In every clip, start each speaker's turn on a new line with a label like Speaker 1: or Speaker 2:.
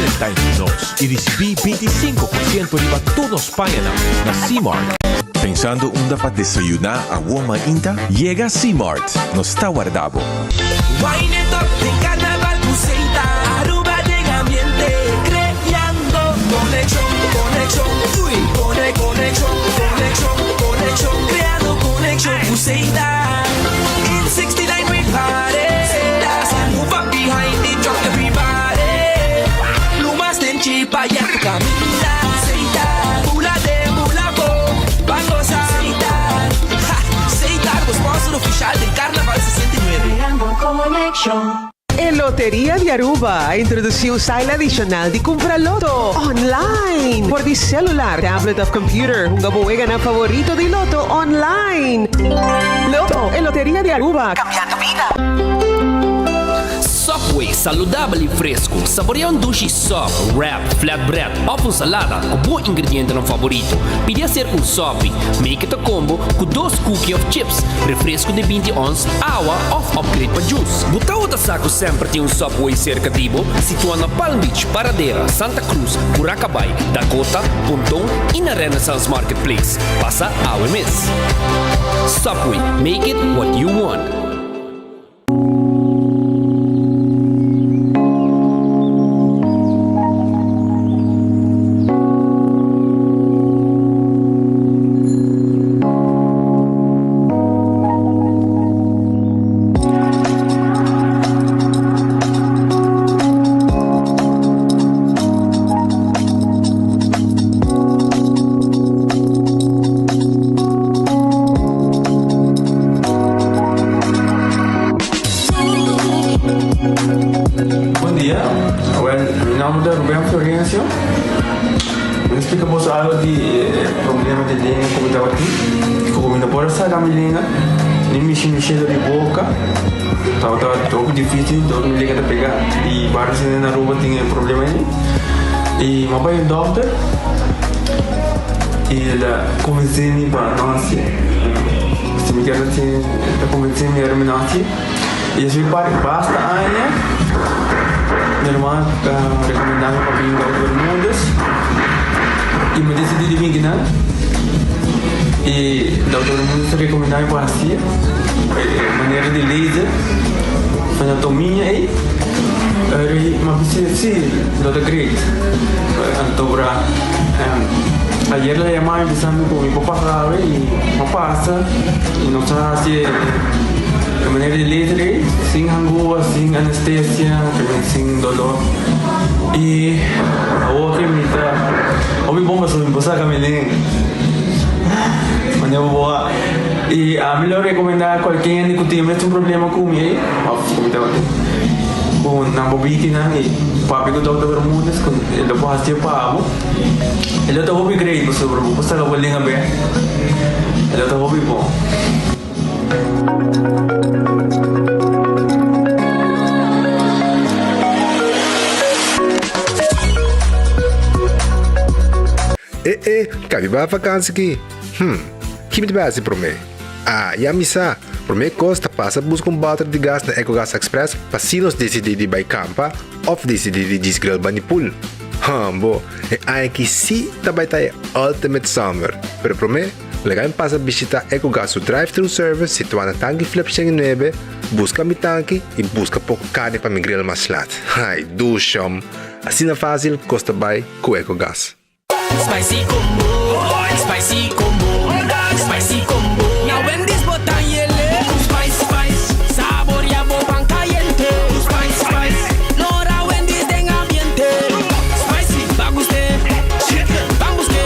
Speaker 1: Valentine ku nos i risibí 25% riba tur nos pañanan na Seamart.
Speaker 2: Pensando unda pa desayuná awor mainta? Yega Seamart, nos ta warda bo.
Speaker 3: Wine it up den carnaval cu Seita Aruba den ambiente creando conexion, conexion, uy Cone, conexion, conexion, conexion Creando conexion cu Seita In 69 we party Seita Move up behind the truck everybody Lumas den chipa ya tu caminda Seita Bula den bula bo Ban goza Seita Ha! Seita bo sponsor oficial den Carnaval 69.
Speaker 4: Creando conexion.
Speaker 5: E Loteria di Aruba a introduci un style adicional di cumpra loto online for di celular, tablet of computer. Hunga bo weganan favorito di loto online. Loto, e Loteria di Aruba, cambiando bida.
Speaker 6: Subway, saludabel y fresco. Saborea un dushi sub, wrap, flatbread of un salada cu bo ingredientenan favorito. Pidi hacer un sopi. Make it a combo cu dos cookie of chips, refresco di binti ons, awa of upgrade pa juice. Bo tabata sa cu semper tin un Subway cerca di bo? Situa na Palm Beach, Paradera, Santa Cruz, Curacabai, Dakota, Ponton y na Renaissance Marketplace. Pasa awe mes. Subway, make it what you want.
Speaker 7: Bon dia, wel mi nomber ta Ruben Florencio. Mi ta splika boso algo di e problema di lenga ku mi tabatin. Ku mi no por a saka mi lenga, ni mishi mi shelo di boka. Tabata hopi dificil, dor mi lenga ta pega. I varios hende na Aruba tin e problema ei. I mi a bai un dokter i el a konvensé mi pa no hasié. Si mi kier hasié, el a konvensé mi ora mi no hasié. I esei par basta aña mi hermano ta rekomendá mi pa bin Dokter Bermudez i mi disidí di bin kinan. I Dokter Bermudez ta rekomendá mi pa hasié e manera di laser anatomia ei. Eri mi a bisa si lo ta great. Anto bra ayer la yama mi bisa mi ku mi por pasa awe i mi a pasa i nos a hasi e manera di laser ei sin hangua, sin anestesia, sin dolor. I awor ke mi ta hopi bon pasobra mi por saka mi lenga. Manera bo a i ami lo rekomendá kualke hende ku tin e mesun problema ku mi ei òf ku mi tabatin ku nan por biki nan i papia ku Dòkter Bermudez ku e lo por hasié pa bo. E lo ta hopi great pasobra bo por saka bo lenga bèk. E lo ta hopi bon.
Speaker 8: E e, kabi bai vakansi ki? Hm, ki mi ta bai hasi promé? Ah, ya mi sa! Promé kos ta pasa buska un bòter di gas na Ecogas Express pa si nos disidí di bai kampa òf disidí di djis grill bani pool. Hambo, e aña aki sí ta bai ta e ultimate summer! Pero promé, Laga mi pasa bishita Ecogas su drive-thru service situá na Tanki Flip 109, buska mi tanki i buska poko karni pa mi grill mas lat. Ai, dushom! Asina fásil kos ta bai ku Ecogas.
Speaker 3: Spicy combo, spicy combo, spicy combo. Na Wendy's bo ta yele. Spice, spice, saboria bo pan cayente. Spice, spice, lora Wendy's den ambiente. Spicy, pa guste, chicken, ban buske.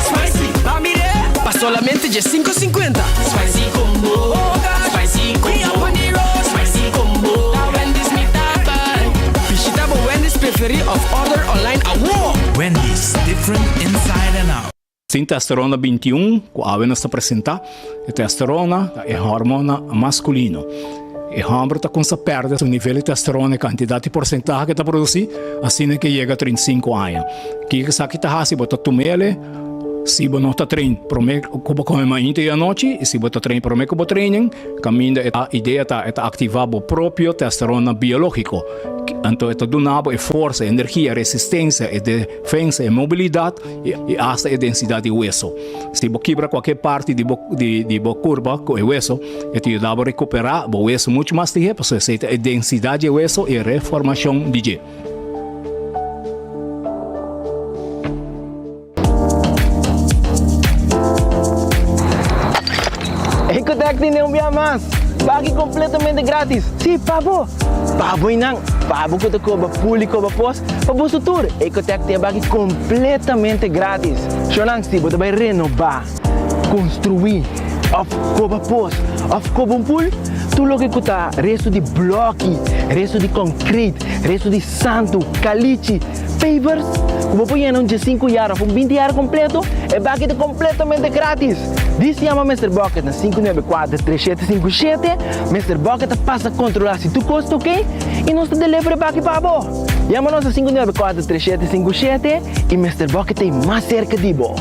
Speaker 3: Spicy, pa mire, pa solamente dje cinco cincuenta. Spicy combo, spicy combo, spicy combo. Na Wendy's mi ta bay. Bishita bo Wendy's preferi of order online awo.
Speaker 9: Wendy's, different inside and out.
Speaker 10: Sin testosterona 21 ku awe nos ta presentá, e testosterona ta e hormona maskulino. E hòmber ta kumsa pèrdè su nivel di testosterona, e kantidat i porsentahe ku e ta produsí, asina ke yega 35 aña. Kiko esaki ta hasi? Bo ta tum'el. Si bo no ta train prome ku bo kome mainta i anochi i si bo ta train prome ku bo training, kaminda e idea ta e ta aktivá bo propio testosterona biológiko. Anto e ta duna bo e forsa, e energia, e resistensia, e defensa, e mobilidat i asta e densidat di weso. Si bo kibra kualke parti di bo di bo kurpa ku e weso, e ta yuda bo rekuperá bo weso muchu mas lihé pasobra esei ta e densidat di e weso i e reformashon di dje.
Speaker 11: Ecotec tene un bia mas! Pagi completamente gratis! Sí, pa bo! Pa bo y nan! Pa bo cu ta coba pul y coba pos, pa boso tur! Ecotec tin e baki completamente gratis! Shownan, si bo ta bay renoba, construi, of coba pos, of coba un pul, tur loke cu ta resto di bloki, resto di concrete, resto di santu, calichi, Pavers ku bo por yena un diesinku yar òf un binti yar kompleto, e baki ta kompletamente gratis! Dis yama Mister Bucket na 594 3757, Mister Bucket ta pasa kontrolá si tur kos ta oke i nos ta deliver e baki pa bo! Yama nos na 594 3757 i Mister Bucket ta ei mas serka di bo!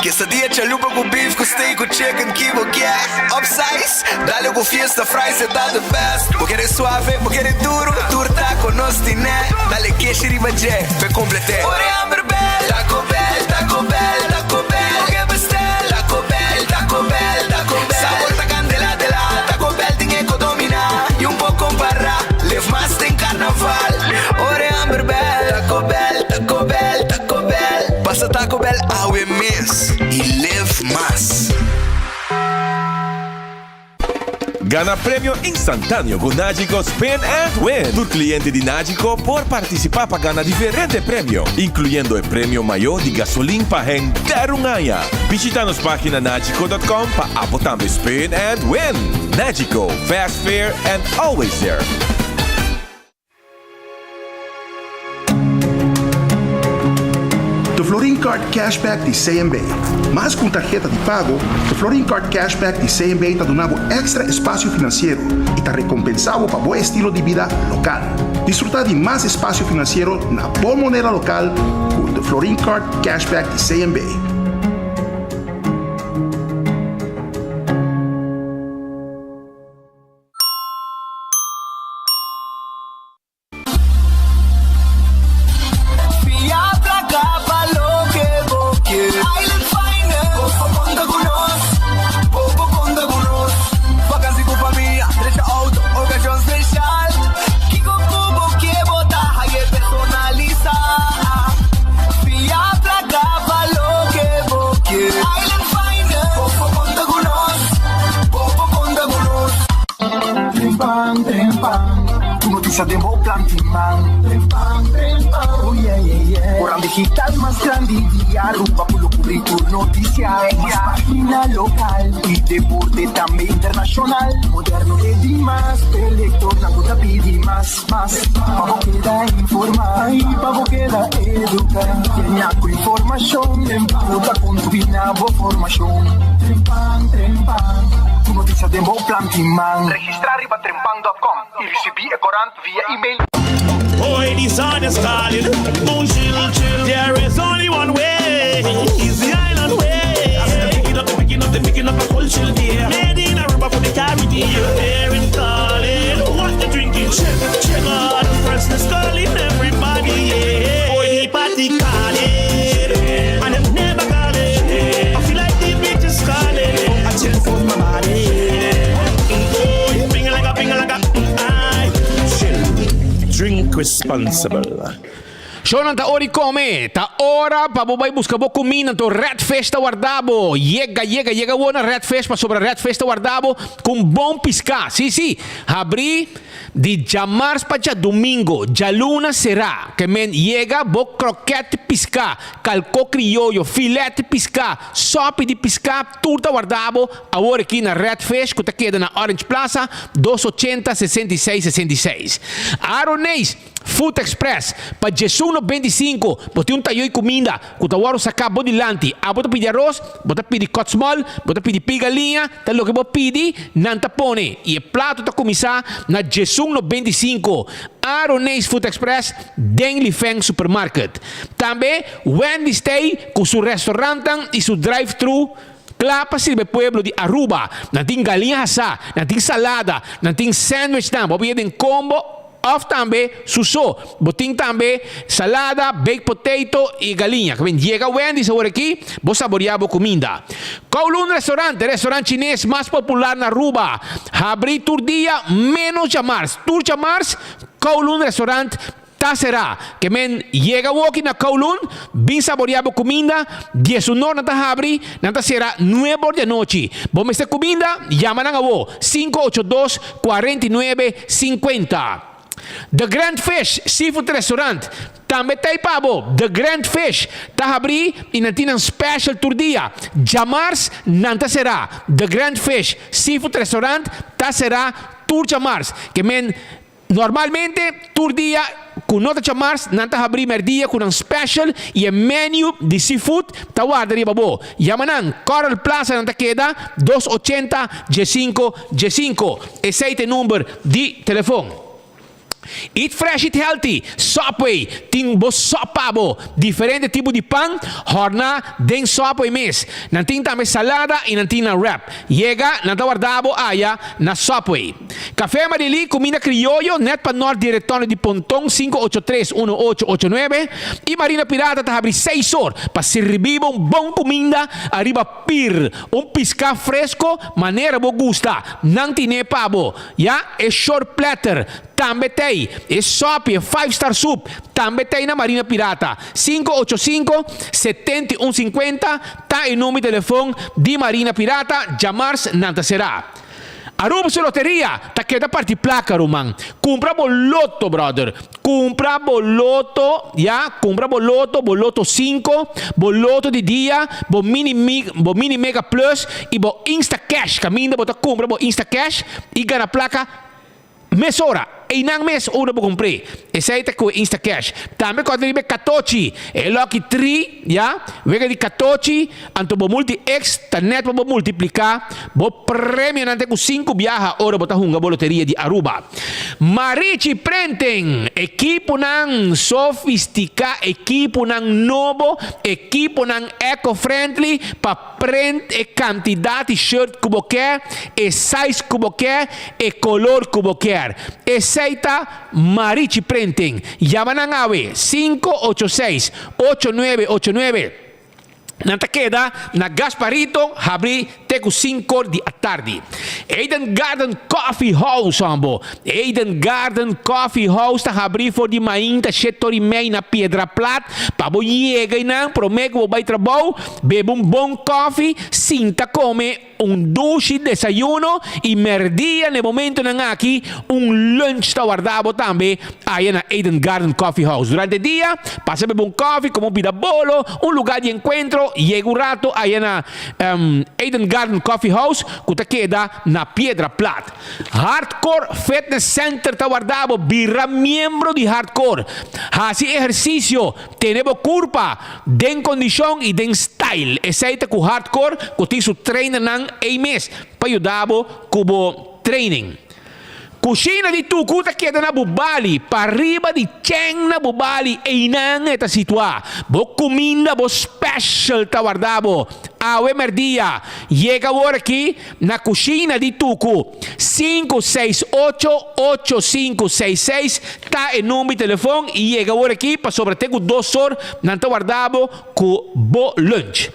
Speaker 12: Quesadilla chalupa cu beef cu steak cu chicken ki bo kier Upsize, dale cu fiesta fries e ta the best Bo kere suave, bo kere duro, tur taco nos tine Dale keshi riba dje, p'e complete Ora e hamber bel, Taco Bell, Taco Bell, Taco Bell Bo ke bestel, Taco Bell, Taco Bell, Taco Bell Sabor ta candela de la, Taco Bell tin e cu domina Y un por compara, live mas den carnaval Ora e hamber bel, Taco Bell, Taco Bell, Taco Bell. Pasa Taco Bell awe mes y live mas.
Speaker 2: Gana premio instantáneo ku Nagico Spin and Win! Tur kliente di Nagico por partisipá pa gana diferente premio, inkluyendo e premio mayó di gasolin pa henter un aña. Bishita nos página nagico dot com pa abo tambe spin and win! Nagico, fast, fair and always there!
Speaker 13: The Florin Card Cashback di CMB. Mas ku un tarheta di pago, The Florin Card Cashback di CMB ta duna bo èkstra espasio finansiero i ta rekompensá bo pa bo estilo di bida lokal. Disfrutá di mas espasio finansiero na bo moneda lokal ku The Florin Card Cashback di CMB.
Speaker 3: Fia placa pa loke bo kier. Island Finance. Bo por conta cu nos. Bo por conta cu nos. Vakantie cu famia, drecha auto, ocasion special. Kico cu bo kier bo ta haye personalisa. Fia placa pa loke bo kier. Island Finance. Bo por conta cu nos. Bo por conta cu nos.
Speaker 14: Trempan, trempan, tur noticia den bo plan tin man. Trempan, trempan, oh yeah, yeah, yeah. Koran digital mas grandi di Aruba ku lo kubri tur noticia. Mas pagina lokal i deporte tambe internashonal. Moderno e di mas, e lektornan ku ta pidi mas, mas. Pa bo keda informa i pa bo keda eduka. Yena ku informashon ku ta kontribuí na bo formashon. Trempan, trempan, tur noticia den bo plan tin man.
Speaker 15: Registrá riba trempan dòt kòm i risibí e korant via email.
Speaker 9: Hoy di sun is calling, un chill chill. There is only one way, is the island way. Picking up, picking up, picking up a cold chill beer. Made in Aruba for the Caribbean. There in calling, what you drinking? Chill, chill. God, freshness calling everybody. Yeah. Hoy di party calling, and them never calling. I feel like the beach is calling. I chill for my body. Oh, ping like a ping like a I chill. Drink responsible.
Speaker 1: Shownan ta ora di come, ta ora pa bo bai busca bo cuminda, anto Red Fish ta warda bo. Yega, yega, yega awor na Red Fish pasobra Red Fish ta warda bo cu un bon pisca. Si, si, habri di djamars pa djadumingo, djaluna sera. Ke men yega bo kroket pisca, calco crioyo, filet pisca, sopi di pisca, tur ta warda bo awor aki na Red Fish cu ta keda na Orange Plaza, dos ochenta, 66, 66. Aroneis! Food Express, pa djesun 95, bo tin un tayo di cuminda cu ta wòrdu sacá bo dilanti. Abo ta pidi aros, bo ta pidi kotsmol, bo ta pidi piga liña, ta loke bo pidi, nan ta pone. Y e plato ta cuminsá na djesun 95. Aroneis Food Express den Lifeng Supermarket. Tambe Wendy's t'ei cu su restaurantnan y su drive-thru cla pa sirbi e pueblo di Aruba. Nan tin galiña hasá, nan tin salada, nan tin sandwichnan, bo por yega den combo of tambe su so. Bo tin tambe salada, baked potato y galiña. Kiben yega Wendy's awor aki, bo saborea bo cuminda. Kowloon Restaurant, e restaurant chines mas popular na Aruba, habri tur dia menos djamars. Tur djamars, Kowloon Restaurant ta será. Ke men yega awoki na Kowloon, bin saborea bo cuminda. Diesunor nan ta habri, nan ta sera nuebor di anochi. Bo mester cuminda? Yama nan awo, 582 49 50. The Grand Fish Seafood Restaurant tambe ta ei pa bo. The Grand Fish ta habrí i nan tin nan special tur dia. Djamars nan ta será. The Grand Fish Seafood Restaurant ta será tur djamars. Ke men normalmente tur dia ku no ta djamars nan ta habrí mèrdia ku nan special i e menu di seafood ta warda riba bo. Yama nan, Coral Plaza nan ta keda 280 diesinco diesinco. Esei ta e number di telefon. Eat fresh eat healthy, Subway tin bo sop pa bo. Diferente tipo di pan hòrná den Subway mes. Nan tin tambe salada i nan tin nan wrap. Yega, nan ta warda bo aya na Subway. Café Marilí, kuminda krioyo nèt pa nòrt di Retorno di Ponton 583 1889 i Marina Pirata ta habri seis or pa sirbi bo un bon kuminda ariba pir, un piská fresko manera bo gusta. Nan tine pa bo. Ya, e short platter tambe t'ei. E sopi, e five star soup, tambe t'ei na Marina Pirata. 585 71 50 ta e number di telefon di Marina Pirata. Djamars nan ta será. Aruba su loteria ta keda parti placa ruman. Cumpra bo loto brother. Cumpra bo loto ya, cumpra bo loto, bo loto cinco, bo loto di dia, bo mini bo mini mega plus y bo insta cash caminda bo ta cumpra bo insta cash y gana placa mesora. Einan mes ora bo cumpr'é. Esey ta cu e insta cash. Tambe cu a riba e catochi, e lucky tree, ya, wega di catochi, anto bo multi X ta net pa bo multiplica bo premionan te cu cinco biaha ora bo ta hunga bo loteria di Aruba. Marichi Printing, ekiponan sofistica, ekiponan nobo, ekiponan eco-friendly pa Print e kantidat di shirt ku bo ke, e size ku bo ke, e kolor ku bo kier. Esei ta Marichi Printing. Yama nan awe, 586 8989. Nan ta keda na Gasparito, habri te ku sinkor di atardi. Eden Garden Coffee House hombo. Eden Garden Coffee House ta habri for di mainta shetor i mei na Piedra Plat. Pa bo yega einan prome ku bo bai trabou, Bebe un bon kofi, sinta kome un dushi desayuno y merdia n'e momentonan aki un lunch ta warda bo tambe aya na Eden Garden Coffee House. Durante dia, pasa bebe un kofi, kome un pida bolo, un lugar di enkuentro, yega un rato aya na Eden Garden Coffee House ku ta keda na Piedra Plat. Hardcore Fitness Center ta warda bo, bira miembro di Hardcore, hasi ehersisio, Tene bo kurpa den kondishon i den style. Esei ta ku Hardcore ku tin su trainernan ei mes pa yuda bo ku bo training. Kushina di Tuku ta keda na Bubali, pariba di Cheng na Bubali, einan e ta situá. Bo kuminda, bo special ta warda bo. Awe mèrdia, yega awor aki Na kushina di Tuku, 5688566 ta e number di telefon i yega awor aki pasobra te ku dos or nan ta warda bo ku bo lunch.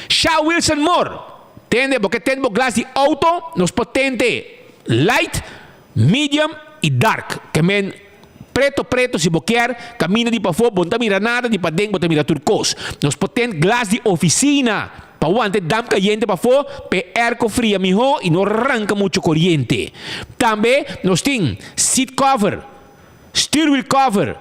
Speaker 1: Sha Wilson Moore, Tende bo ke tende bo glas di auto, nos por tente light, medium i dark. Ke men preto preto si bo kier, kaminda di pafó bo no ta mira nada, di paden bo ta mira tur kos. Nos por tende glas di ofisina pa wanta e damp kayente pafó pa e airco fria mihó i no ranka muchu koriente. Tambe nos tin seat cover, stuurwiel cover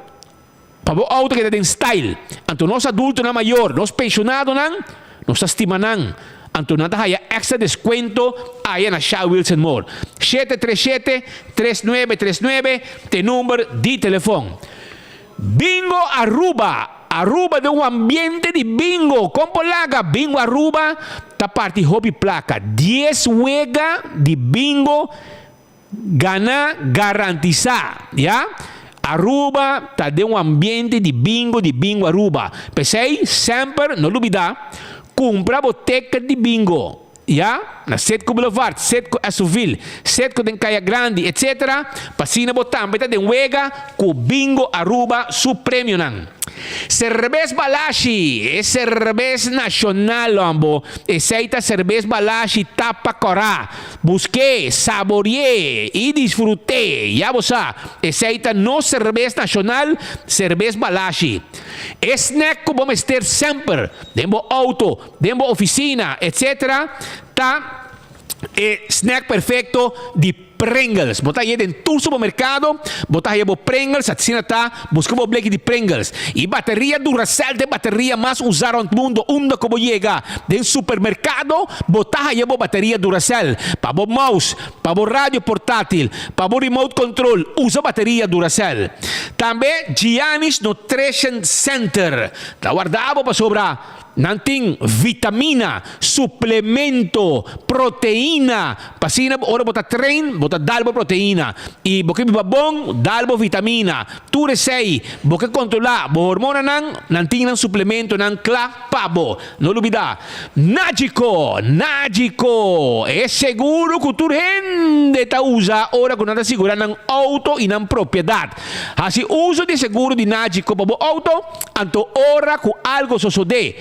Speaker 1: pa bo auto keda den style. Anto nos adultonan mayor, nos penshonadonan, nos ta stima nan. Anto nan ta haya extra descuento aya na Sha Wilson Mall. 737 3939 t'e number di telefon. Bingo Aruba, Aruba den un ambiente di bingo. Kon por laga Bingo Aruba ta parti hopi plaka. Dies wega di bingo gana garantisa, ya. Aruba ta den un ambiente di bingo di Bingo Aruba. P'esei semper no lubida kumpra bo ticket di bingo. Ya, na Setco Boulevard, Setco Esoville, Setco den Caya Grandi, etc. Pa asina bo tambe ta den wega cu Bingo Aruba su premionan. Cerbes Balashi, e cerbes nacional hombo, esey ta Cerbes Balashi tapa cora. Busque, saborie y disfrute, ya bo sa, esey ta nos cerbes nacional, Cerbes Balashi. E snack cu bo mester semper den bo auto, Den bo oficina, etc. Ta e snack perfecto di Pringles. Bo ta haye den tur supermercado, bo ta haye bo Pringles, asina ta, busca bo bleki di Pringles. Y bateria Duracell ta e bateria mas usa rond mundo, unda cu bo yega den supermercado, bo ta haye bo bateria Duracell. Pa bo mouse, pa bo radio portatil, pa bo remote control, usa bateria Duracell. Tambe Giannis Nutrition Center ta warda bo pasobra. Nan tin vitamina, suplemento, proteina, pa asina ora bo ta train bo ta dal bo proteina y bo ke biba bon dal bo vitamina. Tur esey bo ke controla bo hormonanan, nan tin nan suplementonan kla pa bo. No lubida Nagico! Nagico! E seguro cu tur hende ta usa ora cu nan ta sigura nan auto y nan propiedad. Haci uso di e seguro di Nagico pa bo auto. Anto ora ku algo sosodé,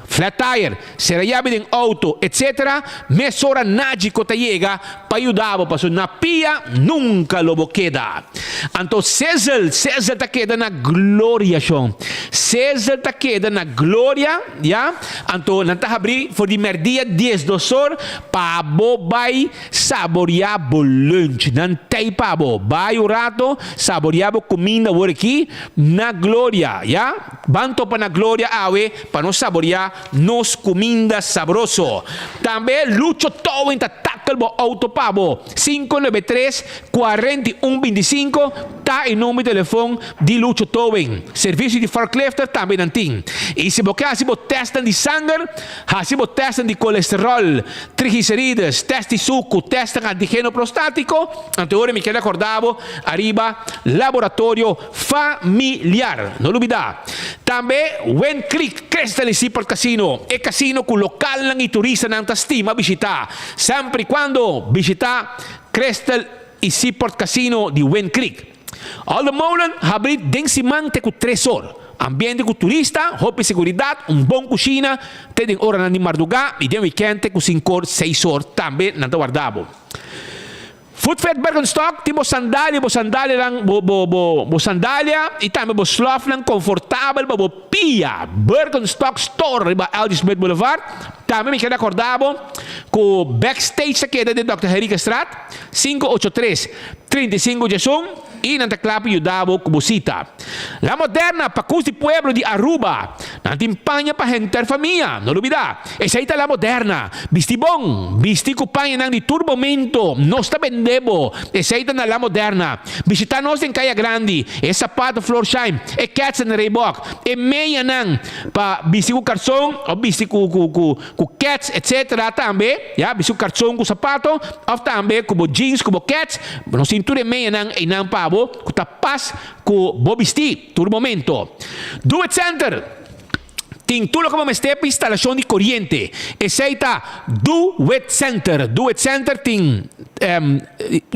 Speaker 1: flat tire, sera yabi den outo, etc. Mesora Nagico ta yega pa yuda bo pasobra na pia nunka lo bo keda. Anto Sizzle, Sizzle ta keda na gloria shon. Sizzle ta keda na gloria, ya. Anto nan ta habrí for di mèrdia diesdos or pa bo bai Saboreá bo lunch. Nan tei pa bo. Bai un rato, saboreá bo kuminda awor aki na Gloria, ya. Ban topa na Gloria awe pa nos saboreá nos kuminda sabroso. Tambe Lucho Towing ta tackle bo auto pa bo. 593 41 25 ta e number di telefon di Lucho Towing. Servisio di forklifter tambe nan tin. I si bo ke hasi bo testnan di sanger, Hasi bo tèstnan di kolesteròl, triglicerides, tèst di suku, tèstnan antigeno prostátiko. Anto ora mi keda kòrda bo ariba Laboratorio Familiar. No lubidá. Tambe Wind Creek Crystal y Seaport Casino, e kasino ku lokalnan i turistanan ta stima bishitá. Semper i kuando bishitá Crystal y Seaport Casino di Wind Creek. Alde Molen habri den siman te ku tres or. Ambiente ku turista, hopi seguridat, un bon kushina, te den oranan di mardugá i den wikènt te ku sinkor, seis or tambe nan ta warda bo. Footfed Birkenstock tin bo sandalia, bo sandalianan, bo bo bo bo sandalia i tambe bo slòfnan konfortabel pa bo pia. Birkenstock Store riba LG Smith Boulevard. Tambe mi keda kòrda bo ku Backstage ta keda den Dòkter Henriquezstraat, 583. 35 djesun y nan ta kla pa yuda bo ku bo sita. La Moderna, pakus di pueblo di Aruba. Nan tin paña pa henter famia, no lubida. Esei ta La Moderna. Bisti bon, bisti ku pañanan di tur momento. Nos ta bende bo. Esei ta na La Moderna. Bishita nos den Kaya Grandi, e sapato Florsheim, e ketsen Reebok, e meyanan pa bisti ku karson of bisti ku ku ku ku kets etc. Tambe, ya, bisti ku karson ku sapato of tambe ku bo jeans ku bo kets, nos tin tur e meyanan einan pa bo ku ta pas ku bo bisti tur momento. Do It Center tin tur loke bo mester pa instalashon di koriente. Esei ta Do It Center. Do It Center tin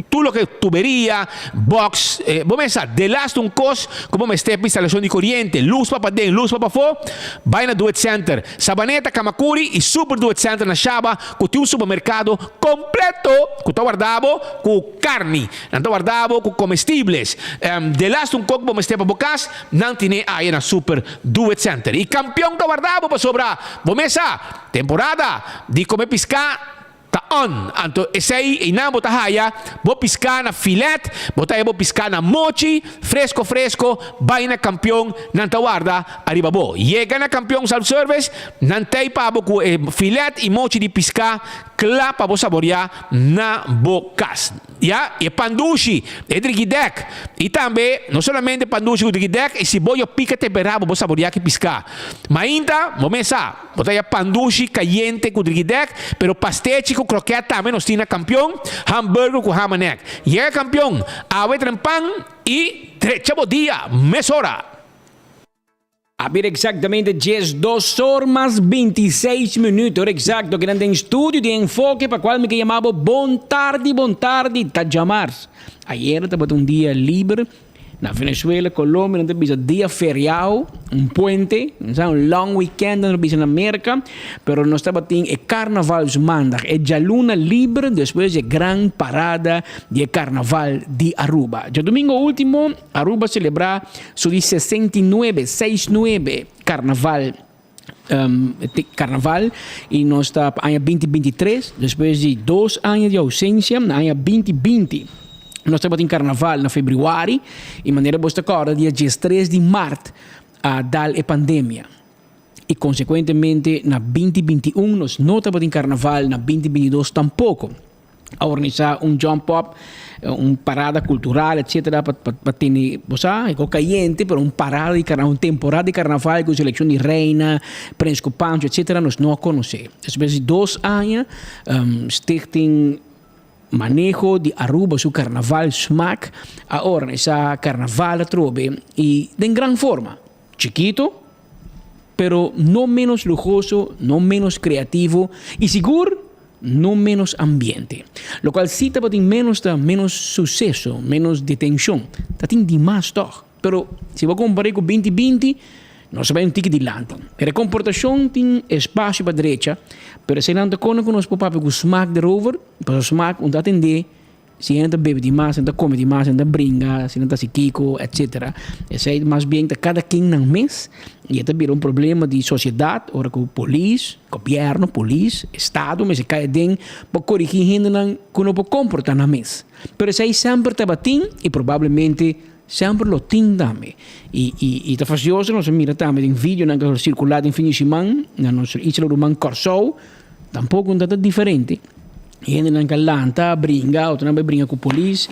Speaker 1: tur loke tuberia, box, bo mester sa delaste un kos ku bo mester pa instalashon di koriente, lus pa paden, lus pa pafó, bai na Do It Center. Sabaneta, Kamakuri y Super Do It Center na Shaba cu tin un supermercado completo cu ta warda bo cu carni, nan ta warda bo cu comestibles. Delaste un kook bo mester pa bo cas, nan tine aya na Super Do It Center. Y Campeon ta warda bo pasobra bo mes sa, temporada di come pisca Ta on, anto esei einan bo ta haya bo piská na filet, bo ta haya bo piská na mochi, fresko fresko, bai na Kampion, nan ta warda ariba bo. Yega na Kampion Self Service, nan tei pa bo ku e filet i mochi di piská kla pa bo saboriá na bo kas. Ya, e pandushi, e drigidek. I tambe, no solamente pandushi ku drigidek, e siboyo pika temperá bo por saboreá ki piská. Mainta, bo mes sa, bo ta haya pandushi kayente ku drigidek, pero pastechi ku krokèt tambe nos tin na Kampion, hamburger ku hamanek. Yega Kampion, awe trempan i drecha bo dia mesora!
Speaker 16: A bira exactamente 12 or mas 26 minuut, ora exacto kinan den studio di Enfoke pa cual mi ke yama bo bon tardi, bon tardi, ta djamars. Ayera tabata un dia liber na Venezuela, Colombia nan ta bisa dia feriao, un puente, sa un long weekend nan ta bisa na Merca, pero nos tabatin e Carnavalsmaandag, e djaluna liber despues di e gran parada di e Carnaval di Aruba. Djadomingo ultimo Aruba selebrá su di 69, seis nuebe, karnaval karnaval i nos ta pa aña binti binti tres despues di dos aña di ousensia na aña binti binti nos tabatin karnaval na febrüari i manera bos ta kòrda dia diestres di mart a dal e pandemia i konsekuentemente na binti binti un nos no tabatin karnaval na binti binti dos tampoko. A organisá un jump up, un parada cultural etcetera pa pa tene bo sa e ko cayente pero un parada di carnaval un temporada di carnaval cu seleccion di reina, prins cu pancho etcetera nos no a conoce. Despues di dos aña Stichting Maneho di Aruba su Carnaval Smaak a organisa carnaval atrobe y den gran forma, chikito pero no menos luhoso, no menos creativo y sigur No menos ambiente. Locual si tabatin menos ta menos suceso, menos detencion. Ta tin dimas tog. Pero si bo compare cu binti binti, nos a bay un tiki dilanti. Pero e comportacion tin espacio pa drecha, pero eseinan ta cona cu nos por papia cu smaak derover, pasobra smaak un ta atende Si hende ta bebe di mas, hende ta come di mas, hende ta bringa, si hende ta haci kico, etcetera. Esey mas bien ta cada ken nan mes y e ta bira un problema di sociedad ora cu polis, gobierno, polis, estado mester cay aden pa corigi hendenan cu no por comporta nan mes. Pero esey semper tabatin y probablemente semper lo tin tambe. Y y ta fastioso nos a mira tambe den videonan cu a circula den fin di siman na nos isla ruman Corsou, Tampoco no ta diferente. Hendenan ka lanta, bringa, otronan bai bringa ku polis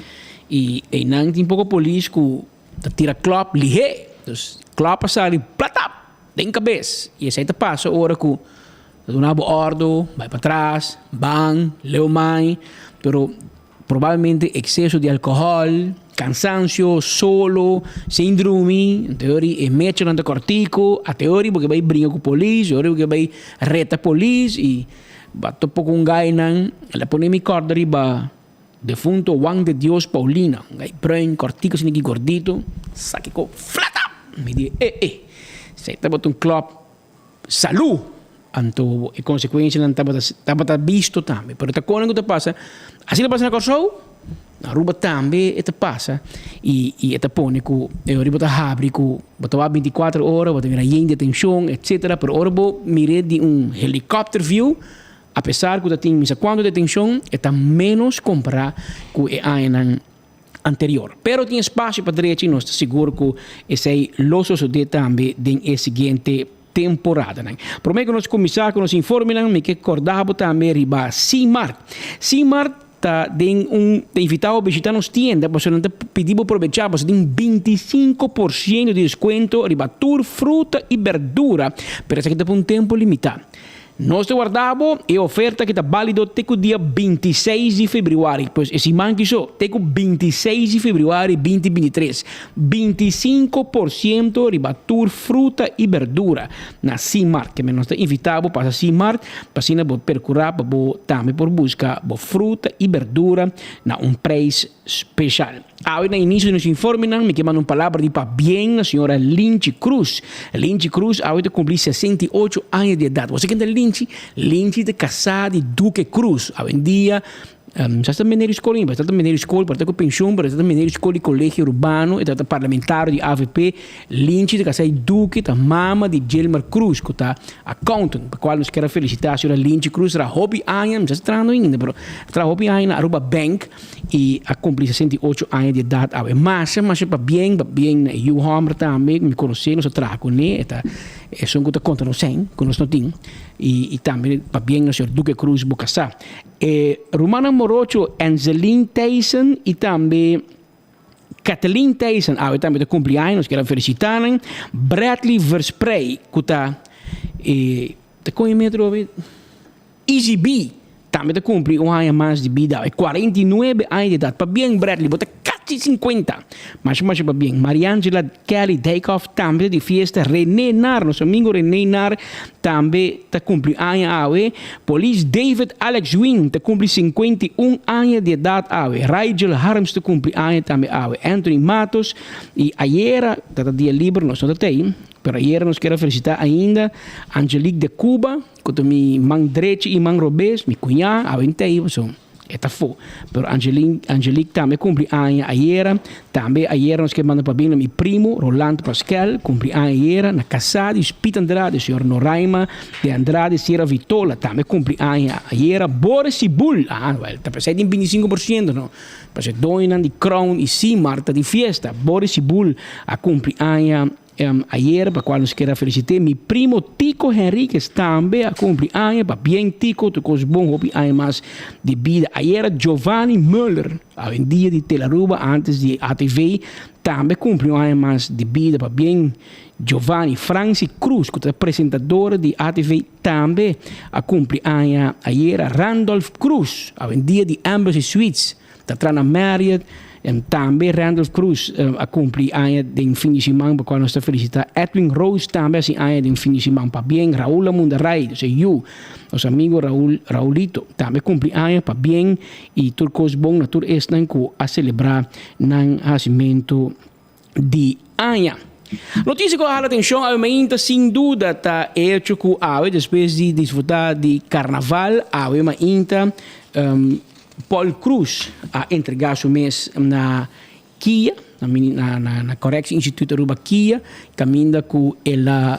Speaker 16: i einan tin poko polis ku ta tira klòp lihé. Dus klòp a sali platap den kabes i esei ta pasa ora ku ta duna bo òrdu bai patras, ban, leu mai, pero Probablemente exceso di alcohol, cansancio, solo, sin drumi, en teori e mechanan ta cortico, a teori bo ke bay bringa cu polis, ori bo ke bay reta polis y bo a topa cu un guynan, el a pone mi corda riba defunto Juan de Dios Paulina, un guy bruin, cortico asina ki gordito, sa kico flat up! Mi di e e, esey tabata un klop. Salú! Anto e konsekuensianan tabata tabata bisto tambe. Pero ta konen ku ta pasa, asina pasa na Kòrsou, na Aruba tambe e ta pasa i i e ta pone ku e ora bo ta habri ku bo ta wak bintikuater ora, bo ta mira yen detenshon etsetera, pero ora bo mir'é di un helikòpter view, apesar ku ta tin misa kuantu detenshon, e ta ménos kompará ku e añanan anterior. Pero tin espacio pa drecha y nos ta sigur cu esey lo sosode tambe den e siguiente temporadanan. Prome cu nos cuminsa cu nos informenan mi ke corda bo tambe riba Simart. Simart ta den un ta invita bo bishita nos tienda pasobra nan ta pidi bo probecha pasobra tin 25% di descuento riba tur fruta y berdura pero esaki ta pa un tempo limita. Nos ta warda bo e oferta ki ta bálido te ku dia 26 di febrüari, pues e siman ki so, te ku 26 di febrüari 2023, 25% riba tur fruta i berdura na Simart. Keme nos ta invitá bo pasa Simart pa asina bo perkurá pa bo tambe por buska bo fruta i berdura na un preis speshal. Awe na inicio di nos informenan mi ke manda un palabra di pabien na señora Linchi Cruz. Linchi Cruz awe ta cumpli 68 aña di edad. Bo sa ken ta Linchi? Linchi ta casá di Duque Cruz. Awendia sa ta meneer di scol ainda, ta meneer di scol pero ta cu pensioen pero ta meneer di scol di Colegio Urbano, e ta parlamentario di avp. Linchi ta casá di Duque, ta mama di Gilmar Cruz cu ta accountant, pa cual nos kier a felicita señora Linchi Cruz. Traha hopi aña, mi sa si trahando ainda pero traha hopi aña na Aruba Bank. I a kumpli 68 aña di edat awe. Masha, masha pabien, pabien na e yu hòmber tambe, mi konosé, nos a traha kuné, e ta esun ku ta konta nos sèn ku nos no tin. I i tambe pabien na señor Duque Cruz Bocasá. E rumannan morocho Angeline Thijssen i tambe Kathleen Thijssen awe tambe ta kumpli aña, nos kier a felisitá nan. Bradley Versprey ku ta e ta kon e metro awe? Easy B tambe ta kumpli un aña mas di bida awe, 49 aña di edat. Pabien Bradley, bo ta kasi sinkuenta. Masha masha pabien. Mariangela Kelly Dijkhoff tambe ta di fiesta. Rene Nar, nos amigo Rene Nar tambe ta cumpli aña awe. Polis David Alex Wing ta cumpli 51 aña di edad awe. Rigel Harms ta cumpli aña tambe awe. Anthony Matos y ayera ta ta dia liber nos no ta tey, pero ayera nos kier a felicita ainda Angelique de Cuba cu ta mi man drechi y man robes, mi cuña, awe n'tey pasobra. E ta fo. Pero Angeline, Angelique tambe cumpli aña ayera. Tambe ayera nos ke manda pabien na mi primo Rolando Pasquel, cumpli aña ayera. Na casá di Piet Andrade, señor Noraima de Andrade Sierra Vitola tambe cumpli aña ayera. Boris Sibul, ah, wel, ta pesey tin 25%, no? Pasobra e doñonan di Crown y Simar ta di fiesta. Boris Sibul a cumpli aña. Ayer pa cual nos kier a felicite mi primo Tico Henriquez tambe a cumpli aña pa bien Tico tu cos bon hopi aña mas di bida. Ayer Giovanni Muller awendia di Telaruba antes di ATV tambe cumpli un aña mas di bida pa bien Giovanni. Franci Cruz cu ta presentador di ATV tambe a cumpli aña ayer. Randolph Cruz awendia di Embassy Suites Ta tra na Marriott en tambe Randolph Cruz a cumpli aña den fin di siman pa cual nos ta felicita. Edwin Rose tambe a haci aña den fin di siman. Pabien Raul Amundaray, nos e yu, nos amigo Raul, Raulito tambe cumpli aña. Pabien y tur cos bon na tur esnan cu a celebra nan hacimento di aña. Noticia cu a hala atencion awe mainta sin duda ta e hecho cu awe despues di disfruta di carnaval awe mainta Paul Cruz a entrega su mes na kia, na Correctie Instituut Aruba Kia, caminda cu el a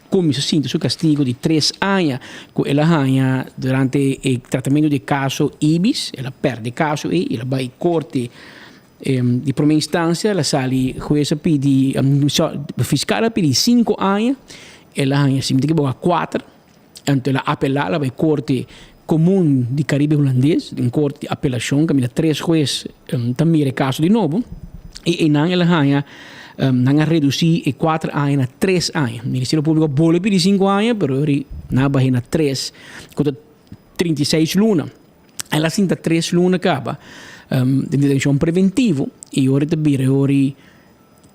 Speaker 16: cuminsa sinti su castigo di tres aña cu el a haña durante e tratamento di e caso Ibis. El a perde e caso ey, el a bay corte di prome instancia, el a sali, hues a pidi, fiscal a pidi cinco aña, el a haña, si mi ta ekiboca, cuater. Anto el a apelá, el a bai Korte Komun di Karibe Hulandes, un korte di apelashon kaminda tres hues ta mira e kaso di nobo, i einan el a haña, nan a redusí e kuater aña na tres aña. Ministerio Públiko a bolbe pidi sinku aña, pero ori nan a bah'é na tres, ku ta 36 luna. El a sinta tres luna kaba den detenshon preventivo i ora ta bira ori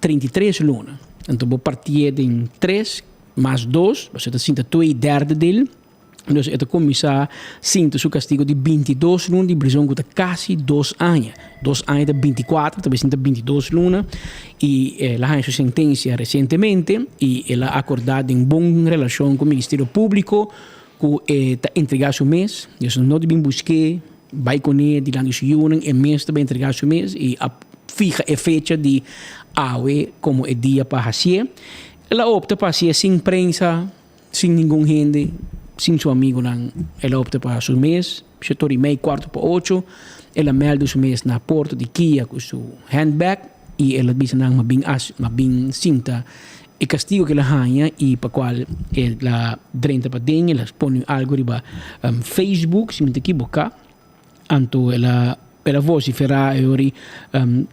Speaker 16: 33 luna. Anto bo partié den tres mas dos, pasobra e ta sinta twee derde deel. Dus e ta kuminsá sinta su kastigo di bintidos luna di prizon ku ta kasi dos aña. Dos aña ta bintikuater, ta bai sinta bintidos luna. I el a haña su sentensia resientemente i el a akordá den bon relashon ku Ministerio Públiko ku e ta entregá su mes. Dus no ta bin busk'é, bai kuné dilanti su yunan, e mes ta bai entregá su mes i a Fiha e fecha di awe komo e dia pa hasié. El a opta pa hasié sin prensa, sin ningun hende, sin su amigunan. El a opta pa su mes, shetor i mei, kuarto pa ocho. El a mèldu su mes na porta di Kia ku su handbag i el a bisa nan ma bin ma bin sinta e kastigu ku el a haña i pa kual el a drenta paden. El a pone algu riba Facebook, si mi ta ekiboká. Anto el a el a vociferá e ori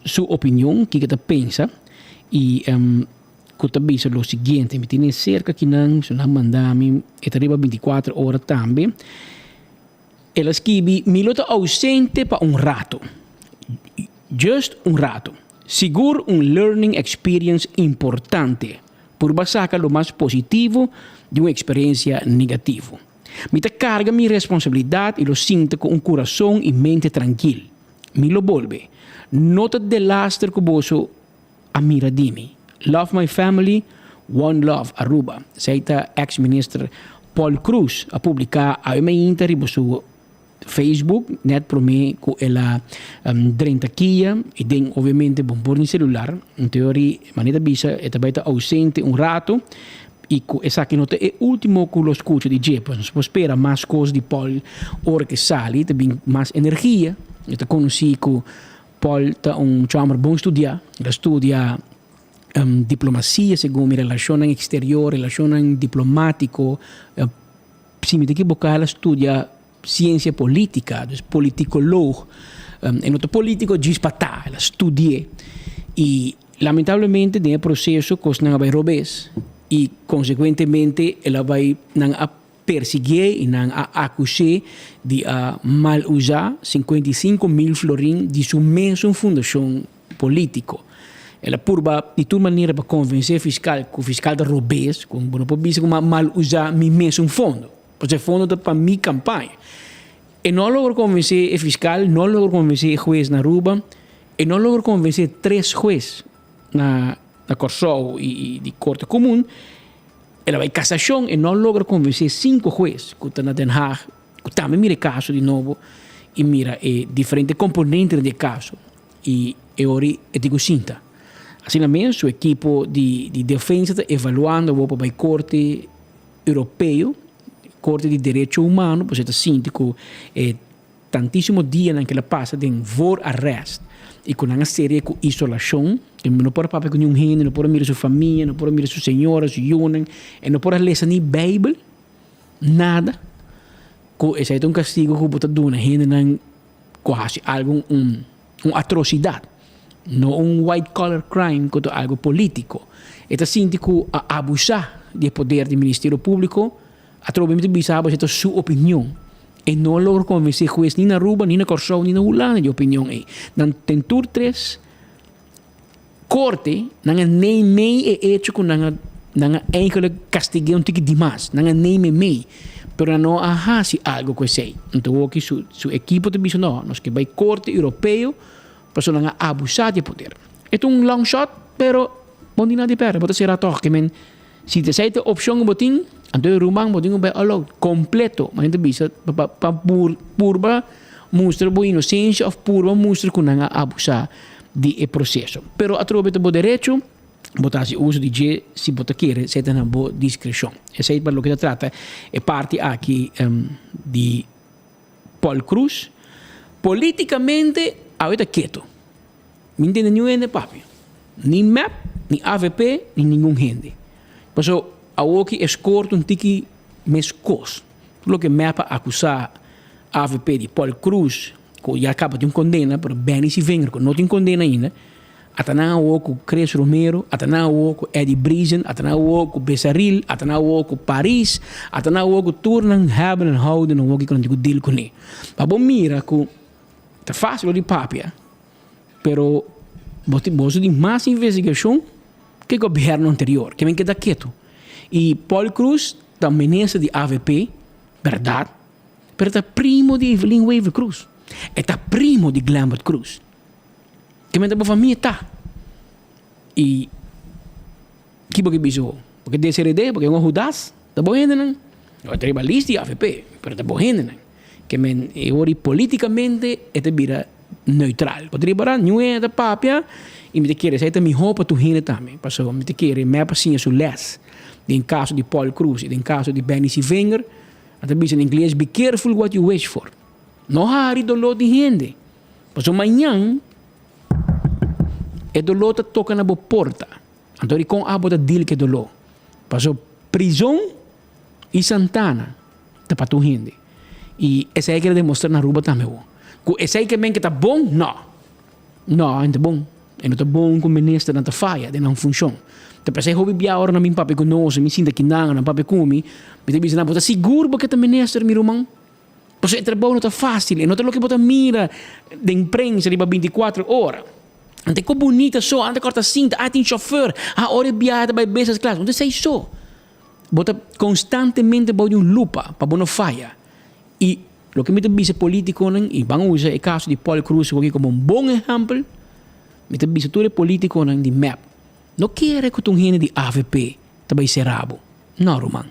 Speaker 16: su opinion, kiko e ta pensa, i ku ta bisa lo siguiente, mi tene serka kinan, su nan manda mi, e ta riba bintikuater ora tambe. El a skibi, Mi lo ta ausente pa un rato, just un rato. Sigur un learning experience importante. Purba saka lo mas positivo di un experiencia negativo. Mi ta karga mi responsabilidat i lo sinta ku un kurason i mente trankil. Mi lo bolbe. No ta delaster ku boso a mira di mi. Love my family, one love Aruba. Esei ta ex minister Paul Croes a publiká awe mainta riba su Facebook net promé ku el a drenta kia i den obviamente bon por ni celular. En teoria manera ta bisa e ta bai ta ausente un rato i ku esaki no ta e ultimo ku lo skucha di dje. Pues nos por spera mas kos di Paul ora ku e sali ta bin mas energia. E ta konosí ku Paul ta un chòmber bon studiá. El a studia diplomasia segun mi, relashonnan eksterior, relashonnan diplomátiko. Si mi ta ekiboká el a studia. Ciencia Politica, dus politicoloog. E no ta politico djis pa ta, el a studi'é. Y lamentablemente den e proceso cosnan a bay robes y consecuentemente el a bay, nan a persiguié y nan a acus'é di a mal usa 55 mil florin di su mesun fundacion politico. El a purba di tur manera pa convence fiscal cu fiscal ta robes, cu bo no por bisa cu mi a mal usa mi mesun fondo. Pues e fondo ta pa mi campaña. E no a logra convence e fiscal, no a logra convence e huez na Aruba, e no a logra convence tres huez na Corsou y di Corte Comun. El a bay casacion, e no a logra convence cinco huez cu ta na Den Haag, cu tambe mira e caso di nobo y mira e diferente componentenan di e caso y e ora e tin cu sinta. Asina mes su ekipo di defensa ta evaluando awor pa bay corte Europeo, Corte di Derecho Humano, pasobra e ta sinti cu e tantisimo dianan cu el a pasa den voorarrest y cu nan a seria cu isolacion, e no por a papia cu niun hende, no por a mira su famia, no por a mira su señora, su yunan, e no por a lesa ni Bijbel, nada, cu esey ta un castigo cu bo ta duna hendenan cu a haci algo, un atrocidad, no un white collar crime cu ta algo politico. E ta sinti cu a abusa di e poder di Ministerio Publico, atrobe mi ta bisa abo esey ta su opinion. E no logra convence huez ni na Aruba, ni na Corsou, ni na Hulanda di e opinion ey. Nan ten tur tres corte, nan a neem mee e hecho cu nan a eigenlijk castigue un tiki dimas. Nan a neem mee. Pero nan no a haci algo cu esey. Anto hoki su ekipo ta bisa no, nos ke bay corte Europeo pasobra nan a abusa di e poder. E ta un long shot, pero bo no tin nada di perde, bo ta cera toch. Ke men, si esey ta e opcion cu bo tin, anto e ruman bo tin cu bay all out, completo. Ma nan ta bisa pa purba mustra bo inocencia of purba mustra cu nan a abusa di e proceso. Pero atrobe ta bo derecho, bo ta haci uso di dje si bo ta kere, esey ta na bo discrecion. Esey pa loke ta trata e parti aki di Paul Croes. Politicamente awe ta keto. Mi no tende niun hende papia. Ni mep, ni avp, ni ningun hende. Paso awoki e score ta un tiki mescos. Tur loke mep a acusa avp di Paul Croes, cu ya caba tin un condena, pero Benny Sevinger cu no tin condena ainda, ata nan awo cu Chris Romero, ata nan awo cu Eddie Briesen, ata nan awo cu Besaril, ata nan awo cu Paris, ata nan awo cu tur nan hebben en houden awo kico nan tin cu deal cune. Pa bo mira cu ta facil di papia, pero bo tin boso tin mas investigacion ke gobierno anterior, ke men keda keto. Y Paul Croes ta minister di avp, berdad, pero ta primo di Evelyn Wever Croes, e ta primo di Glenbert Croes. Ke men ta bo famia ta. Y ki bo ke bisa bo? Bo ke deshered'é? Bo ke un Judas? Ta bo hendenan. Bo ta riba list di avp, pero ta bo hendenan. Ke men e ora politikamente e ta bira neutral. Bo ta riba niun hende ta papia y mi ta kere esei ta mihó pa tur hende tambe. Pasobra mi ta kere mep a siña su les den kaso di Paul Croes y den kaso di Benny Sevinger. Nan ta bisa na ingles be careful what you wish for. No hari doló di hende. Pasobra mañan e doló ta toka na bo porta. Anto dikon abo ta deal ku e doló? Pasobra prizon y santana ta pa tur hende. Y esei a keda demostra na Aruba tambe awo. Ku esei ke men ke ta bon? No. No, e no ta bon. E no ta bon ku ministernan ta faya den nan funshon. Ta p'esei hopi bia ora nan bin papia ku nos, mi sinta kinan, nan papia ku mi, mi ta bisa nan, bo ta sigur bo ke ta minister, mi ruman? Pasobra e trabou no ta fásil, e no ta loke bo ta mira den prensa riba bintikuater ora. Ante ku bunita so, ante kòrta sinta, ah tin chòfer, ah ora e biaha ta bai business class, no ta esei so. Bo ta konstantemente bou di un lupa pa bo no faya. I loke mi ta bisa politikonan, i ban usa e kaso di Paul Croes aki komo un bon ehèmpel, mi ta bisa tur e politikonan di mep, no kere ku ta un hende di avp ta bai sera bo. No ruman.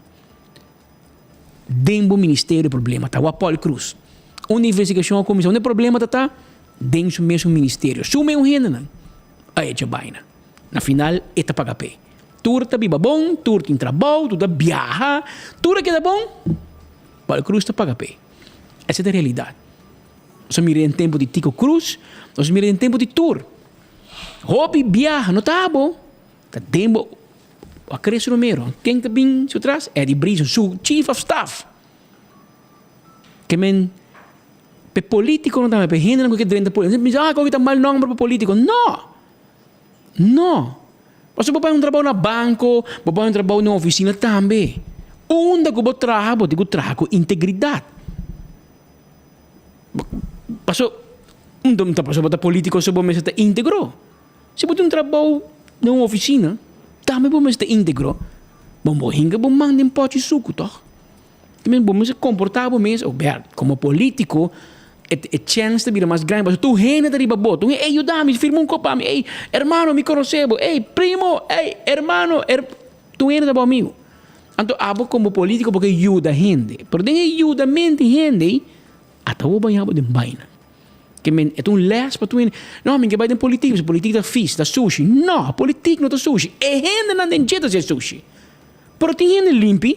Speaker 16: Den bo ministerio e problema ta. Wak Paul Croes. Unda investigashon a kuminsá? Unda e problema ta ta? Den su mesun ministerio. Su meun hendenan a echa baina. Na final e ta paga p'e. Tur ta biba bon, tur tin trabou, tur ta biaha, tur a keda bon. Paul Croes ta paga p'e. Esa ta e realidat. Nos a mira den tempu di Tico Croes, nos a mira den tempu di tur. Hopi biaha no ta abo, ta den bo. A Chris Romero, ken ta bin su tras? Eddie Briesen, su chief of staff. Ke men p'e politiconan tambe, p'e hendenan ku ke drenta polítika. Nan bisa, ah, koki ta mal nomber pa politico. No! No! Pasobra bo bai un trabou na banco, bo bai un trabou na oficina tambe. Unda ku bo traha, bo tin ku traha ku integridat. Paso, un ta pasobra bo ta politico so bo mester ta integro. Si bo tin un trabou den un oficina, tambe bo mester ta integro. Bo no por hinka bo man den pochi suku tog. Bo mester komportá bo mes, ober, komo polítiko e chèns ta bira mas grandi pasobra tur hende ta riba bo. Tur hende, ey yuda mi, firma un kos pa mi, ey hermano mi konosé bo, ey primo, ey hermano, tur hende ta bo amigu. Anto abo komo polítiko bo ke yuda hende, pero den e yudamentu di hende ei ata bo baña bo den baina. Ke men e ta un lès pa tur hende, no mi ke bai den politik pasobra politik ta fis, ta sushi. No, politik no ta sushi, e hendenan den dje ta hasi sushi. Pero tin hende limpi.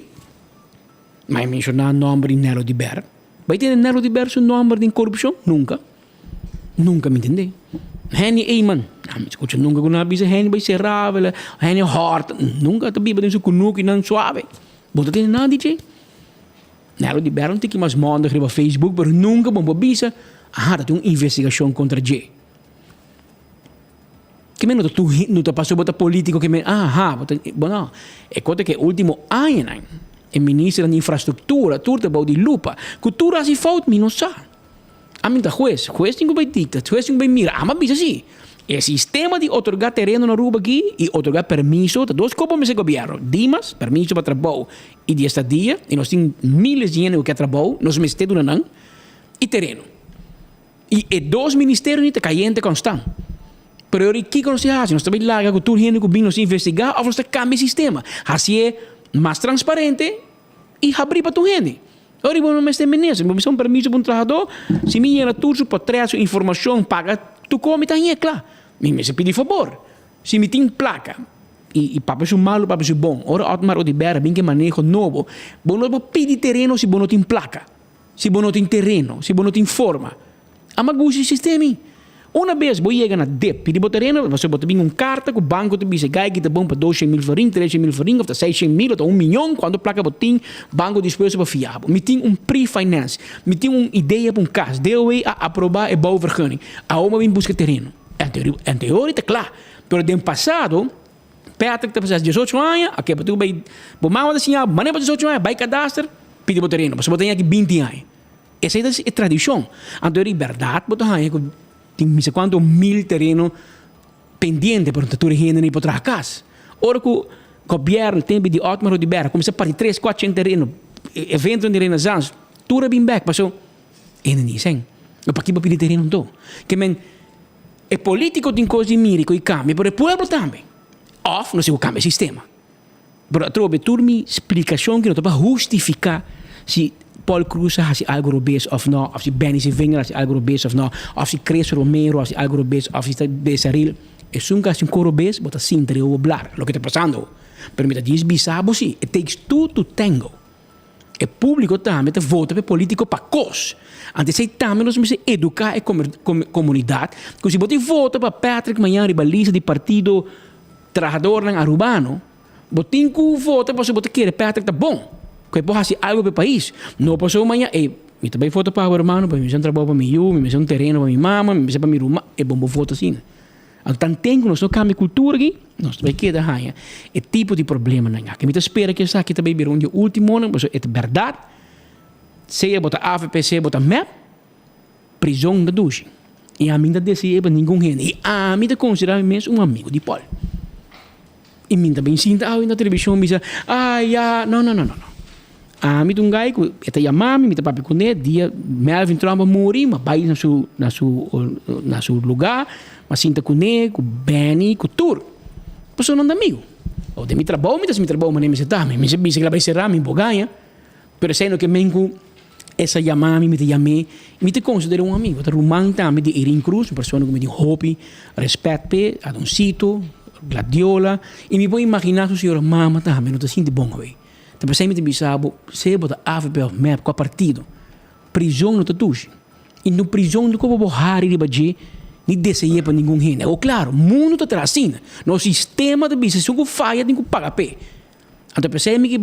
Speaker 16: Ma e menshoná nòmber di Nelo di Ber. Bai tende Nelo di Ber su nòmber den korupshon? Nunka. Nunka mi tende. Henny Eman. Mi skucha nunka ku nan a bisa Henny bai será, Henny hòrt. Nunka ta biba den su kunukinan suave. Bo ta tende nada di dje. Nelo di Ber un tiki mas mòndig riba Facebook, pero nunka bo por bisa, aha, ta tin un investigashon kontra dje. Ke men no ta tur hende, no ta pasobra bo ta politico ke men aha, bo ta, bo no. E kos ta ke ultimo añanan e ministernan di infrastructura tur ta bou di lupa. Ku tur hasi fout mi no sa. Ami ta hues, hues tin ku bai dicta, hues tin ku bai mira. Ami a bisa si, e sistema di otorga tereno na Aruba aki i otorga permiso ta dos kopo mester gobierno. Dimas, permiso pa trabou i di estadia, i nos tin miles di hende ku ke trabou, nos mester duna nan, i tereno. I e dos ministerionan ta kayente konstant. Pero yori kiko nos ta hasi? Nos ta bai laga ku tur hende ku bin nos investigá òf nos ta kambia e sistema? Hasié mas transparente i habrí pa tur hende. Yori bo no mester minister, bo mester un permiso pa un trahadó, si mi yena tur su potrèt, su informashon, paga tur kos mi ta hañ'é kla. Mi mester pidi fabor. Si mi tin plaka i papia su malu papia su bon, ora Otmar Oduber a bin ku e maneho nobo, bo no por pidi tereno si bo no tin plaka. Si bo no tin tereno, si bo no tin forma, ama gusta e sistema ei. Una bes bo yega na dip pidi bo tereno, pasobra bo ta bin un karta ku banko ta bisa gai ki ta bon pa doshen mil florin, treshen mil florin, òf ta seishen mil, òf ta un miyon, kuantu plaka bo tin, banko dispuesto pa fia bo. Mi tin un pre-finance, mi tin un idea pa un kas, DOW a aprobá e bouwvergunning, awor mi a bin buska tereno. En teoria, en teoria ta kla, pero den pasado, Patrick ta pasá diesocho aña, a keba tur bai, bo mama ta siña bo, manera bo diesocho aña, bai kadaster, pidi bo tereno, pasobra bo ta haña aki binti aña. Esei ta e tradishon. Anto di bèrdat bo ta haña ku tin misa kuantu mil tereno pendiente, pero ta tur e hende ni por traha kas. Ora ku gobièrnu tempu di Otmar Oduber a kuminsá parti tres kuatshen tereno, eventonan di Renaissance, tur a bin bèk, pasobra hende ni sèn. Pakiko bo pidi tereno anto? Ke men. E politico tin cos di mira y cu y cambia, pero e pueblo tambe. Of nos tin cu cambia e sistema. Pero atrobe tur mi splicacion ki no ta pa hustifica si Paul Croes a haci algo robes of no, of si Benny Sevinger a haci algo robes of no, of si Chris Romero a haci algo robes of si ta Besaril. Esun cu a haci un cos robes bo ta sinta riba bo blar loke ta pasando. Pero mi ta djis bisa bo si, it takes two to tango. E públiko tambe ta vota pa e polítiko pa kos. Anto esei tambe nos mester eduká e komunidat ku si bo tin vota pa Patrick mañan riba lista di Partido Trahadornan Arubano, bo tin ku vota pasobra bo ta kere Patrick ta bon, ku e por hasi algu pa e pais. No pasobra mañan, ey, mi ta bai vota pa bo hermano pasobra mi mester un trabou pa mi yu, mi mester un tereno pa mi mama, mi mester pa mi ruman, e bon bo vota asina. Anto tanten ku nos no kambia kultura aki, nos ta bai keda haña e tipo di problemanan aki. Mi ta spera ku esaki ta bai bira un di e ultimonan, pasobra e ta bèrdat, sea bo ta avp, sea bo ta mep, prizon ta dushi. I ami no ta dese'é pa ningun hende. I ami ta konsiderá mi mes un amigu di Paul. I mi ta bin sinta awe na televishon bisa, ah ya, no no no no. Ami ta un guy ku e ta yama mi, mi ta papia kuné, dia Melvin Tromp a muri, mi a bai na su na su na su lugá, mi a sinta kuné, ku Benny, ku tur. Pasobra nan ta amigu. O den mi trabou mi ta hasi mi trabou manera mi mester ta. Mi mester bisa ku el a bai será, mi por gaña. Pero esei no ke men ku esa yama mi, mi ta yam'é. Mi ta konsider'é un amigu. Ta ruman tambe di Irene Cruz, un persona ku mi tin hopi rèspèt p'e, Adoncito, Gladiola. I mi por imaginá su señora mama tambe no ta sinti bon awe. Ta p'esei mi ta bisa bo, sea bo ta avp òf mep, kua partido, prizon no ta dushi. I no prizon no koba bo hari riba dje ni dese'é pa ningun hende. Awor klaro, mundu ta traha asina. Nos sistema ta bisa esun ku faya tin ku paga p'e. Anto p'esei mi ke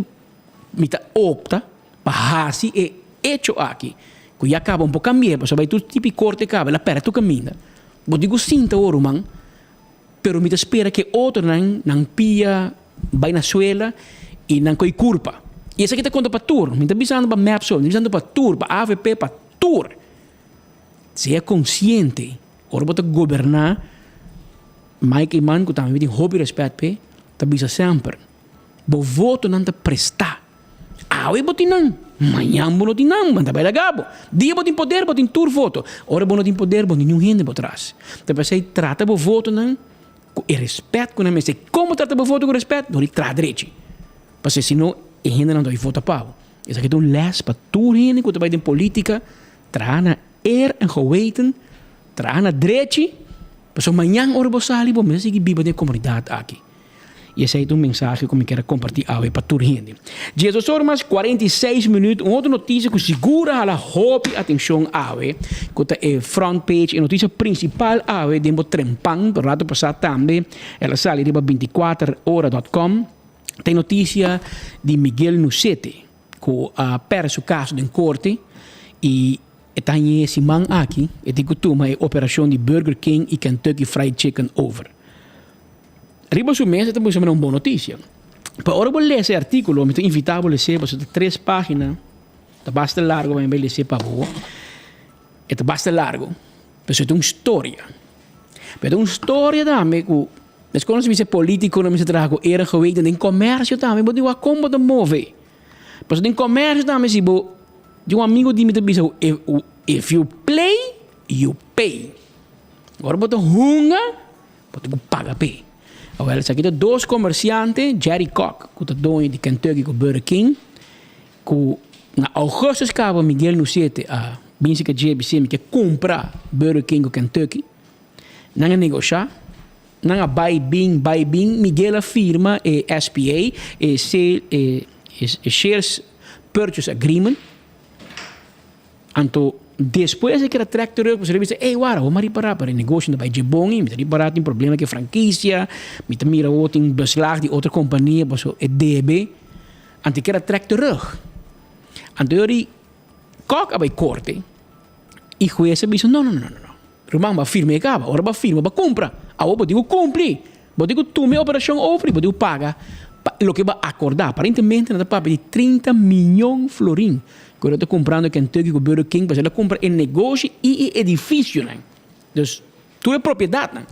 Speaker 16: mi ta opta pa hasi e echo aki. Ku ya kaba un por kambi'é pasobra bai tur tipi korte kaba el a pèrdè tur kaminda. Bo tin ku sinta awor ruman, pero mi ta spera ku e otronan nan pia bai na suela i nan ko'i kurpa. I esaki ta konta pa tur, mi ta bisando pa mep so, mi ta bisando pa tur, pa avp, pa tur. Sea konsiente ora bo ta goberná, Mike Eman ku tambe mi tin hopi rèspèt p'e, ta bisa semper, bo votonan ta prestá. Awe bo tin nan, mañan bo no tin nan, nan ta bai laga bo. Dia bo tin poder, bo tin tur voto. Ora bo no tin poder, bo no tin niun hende bo tras. Ta p'esei trata bo votonan ku e respèt ku nan mester. Komo trata bo voto ku respèt? Dor di traha drechi. Pasobra si no, e hendenan ta bai vota pa bo. Esaki ta un lès pa tur hende ku ta bai den politika, traha na eer en geweten, traha na drechi, pasobra mañan ora bo sali bo mester sigui biba den e komunidat aki. I esei ta un mensahe ku mi kier a kompartí awe pa tur hende. Diesdos ora mas 46 minüt, un otro notisia ku sigur a hala hopi atenshon awe, ku ta e front page, e notisia prinsipal awe den bo trempan, pero rato pasá tambe el a sali riba 24 ora dot com, ta e notisia di Miguel Nucete, ku a pèrdè su kaso den korte i e ta hañ'é e siman aki e tin ku tuma e operashon di Burger King i Kentucky Fried Chicken over. Riba su mes e ta bisa mi na un bon notisia. Pa ora bo lesa e artíkulo, mi ta invitá bo les'é pasobra ta tres página, ta basta largu pa mi bai les'é pa bo. E ta basta largu, pasobra e ta un storia. Pero e ta un storia tambe ku, meskos nos bisa polítikonan mester traha ku era geweten, den komersio tambe bo tin wak kon bo ta move. Pasobra den komersio tambe si bo tin un amigu di mi ta bisa if you play, you pay. Ora bo ta hunga. Bo tin ku paga p'e. Awel, esaki ta dos komersiante, Jerry Kock, ku ta doño di Kentucky ku Burger King, ku na ougùstus kaba Miguel Nucete a bin si ka dje bis'é mi ke kumpra Burger King ku Kentucky. Nan a negoshá, nan a bai bin, bai bin, Miguel a firma e SPA, e e Shares Purchase Agreement. Anto despues e keda trek terug pasobra e bisa, ey wara, bo a ripará pero e negoshi no ta bai dje bon ei, mi ta ripará tin problema ku e frankisia, mi ta mira awor tin beslag di otro kompania pasobra e debe. Anto e keda trek terug. Anto e ora di Kok a bai korte i hues a bisa, no, no, no, no, no, ruman bo a firma e kaba, ora bo a firma bo a kumpra, awor bo tin ku kumpli, bo tin ku tuma e operashon over i bo tin ku paga pa loke bo a akordá. Aparentemente nan ta papia di trinta miyon florin. Ku el ta kumprando Kentucky ku Burger King pasobra el a kumpra e negoshi i e edifisionan. Dus tur e propiedatnan.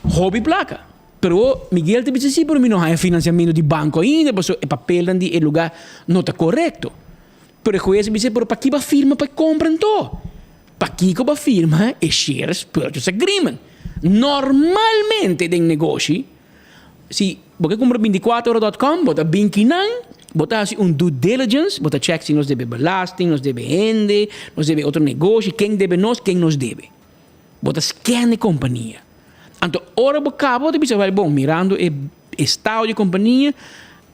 Speaker 16: Hopi plaka. Pero Miguel ta bisa si pero mi no haña finansiamentu di banko ainda pasobra e papelnan di e lugá no ta korekto. Pero e hues a bisa pero paki bo a firma pa e kompra anto? Pakiko bo a firma e shares purchase agreement? Normalmente den negoshi Si bo ke kumpra bintikuater ora dòt kòm, bo ta bin kinan, bo ta hasi un due diligence, bo ta chèk si nos debe belasting, nos debe hende, nos debe otro negoshi, ken debe nos, ken nos debe. Bo ta scan e kompania. Anto ora bo kaba bo ta bisa, wèl bon, mirando e estado di e kompania,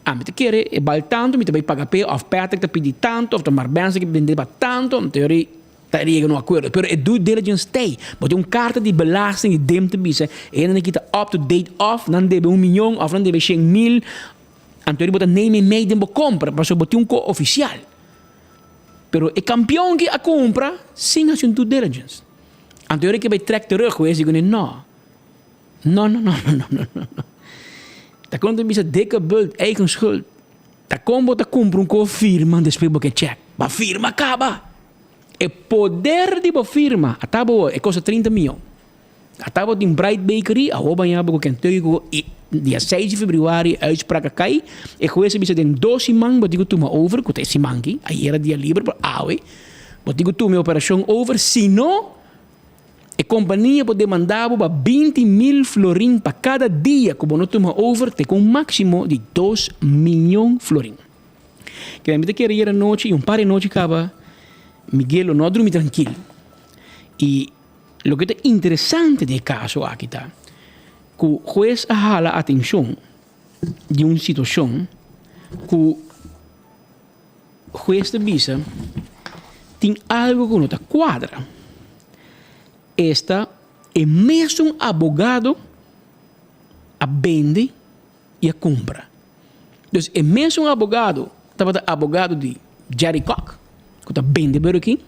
Speaker 16: ami ta kere e bal tantu, mi ta bai paga p'e, òf Patrick ta pidi tantu, òf ta Marbenza ke bende pa tantu, anto yori Ta yega na un akuerdo, pero e due diligence t'ei. Bo tin un karta di belasting di dem ta bisa e hendenan ki ta up to date òf nan debe un miyon òf nan debe shen mil, anto bo ta neem e mei den bo kompra pasobra bo tin un ko ofisial. Pero e kampion ki a kumpra sin hasi un due diligence. Anto ora ke bai trek terug hues di kuné no. No no no no no no no. Ta kon ta bisa dikke bult eigen schuld. Ta kon bo ta kumpra un ko firma despues bo ke chèk. Bo a firma kaba. E poder di bo firma a ta bo e kosta 30 miyon. A ta bo tin Bright Bakery, awor baña bo ku Kentucky ku i dia 6 di februari e uitspraak a kai. E hues a bisa den dos siman bo tin ku tuma over, ku ta e siman aki, ayera dia liber pero awe bo tin ku tuma e operashon over, si no e kompania por demanda bo pa 20 mil florin pa kada dia ku bo no tuma over te ku un máksimo di dos miyon florin. Keda mi ta kere yera nochi y un par di nochi caba Miguel lo no a drumi trankil. Y loke ta interesante den e caso aki ta cu hues a hala atencion di un situacion cu hues ta bisa tin algo cu no ta cuadra. Esta e mesun abogado a bende y a cumpra. Dus e mesun abogado tabata abogado di Jerry Kock, cu ta bende Burger King.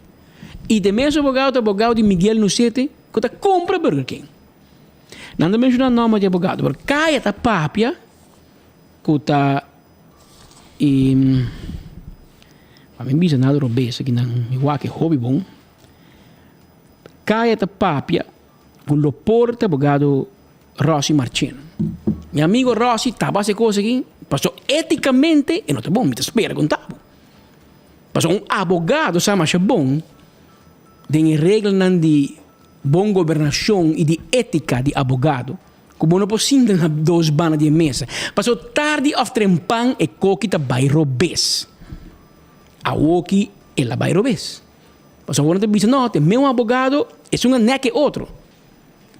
Speaker 16: I ta e mesun abogado ta abogado di Miguel Nucete ku ta kumpra Burger King. Nan ta menshoná nòmber di abogado, pero kaya ta papia ku ta e pa mi bisa nada robes aki nan mi wak e hopi bon. Kaya ta papia ku lo por ta abogado Rossi Marchena. Mi amigo Rossi taba hasi e kos aki pasobra etikamente e no ta bon, mi ta spera ku ta bo. Pasobra un abogado sa masha bon den e reglanan di bon gobernashon i di etika di abogado ku bo no por sinta na dos banda di e mesa. Pasobra tardi òf trempan e koki ta bai robes. Awoki el a bai robes. Pasobra bo no ta bisa no, te meu abogado esun a nèk e otro.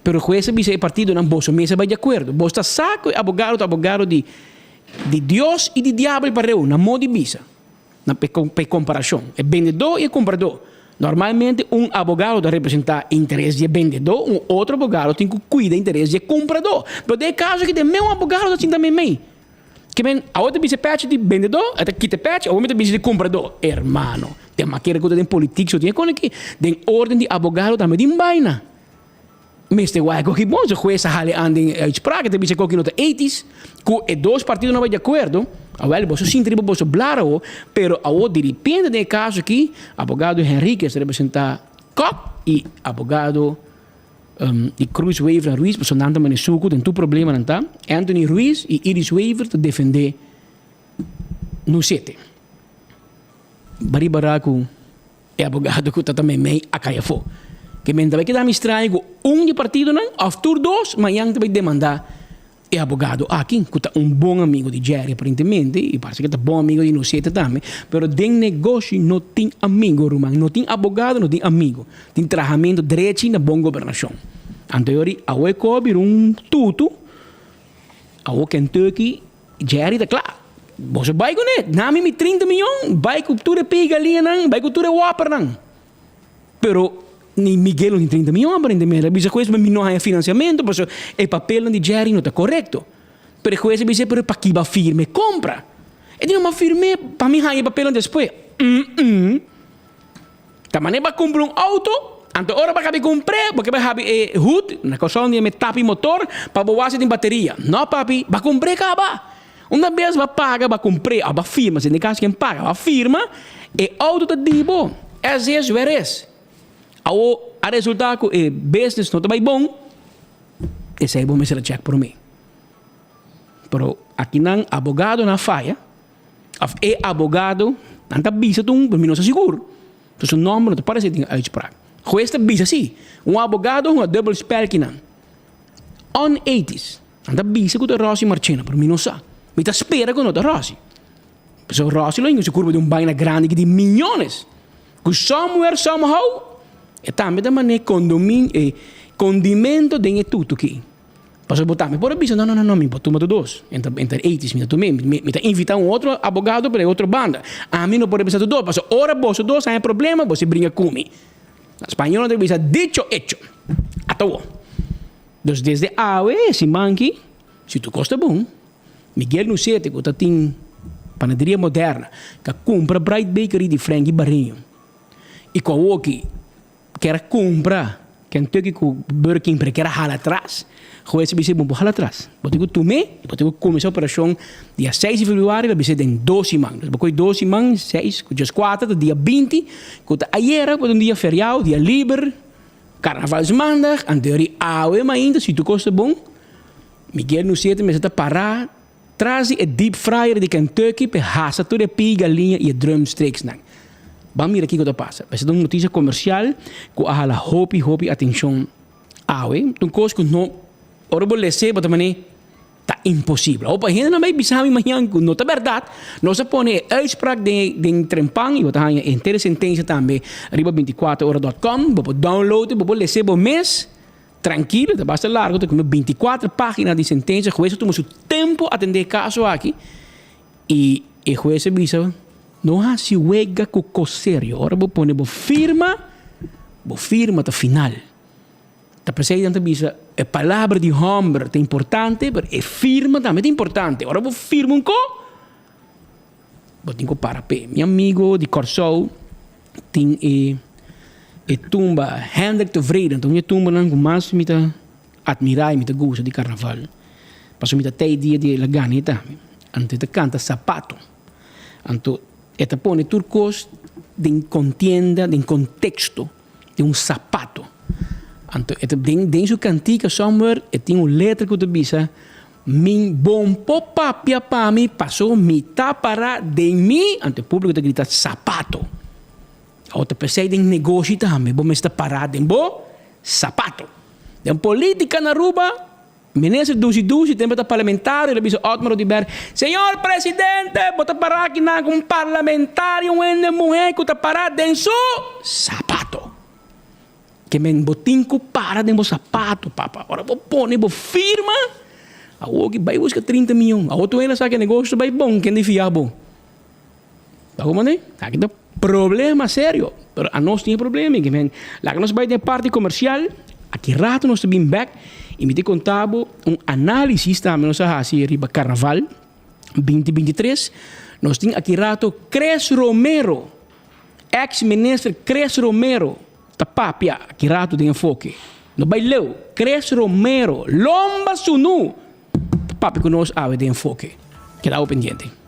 Speaker 16: Pero hues a bisa e partidonan, Boso mes a bai di akuerdo. Boso ta sa ku e abogado ta abogado di di Dios i di diabel pareu, na modo di bisa, na pa e komparashon, e bendedó i e kumpradó. Normalmente un abogado ta representá interes di e bendedó, un otro abogado tin ku kuida interes di e kumpradó. Pero den e kaso aki den meun abogado ta sinta meimei. Ke men, awor ta bisa e pèchi di bendedó, e ta kita e pèchi, awor mi ta bisa di kumpradó. Hermano, den makera ku ta den politik so tin e kon aki. Den orden di abogado tambe tin baina. Mester wak koki bon, so hues a hali an den uitspraak, e ta bisa koki no ta etis, ku e dos partidonan bai di akuerdo, awel boso sinti riba boso blara awo, pero awo diripente den e kaso aki, abogado Henriquez ta representá Kok i abogado Di Cruz Wever en Ruiz pasobra nan ta mane suku den tur problemanan ta. Anthony Ruiz i Iris Wever ta defende Nucete. Bari bara ku e abogado ku ta ta meimei a kai afó. Ke men ta bai keda mi straño ku un di partidonan òf tur dos mañan ta bai demanda E abogado aki, ku ta un bon amigo di Jerry aparentemente, i parse ku ta bon amigo di Noceta tambe, pero den negoshi no tin amigo ruman, no tin abogado, no tin amigo. Tin trahamentu drechi na bon gobernashon. Anto yori awe ku a bira un tutu, awo Kentucky, Jerry ta kla. Boso bai kuné, nami mi 30 miyon, bai ku tur e pei galiñanan, bai ku tur e wappernan. Pero ni Miguel no tin 30 miyon aparentemente. A bisa hues mi no haña financiamento pasobra e papelnan di Jerry no ta korekto. Pero e hues a bisa pero paki bo a firma e kompra? E di no mi a firm'é pa mi haña e papelnan despues. Mm-mm. Ta manera bo a kumpra un outo, anto ora bo a kabi kumpr'é bo ke bai habi e hood, na Kòrsou nan yama e tapi motor, pa bo wak si tin bateria. No papi, bo a kumpr'é kaba. Una bes bo a paga, bo a kumpr'é òf bo a firma, si den kaso ken paga, bo a firma, e outo ta di bo, as is where is. Awo a resultá ku e business no ta bai bon, esei bo mester a chèk promé. Pero akinan abogadonan a faya, òf e abogado, nan ta bisa tun, pero mi no sa sigur, pasobra su nòmber no ta paresé den e uitspraak. Hues ta bisa si, un abogado hunga dubbel spèl kinan. Onethisch. Nan ta bisa ku ta Rossi Marchena, pero mi no sa. Mi ta spera ku no ta Rossi. Pasobra Rossi lo hinka su kurpa den un baina grandi ki tin miyones. Ku somewhere, somehow, e tambe ta man'é kondomin, e kondimento den e tutu ki. Pasobra bo tambe por a bisa, no, no, no, no, mi por tuma tur dos. Enta, enta eighties mi ta tum'é. Mi, mi ta invitá un otro abogado pa e otro banda. Ami no por a bisa tur dos, pasobra ora boso dos haña problema, bo si bringa ku mi. Na spañol nan ta bisa, dicho hecho. Ata wou. Dus desde awe e siman aki, si tur kos ta bon, Miguel Nucete ku ta tin Panaderia Moderna ka kumpra Bright Bakery di Frankie Barreño i ku awoki kier a kumpra Kentucky ku Burger King pero kier a hala atras, hues a bisa bo por hala atras, bo tin ku tum'é i bo tin ku kuminsá operashon dia seis di februari lo bisa den dos siman. Dus bo kohe dos siman, seis ku djes kuater ta dia binti ku ta ayera ku ta un dia feriado, dia liber. Carnavalsmaandag, anterior awe mainta si tur cos ta bon, Miguel Nucete mester ta para tras di e deep fryer di Kentucky p'e hasa tur e pii galiña y e drumsticks-nan. Ban mira kico ta pasa. Mester ta un noticia comercial cu a hala hopi hopi atencion awe. Ta un cos cu no, ora bo lese bo ta mane. Ta imposibel. Hopi hendenan bai bisa mi mañan ku no ta bèrdat. Nos a pone e uitspraak den den trempan i bo ta haña e henter sentensia tambe riba 24 ora dot com. Bo por download e, bo por lese bo mes trankilo. Ta basta largu, ta kume 24 pagina di sentensia. Hues a tuma su tempu atende e kaso aki i e hues a bisa no hasi wega ku kos serio. Ora bo pone bo firma, bo firma ta final. Ta p'esei nan ta bisa e palabra di hòmber ta importante, pero e firma tambe ta importante. Ora bo firma un ko, bo tin ku para p'e. Mi amigo di Kòrsou tin e. E tumba Hendrik Tevreden ta un di e tumbanan ku mas mi ta atmirá i mi ta gusta di karnaval. Pasobra mi ta tei dia di el a gana e tambe. Anto e ta kanta Sapato. Anto e ta pone tur kos den kontienda, den konteksto di un sapato. Anto e ta den den su kantika somewhere e tin un letra ku ta bisa, Mi bon por papia pa mi paso mi ta pará den mi, anto e públiko ta grita, sapato. Awor ta p'esei den negoshi tambe bo mester pará den bo sapato. Den polítika na Aruba, minister Dushi Dushi tempu e ta parlamentario el a bisa Otmar Oduber, Señor Presidente, bo ta pará akinan ku un parlamentario, un hende muhé ku ta pará den su sapato. Ke men bo tin ku para den bo sapato, papa. Ora bo pone bo firma, awor ki bai buska 30 miyon. Awor tur hende sa ku e negoshi ta bai bon, ken di fia bo? Ta como ne? Aki ta problema serio. Pero anos tin e problema i men laga nos bai den e parti comercial. Aki rato nos ta bin bek i mi ta conta bo un analisis tambe nos a haci riba carnaval 2023. Nos tin aki rato Chris Romero, ex minister Chris Romero ta papia aki rato den Enfoke. No bai leu, Chris Romero lomba sunu! Ta papia ku nos awe den enfoke. Keda awe pendiente.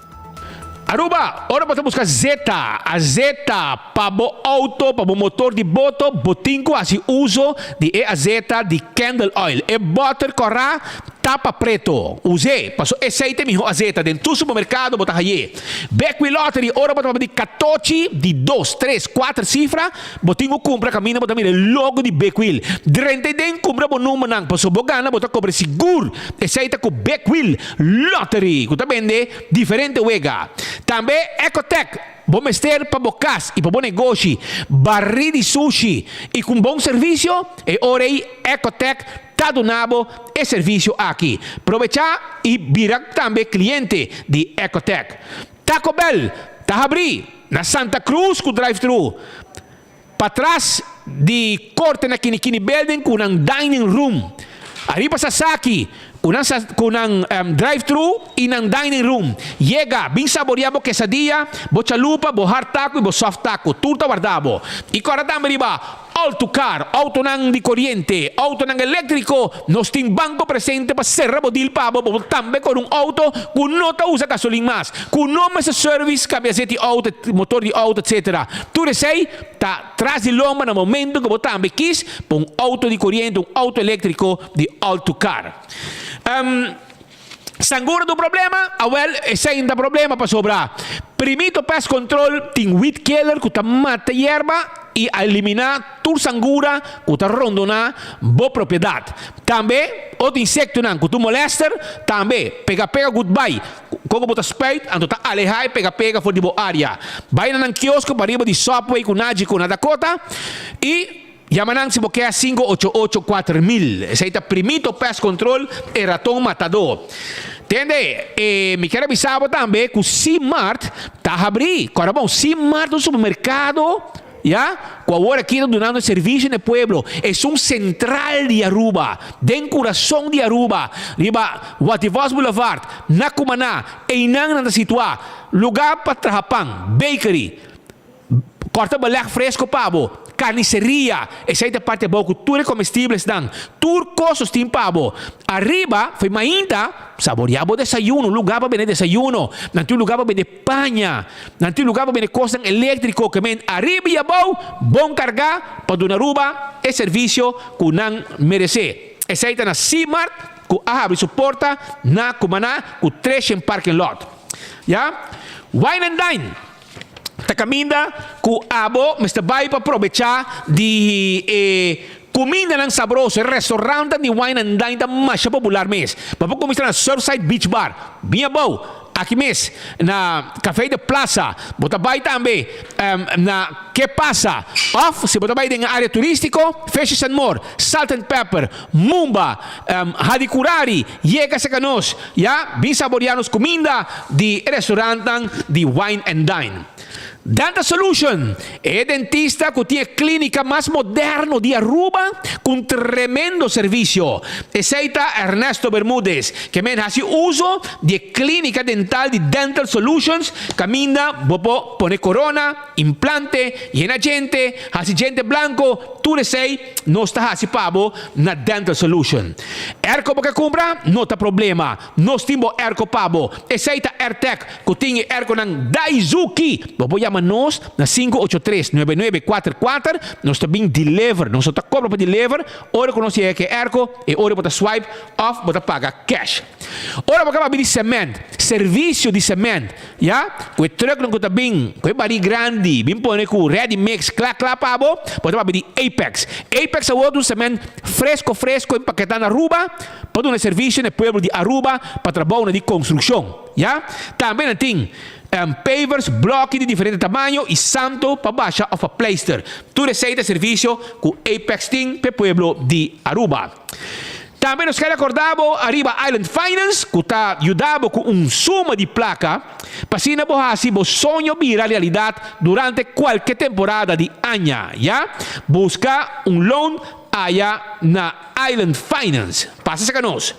Speaker 1: Aruba, ora bo ta buska zeta, azeta, pa bo auto, pa bo motor di boto, bo tin ku hasi uso di e azeta di Candle Oil. E bòter kòrá tapa preto. Us'é, paso esei ta e mihó azeta. Den tur supermerkado bo ta hañ'é. Bekwil Lottery, ora bo ta papia di katochi di dos, tres, kuater sifra, Bo tin ku kumpra kaminda bo ta mira e logo di Big Wheel. Drenta ei den kumpra bo numbernan pasobra bo gana bo ta kobra sigur. Esei ta ku Big Wheel Lottery ku ta bende diferente wega. Tambe Ecotec bo mester pa bo kas i pa bo negoshi barí di sushi i ku un bon servisio, e ora ei Ecotec ta duna bo e servisio aki. Probechá i bira tambe kliente di Ecotec. Taco Bell ta habrí na Santa Cruz ku drive-thru patras di korte na Kinikini Building ku nan dining room. Ariba Sasaki ku nan ku nan drive-thru i nan dining room. Yega, bin saboria bo quesadilla, bo chalupa, bo hard taco i bo soft taco. Tur ta warda bo. I kòrda tambe riba Autocar, autonan di coriente, autonan electrico, nos tin banco presente pa cera bo deal pa bo, bo por tambe core un auto cu no ta usa gasolin mas, cu no mester service, cambia zet di auto, motor di auto etc. Tur esey ta tras di lomba na momento cu bo tambe kies pa un auto di coriente, un auto electrico di Autocar. Sangura ta un problema? Awel, esei no ta problema pasobra Primito Pest Control tin weed killer ku ta mata yerba i a eliminá tur sangura ku ta rondoná bo propiedat. Tambe otro insektonan ku ta molester tambe pega pega goodbye. Kon ku bo ta spuit anto ta alehá e pega pega for di bo área. Bai na nan kiosko pariba di Subway ku Nagico na Dakota i. Yama nan si bo ke 588 4000. Esei ta Primito Pest Control, e raton matadó. Tende, e mi kier a bisa bo tambe ku Simart ta habrí. Kòrda bon, Simart ta un supermerkado, ya, ku awor aki ta dunando servisio na e pueblo. Esun sentral di Aruba, den kurason di Aruba, riba Wativos Boulevard, na Cumaná. Einan nan ta situá. Lugá pa traha pan, bakery. Kòrta beleg fresko pa bo. Karniseria, esei ta parti abou ku tur e komestiblesnan. Tur kos nos tin pa bo. Ariba, fo'i mainta, saboriá bo desayuno, un lugá pa bende desayuno. Nan tin un lugá pa bende paña. Nan tin un lugá pa bende kosnan eléktriko. Ke men ariba i abou, bon kargá pa duna Aruba e servisio ku nan meresé. Esei ta na Simart ku a habri su porta na Cumaná ku Treshen Parking Lot. Ya. Wine and Dine. Ta kaminda ku abo mester bai pa probechá di e kumindanan sabroso. E restaurantan di Wine and Dine ta masha popular mes. Bo por kuminsá na Surfside Beach Bar, bien abou, aki mes na Café de Plaza. Bo ta bai tambe na Ke Pasa? Òf si bo ta bai den e área turístiko, Fishes and More, Salt and Pepper, Mumba, Hadicurari, yega serka nos. Ya, bin saboreá nos kuminda di e restaurantnan di Wine and Dine. Dental Solution, e dentista ku tin e klínika mas moderno di Aruba ku un tremendo servisio. Esei ta Ernesto Bermudez, ke men hasi uso di e klínika dental di Dental Solutions kaminda bo por pone korona. implante, yena djente, hasi djente blanco, tur esey nos ta hasi pa bo na Dental Solution. Airco bo ke cumpra? No ta problema, nos tin bo airco pa bo. Esey ta Airtec cu tin e airconan Daizuki. Bo por yama nos na 583 9944, nos ta bin deliver, nos no ta cobra pa deliver, ora cu nos yega cu e airco, e ora bo ta swipe of bo ta paga cash. Ora bo kaba bini cement, servicio di cement, ya, cu e trucknan cu ta bin cu e bari grandi bin pone cu ready mix cla cla pa bo, bo ta papia di Apex. Apex awor ta un cement fresco fresco empaketa na Aruba pa duna servicio na e pueblo di Aruba pa trabounan di construccion, ya. Tambe nan tin pavers, bloki di diferente tamaño y santo pa basha of pa pleister. Tur esey ta servicio cu Apex tin pa e pueblo di Aruba. Tambe nos kere acorda bo ariba Island Finance cu ta yuda bo cu un suma di placa pa asina bo haci bo soño bira realidad durante cualke temporada di aña. Ya busca un loan aya na Island Finance. Pasa cerca nos.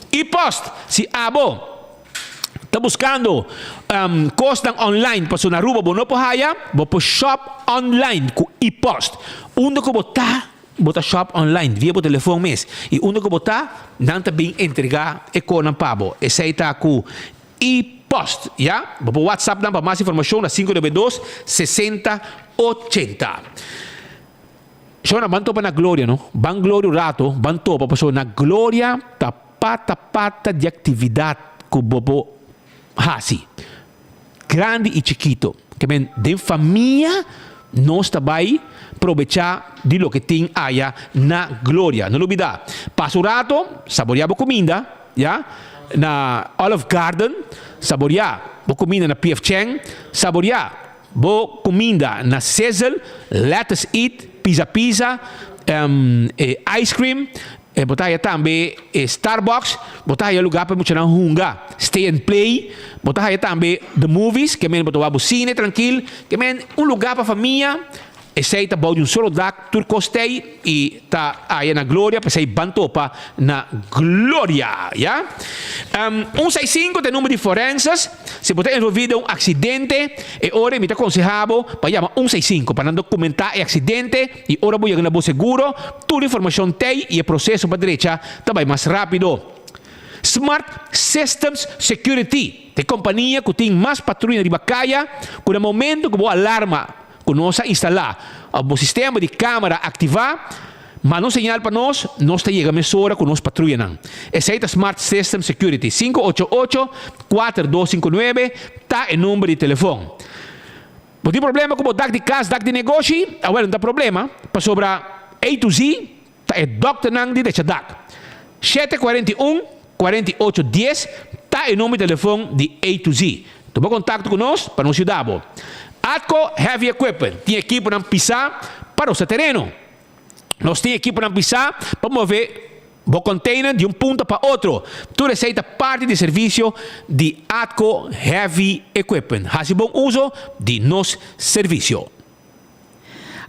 Speaker 1: Y post si abo ta buscando cosnan online pasobra na Aruba bo no por haya, bo por shop online cu e-post. Unda cu bo ta Bo ta shop online via bo telefon mes y unda cu bo ta, nan ta bin entrega e conan pa bo. Esey ta cu e-post, ya. Bo por whatsapp nan pa mas informacion na 592 60 80. Shona, ban topa na Gloria no. Ban Gloria un rato, ban topa pasobra na Gloria ta pata pata di actividad cu bo por haci. Grandi i chikito. Ke men den famia nos ta bai probechá di loke tin aya na Gloria. No lubidá, pasa un rato, saboriá bo kuminda, ya, na Olive Garden, saboriá bo kuminda na PF Chang, saboriá bo kuminda na Sizzle, Lettuce Eat, Pizza Pizza, ice cream, E bo ta haya tambe e Starbucks, bo ta haya lugar pa e muchanan hunga, stay and play, bo ta haya tambe the movies, ke men bo ta wak bo cine trankil, ke men un lugar pa famia, esey ta bou di un solo dak, tur kos t'ey y ta haya na Gloria, p'esey ban topa na Gloria, ya. Un seis sinku ta e number di forenses. Si bo ta envolví den un aksidente, e ora mi ta konsehá bo pa yama un seis sinku pa nan dokumentá e aksidente i ora bo yega na bo seguro, tur informashon t'ei i e proseso pa drecha ta bai mas rápido. Smart Systems Security ta e kompania ku tin mas patruya riba kaya ku na momentu ku bo alarma ku nos a instalá òf bo sistema di kámara aktivá, Manda un señal pa nos, nos ta yega mesora ku nos patruyanan. Esei ta Smart System Security, 588 4259 ta e number di telefon. Bo tin problema ku bo dak di kas, dak di negoshi? Awel no ta problema, pasobra A to Z ta e dòkternan di drecha dak. 741 48 dies ta e number di telefon di A to Z. Tuma kontakto ku nos pa nos yuda bo. Atco Heavy Equipment tin ekiponan pisá pa rosa tereno. Nos tin ekiponan pisá pa move bo container di un punto pa otro. Tur esei ta parti di servisio di Atco Heavy Equipment. Hasi bon uso di nos servisio.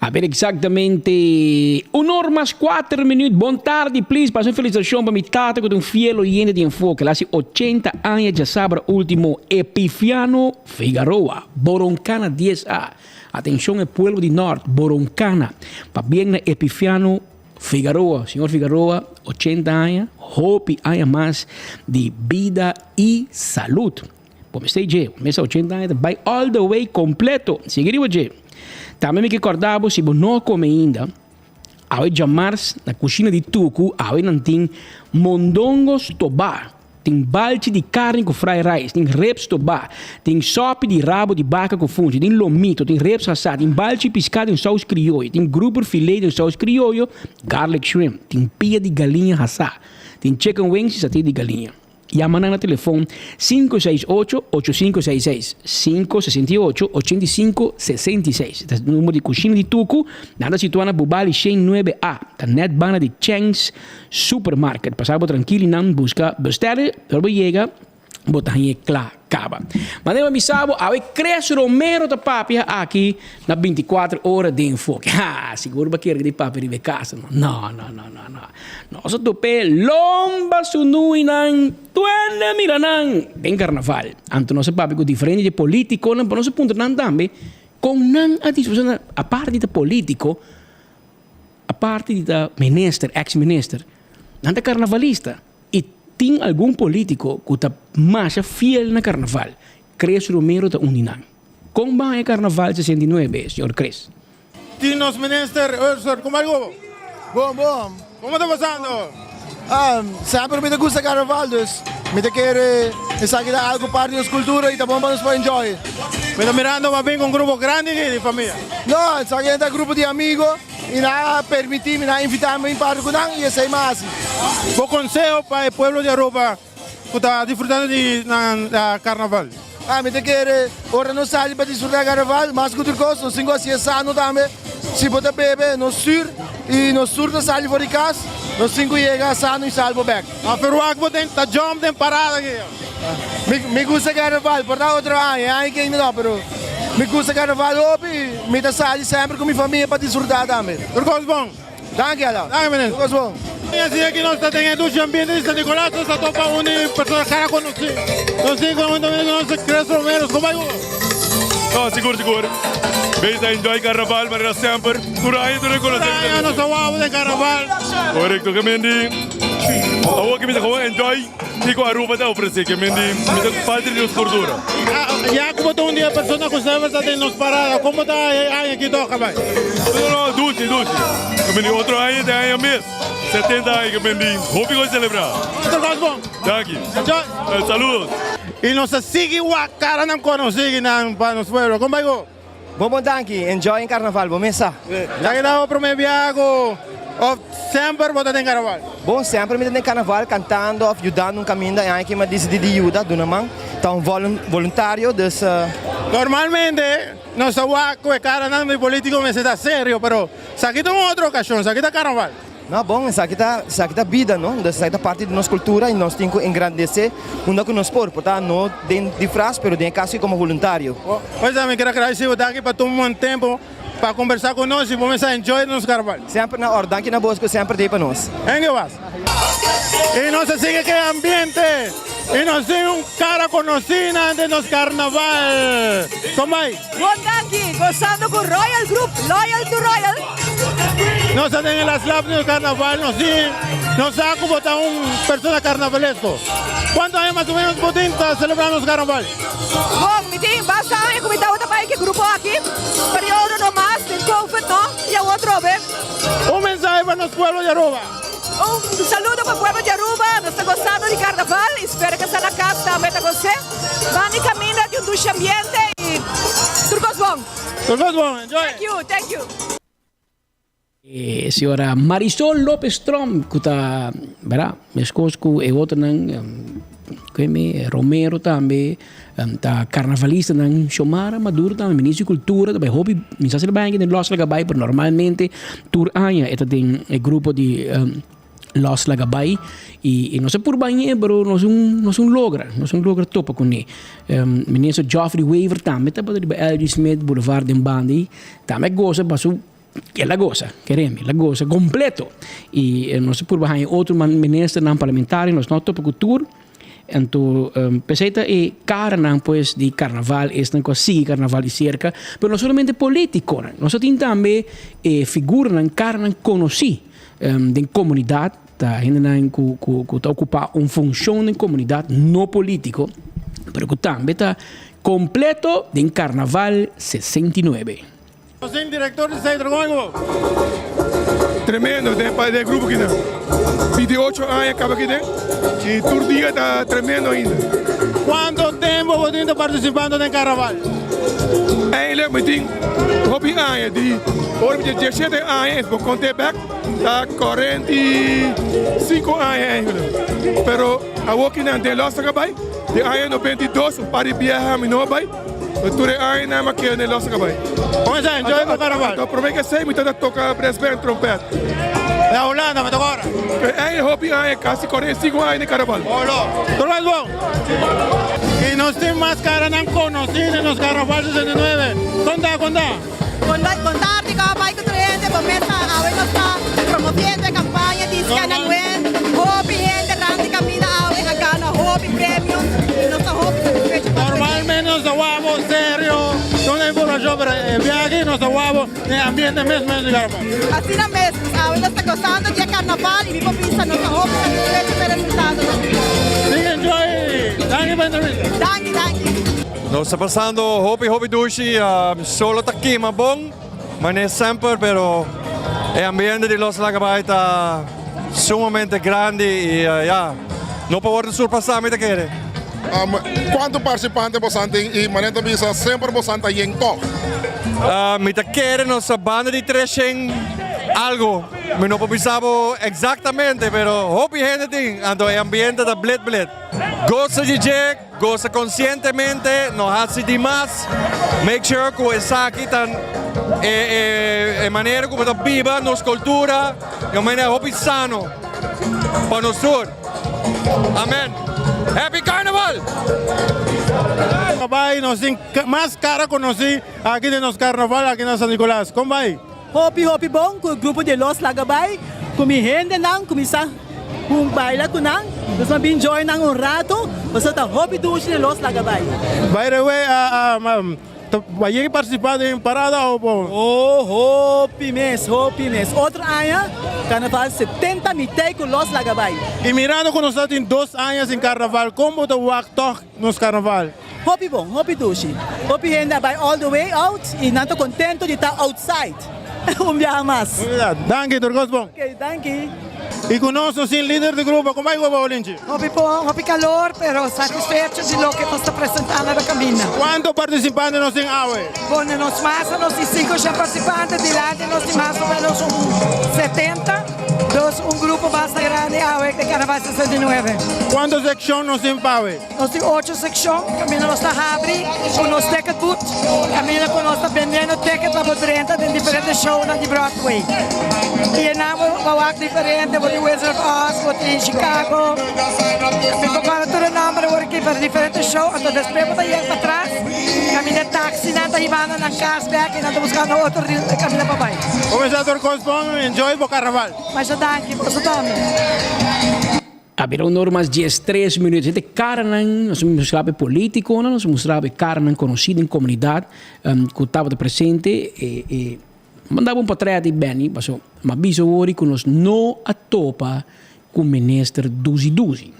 Speaker 16: A ber exactamente un or mas cuater minuut. Bon tardi please pasa un felicitacion pa mi tata cu ta un fiel oyente di Enfoke. El haci ochenta aña djasabra ultimo. Epifiano Figaroa, Boroncana dies A. Atencion e pueblo di Nort, Boroncana. Pabien na Epifiano Figaroa. Señor Figaroa, ochenta aña, hopi aña mas di bida y salud. Bo mester dje, bo mester ochenta aña ta bai all the way completo. Sigui riba dje. Tambe mi ke corda bo si bo no a come ainda, awe djamars na cushina di Tucu awe nan tin mondongo stobá. Tin balchi di karni ku fried rice, tin ribs tobá, tin sòpi di rabo di baka ku funchi, tin lomito, tin ribs hasá, tin balchi piská den sous krioyo, tin grouper filé den sous krioyo, garlic shrimp, tin pia di galiña hasá, tin chicken wings i saté di galiña. Yama nan na telefon 568 8566, 568 8566. Ta number di Kushina di Tuku, nan ta situá na Bubali 109 A, ta nèt banda di Cheng's Supermarket. Pasa bo trankil y nan busca bestelle, ora bo yega bo ta hañ'e kla kaba. Manera bo bisa bo awe Chris Romero ta papia aki na 24 ora den Enfoke. Ha, sigur bo a kere di papia riba e casa no. No, no, no, no, no. Nos a top'e lomba su nuinan tuende mira nan den carnaval. Anto nos a papia cu diferente di e politiconan pa nos a puntra nan tambe. Kon nan a disfruta aparte di ta politico, aparte di ta minister, ex minister, nan ta carnavalista y tin algun politico cu ta masha fiel na carnaval. Chris Romero ta un di nan. Kon ban e carnaval 69, señor Chris?
Speaker 17: Tin nos minister Ursur, como algo?
Speaker 18: Bon, bon.
Speaker 17: Como ta pasando?
Speaker 18: Ah, semper mi ta gusta carnaval, dus mi ta kere esaki ta algo parti di nos cultura y ta bon pa nos por enjoy.
Speaker 17: Mi ta mirando bo a bin cu un grupo grandi di famia.
Speaker 18: No, esaki ta grupo di amigo y nan a permiti mi, nan a invita mi bin parti cu nan y esey mi a haci.
Speaker 17: Bo conseho pa e pueblo di Aruba Cu ta disfrutando di nan carnaval.
Speaker 18: Ami ta kere ora nos sali pa disfruta carnaval, mas cu tur cos nos tin cu hacié sano tambe. Si bo ta bebe, nos stuur y nos tur ta sali for di cas, nos tin cu yega sano y salvo bek.
Speaker 17: A ferwagt bo den ta jump den parada aki.
Speaker 18: Mi mi gusta carnaval, por ta otro aña, e aña aki ainda no, pero mi gusta carnaval hopi y mi ta sali semper cu mi famia pa disfruta tambe.
Speaker 17: Tur cos bon.
Speaker 18: Danki Ala.
Speaker 17: Danki meneer.
Speaker 18: Tur cos bon.
Speaker 17: Y así aki nos ta den e dushi ambiente di San Nicolas, nos ta topa un di persona cara conoci. Nos tin con nos Chris Romero. Como bay bo?
Speaker 19: No, sigur sigur. Beis ta enjoy carnaval manera semper. Tur aña tur reconoce.
Speaker 17: Tur aña nos ta wou den carnaval.
Speaker 19: Correcto, ke men di awor ke mi ta gewoon enjoy kiko Aruba ta ofrece, ke men di mi ta parti di nos cultura.
Speaker 17: Ya ku bo ta un di e persona ku semper ta den nos parada, komo ta e aña aki toka bai?
Speaker 19: No, no, dushi, dushi. Ke men di otro aña ta e aña mes, 70 aña ke men di hopi kos celebra.
Speaker 17: Otro kos bon.
Speaker 19: Danki.
Speaker 17: Enjoy.
Speaker 19: Saludos.
Speaker 17: I nos ta sigui wak karanan konosí nan pa nos pueblo. Kon bai ku?
Speaker 11: Bon bon danki, enjoy en carnaval bo mes sa.
Speaker 17: Ya ki ta bo prome biaha ku of semper bo ta den carnaval?
Speaker 11: Bon semper mi ta den carnaval cantando of yudando un caminda e aña aki mi a dicidi di yuda duna man ta un voluntario dus.
Speaker 17: Normalmente nos ta wak ku e karanan di politico mester ta serio pero esaki ta un otro ocasion esaki ta carnaval.
Speaker 11: No, bon, esaki ta, esaki ta bida, no? Entonces esaki ta parti di nos cultura y nos tin cu engrandece unda cu nos por, por ta no den disfraz, pero den e caso como voluntario.
Speaker 17: Pues mi kier a gradeci bo danki pa tuma un tempo pa conversa cu nos y bo mester enjoy nos carnaval.
Speaker 11: Semper na or, danki na bos cu semper t'ey pa nos.
Speaker 17: Hengue was. Y nos a sigui cu e ambiente y nos tin un cara conoci nan den nos carnaval. Con bay?
Speaker 20: Bon danki, gozando cu Royal Group, Loyal to Royal.
Speaker 17: Nos ta den e las lap di nos carnaval, nos tin, nos sa cu bo ta un persona carnavalesco. Cuanto aña mas o menos bo tin ta celebra nos carnaval?
Speaker 20: Bon, mi tin basta aña cu mi tabata bay cu e grupo aki, periodo no mas, den covid no, y awor trobe.
Speaker 17: Un mensahe pa nos pueblo di Aruba.
Speaker 20: Un saludo pa pueblo di Aruba, nos ta gozando di carnaval y spera cu esnan na cas tambe ta goce. Ban di caminda di un dushi ambiente y tur cos bon.
Speaker 17: Tur cos bon, enjoy.
Speaker 20: Thank you, thank you.
Speaker 16: E señora Marisol Lopez Tromp cu ta, bera, mescos cu e otronan, cu e Romero tambe, ta carnavalistanan. Xiomara Maduro tambe, ministro di cultura, ta bay hopi, mi sa si el bay anke den Los Laga Bay, pero normalmente tur aña e ta den e grupo di Los Laga Bay y nos a purba añe pero nos un nos un logra, nos un logra topa cune. Minister Geoffrey Wever tambe tabata riba LG Smith Boulevard den banda y tambe a goza paso el a goza, keremi, el a goza completo. Y nos a purba haña otro ministernan parlamentario, nos no a topa cu tur. Anto p'esei ta e karanan pues di karnaval, esnan ku a sigui karnaval di serka, pero no solamente politikonan, nos a tin tambe e figuranan, karanan konosí den komunidat, ta hendenan ku ku ku ta okupá un funshon den komunidat no politiko, pero ku tambe ta kompleto den karnaval 69.
Speaker 17: Nos tin director di Centro Goingo.
Speaker 21: Tremendo den pa den grupo kinan. 28 aña caba kiden y tur dia ta tremendo ainda.
Speaker 17: Cuanto tempo bo tin ta participando den carnaval?
Speaker 21: Eigenlijk mi tin hopi aña di ora mi tin 17 aña es bo conte bek ta 45 aña eigenlijk. Pero awor kinan den los a bay di aña 92 un par di biaha mi no a bay. Tur e añanan mi a keda den Los Cabay.
Speaker 17: Kon esei? Enjoy bo carnaval.
Speaker 21: Anto prome ke esei mi tabata toka brass band trompet.
Speaker 17: Na Hulanda mi ta kora.
Speaker 21: E hopi aña, kasi 45 aña den carnaval.
Speaker 17: Olo. Tur mas bon. Y nos tin mas caranan conoci den nos carnaval 69. Kon ta, kon ta?
Speaker 20: Kon ta, kon ta arti kaba bai ku tur hende bo mes sa awe nos ta promoviendo e campaña di Scan and Win. Hopi hende randi caminda awe a gana hopi premio y nos ta hopi satisfecho pa
Speaker 17: Normalmente nos ta wak bo serio, duna informacion. informashon, pero e biaha aki nos ta wak den e ambiente mes mes di karnaval.
Speaker 4: Asina mes, awe nos ta gozando di e karnaval i mi por bisa nos ta hopi satisfecho ku e resultadonan.
Speaker 17: Big enjoy! Danki pa e entrevista.
Speaker 4: Danki, danki.
Speaker 22: Nos ta pasando hopi hopi dushi, solo ta kima bon. Mane semper pero e ambiente di Los Lagabay ta sumamente grandi y ya no por wordo surpasa mi ta kere.
Speaker 23: Cuanto participante bosan tin y mane ta bisa semper bosan ta yen tog?
Speaker 22: Mi ta kere nos ta banda di treshen algo mi no por bisa bo exactamente pero hopi hende tin anto e ambiente ta blit blit. Gosa di dje. Gosa konsientemente, no hasi di mas. Make sure ku esaki ta e manera ku bo ta biba nos kultura, e un manera hopi sano pa nos tur. Amen. Happy Carnival!
Speaker 17: Bai nos tin mas kara konosí aki den nos karnaval aki na San Nicolas. Kon bai?
Speaker 24: Hopi hopi bon ku e grupo di Los Laga Bai ku mi hendenan kuminsá un baila ku nan. Nos a bin join nan un rato pasobra ta hopi dushi di Los Laga Bai.
Speaker 17: By the way, ta yega partisipá den parada o bo?
Speaker 24: Oh hopi mes, hopi mes. Otro aña karnaval 70 mi tei ku Los Laga Bai.
Speaker 17: I mirando ku nos ta tin dos aña sin karnaval, kon bo ta wak tòg nos karnaval?
Speaker 24: Hopi bon, hopi dushi. Hopi hende a bai all the way out y nan ta contento di ta outside un biaha mas.
Speaker 17: Danki, tur cos bon.
Speaker 24: Ok, danki.
Speaker 17: Y cu nos nos tin lider di grupo, con bai cu bo Linchi?
Speaker 25: Hopi bon, hopi calor, pero satisfecho di loke nos ta presentando na caminda.
Speaker 17: Cuanto participante nos tin awe?
Speaker 25: Bon, den nos masa nos tin cinco shen participante, dilanti nos tin mas o menos un 70. Dus un grupo basta grandi awe den Carnaval 69.
Speaker 17: Cuanto seccion nos tin pawe?
Speaker 25: Nos tin ocho sekshon kaminda nos ta habri ku nos ticket booth, kaminda ku nos ta bendiendo ticket pa bo drenta den diferente shownan di Broadway. I enan bo bo wak diferente, bo tin Wizard of Oz, bo tin Chicago, mi por kòrda tur e nòmber awor aki, pero diferente show, anto despues bo ta yeg patras kaminda e taxinan ta hibando nan kas bèk i nan ta buskando otro kaminda pa bai.
Speaker 17: Kuminsá tur kos bon, enjoy bo karnaval.
Speaker 25: Masha danki, boso tambe.
Speaker 16: A bira un ora mas 13 minuut. Hende karanan, nos a mustra e politiconan, nos a mustra e karanan conoci den comunidad cu tabata presente. E, e mandaba un portret di Benny, paso m'a bisa hori cu nos no a topa cu minister Duzi Duzi.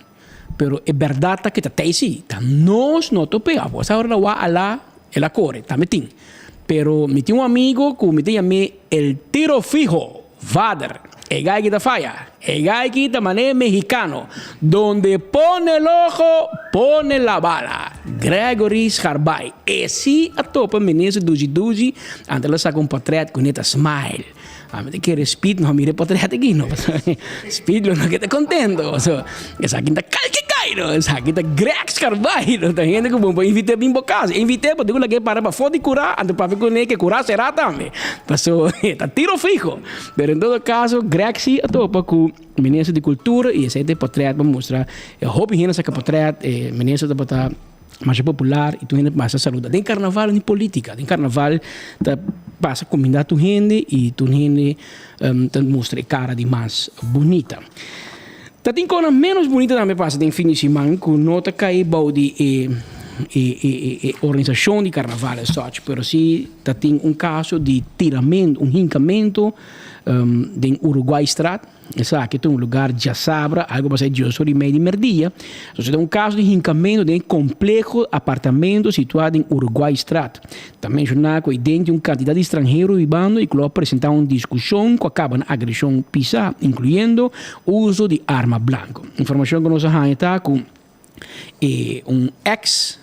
Speaker 16: Pero e berdad ta cu ta tey si, ta nos no top'e. Abo sa ora la wak ala, el a core, tambe tin. Pero mi tin un amigo cu mi ta yam'e el tiro fijo. Vader, e gai ki ta faya, e gai ki ta manera mexicano, donde pone el ojo, pone la bala. Gregory Scharbay, e si a topa minister Duzi Duzi, anto el a saca un portret cu ne ta smile. Ami ta kere Speed no a mira e portret aki no, pasobra Speed lo no keda contento, pasobra esaki ta kalke gai no, esaki ta Greg Scharbay no, ta hende cu bo por invita bin bo cas, invit'e bo tin cu lag'e para pafó di cura, anto papia cu ne ke cura sera tambe. Paso e ta tiro fiho. Pero en todo caso, Greg si a topa cu minister di cultura y esey ta e portret pa mustra e hopi hende a saca portret, e minister tabata masha popular y tur hende pasa saluda. Den carnaval ni politica, den carnaval ta pasa cuminda tur hende y tur hende ta mustra e cara di mas bunita. Ta tin konan ménos bunita tambe pasa den fin di siman ku no ta kai bou di e e organisashon di karnaval as such, pero si ta tin un kaso di tiramentu, un hinkamentu den Uruguaystraat. Esaki ta un lugar djasabra, algu pasa e dioso di mei di merdia. Entonces ta un kaso di hinkamentu den e kompleho apartamento situá den Uruguaystraat. Ta menshoná ku ei den tin un kantidat di stranhero bibando i ku lo a presentá un diskushon ku a kaba na agreshon pisá, inkluyendo uso di arma blanko. Informashon ku nos a haña ta ku e un eks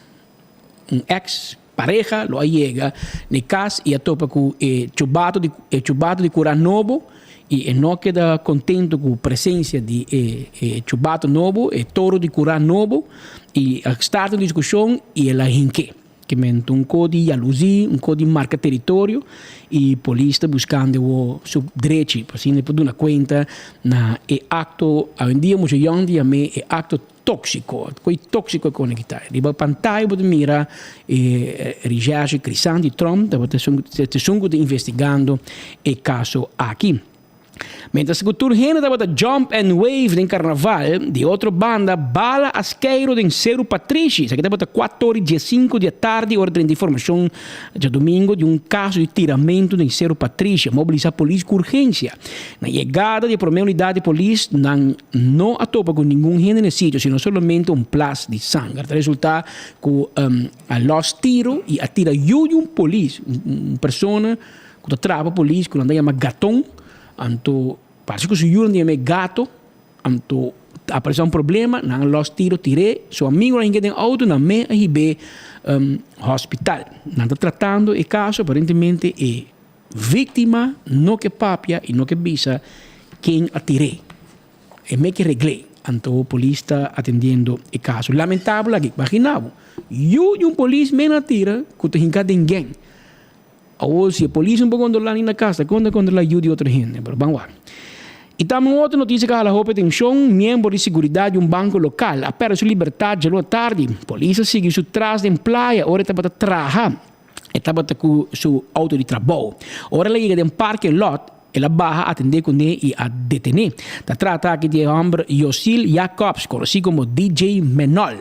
Speaker 16: un eks pareha lo a yega na e kas i a topa ku e chubato di e chubato di kura nobo i e no keda kontento ku presensia di e e chubato nobo, e toro di kura nobo i a start un diskushon i el a hink'é. Ke men ta un ko di yaluzí, un ko di marka teritorio i polis ta buskando awor su drechi pa asina e por duna kuenta na e akto. Awendia mucha yòn ta yam'é e akto tóksiko. Koi tóksiko e kone ki ta. Riba pantaya bo ta mira e Recherche Crisanti Tromp tabata esun ku ta investigando e kaso aki. Mientras ku tur hende tabata jump and wave den karnaval, di otro banda bala a skeiro den Seru Patrishi. Esaki tabata kuator i diesinku di atardi ora drenta informashon djadumingu di un kaso di tiramentu den Seru Patrishi. A mobilisa polis ku urgensia. Na yegada di e prome unidat di polis nan no a topa ku ningun hende na e sitio sino solamente un plas di sanger. Ta resulta ku a los tiro i a tira yu di un polis, un persona. Ku ta traha pa polis ku nan ta yama gaton, anto parse ku su yunan ta yama e gato, anto aparesé un problema, nan a lòs tiro tir'é, su amigonan a hinka den outo, nan me a hib'é hospital. Nan ta tratando e kaso, aparentemente e víktima no ke papia i no ke bisa ken a tir'é. E me ke regl'é, anto polis ta atendiendo e kaso. Lamentabel aki, imagina bo, yu di un polis men a tira ku ta hinka den gèng. Awor si e polis no por controla ni na cas, ta con ta controla yu di otro hende? Pero ban wak. Y tambe un otro noticia cu a hala hopi atencion, miembro di seguridad di un banco local a perde su libertad djaluna tardi. Polis a sigui su tras den playa ora e tabata traha. E tabata cu su auto di trabou. Ora el a yega den parking lot, el a baha atende cune y a detene. Ta trata aki di e homber Yosil Jacobs, conoci como DJ Menol.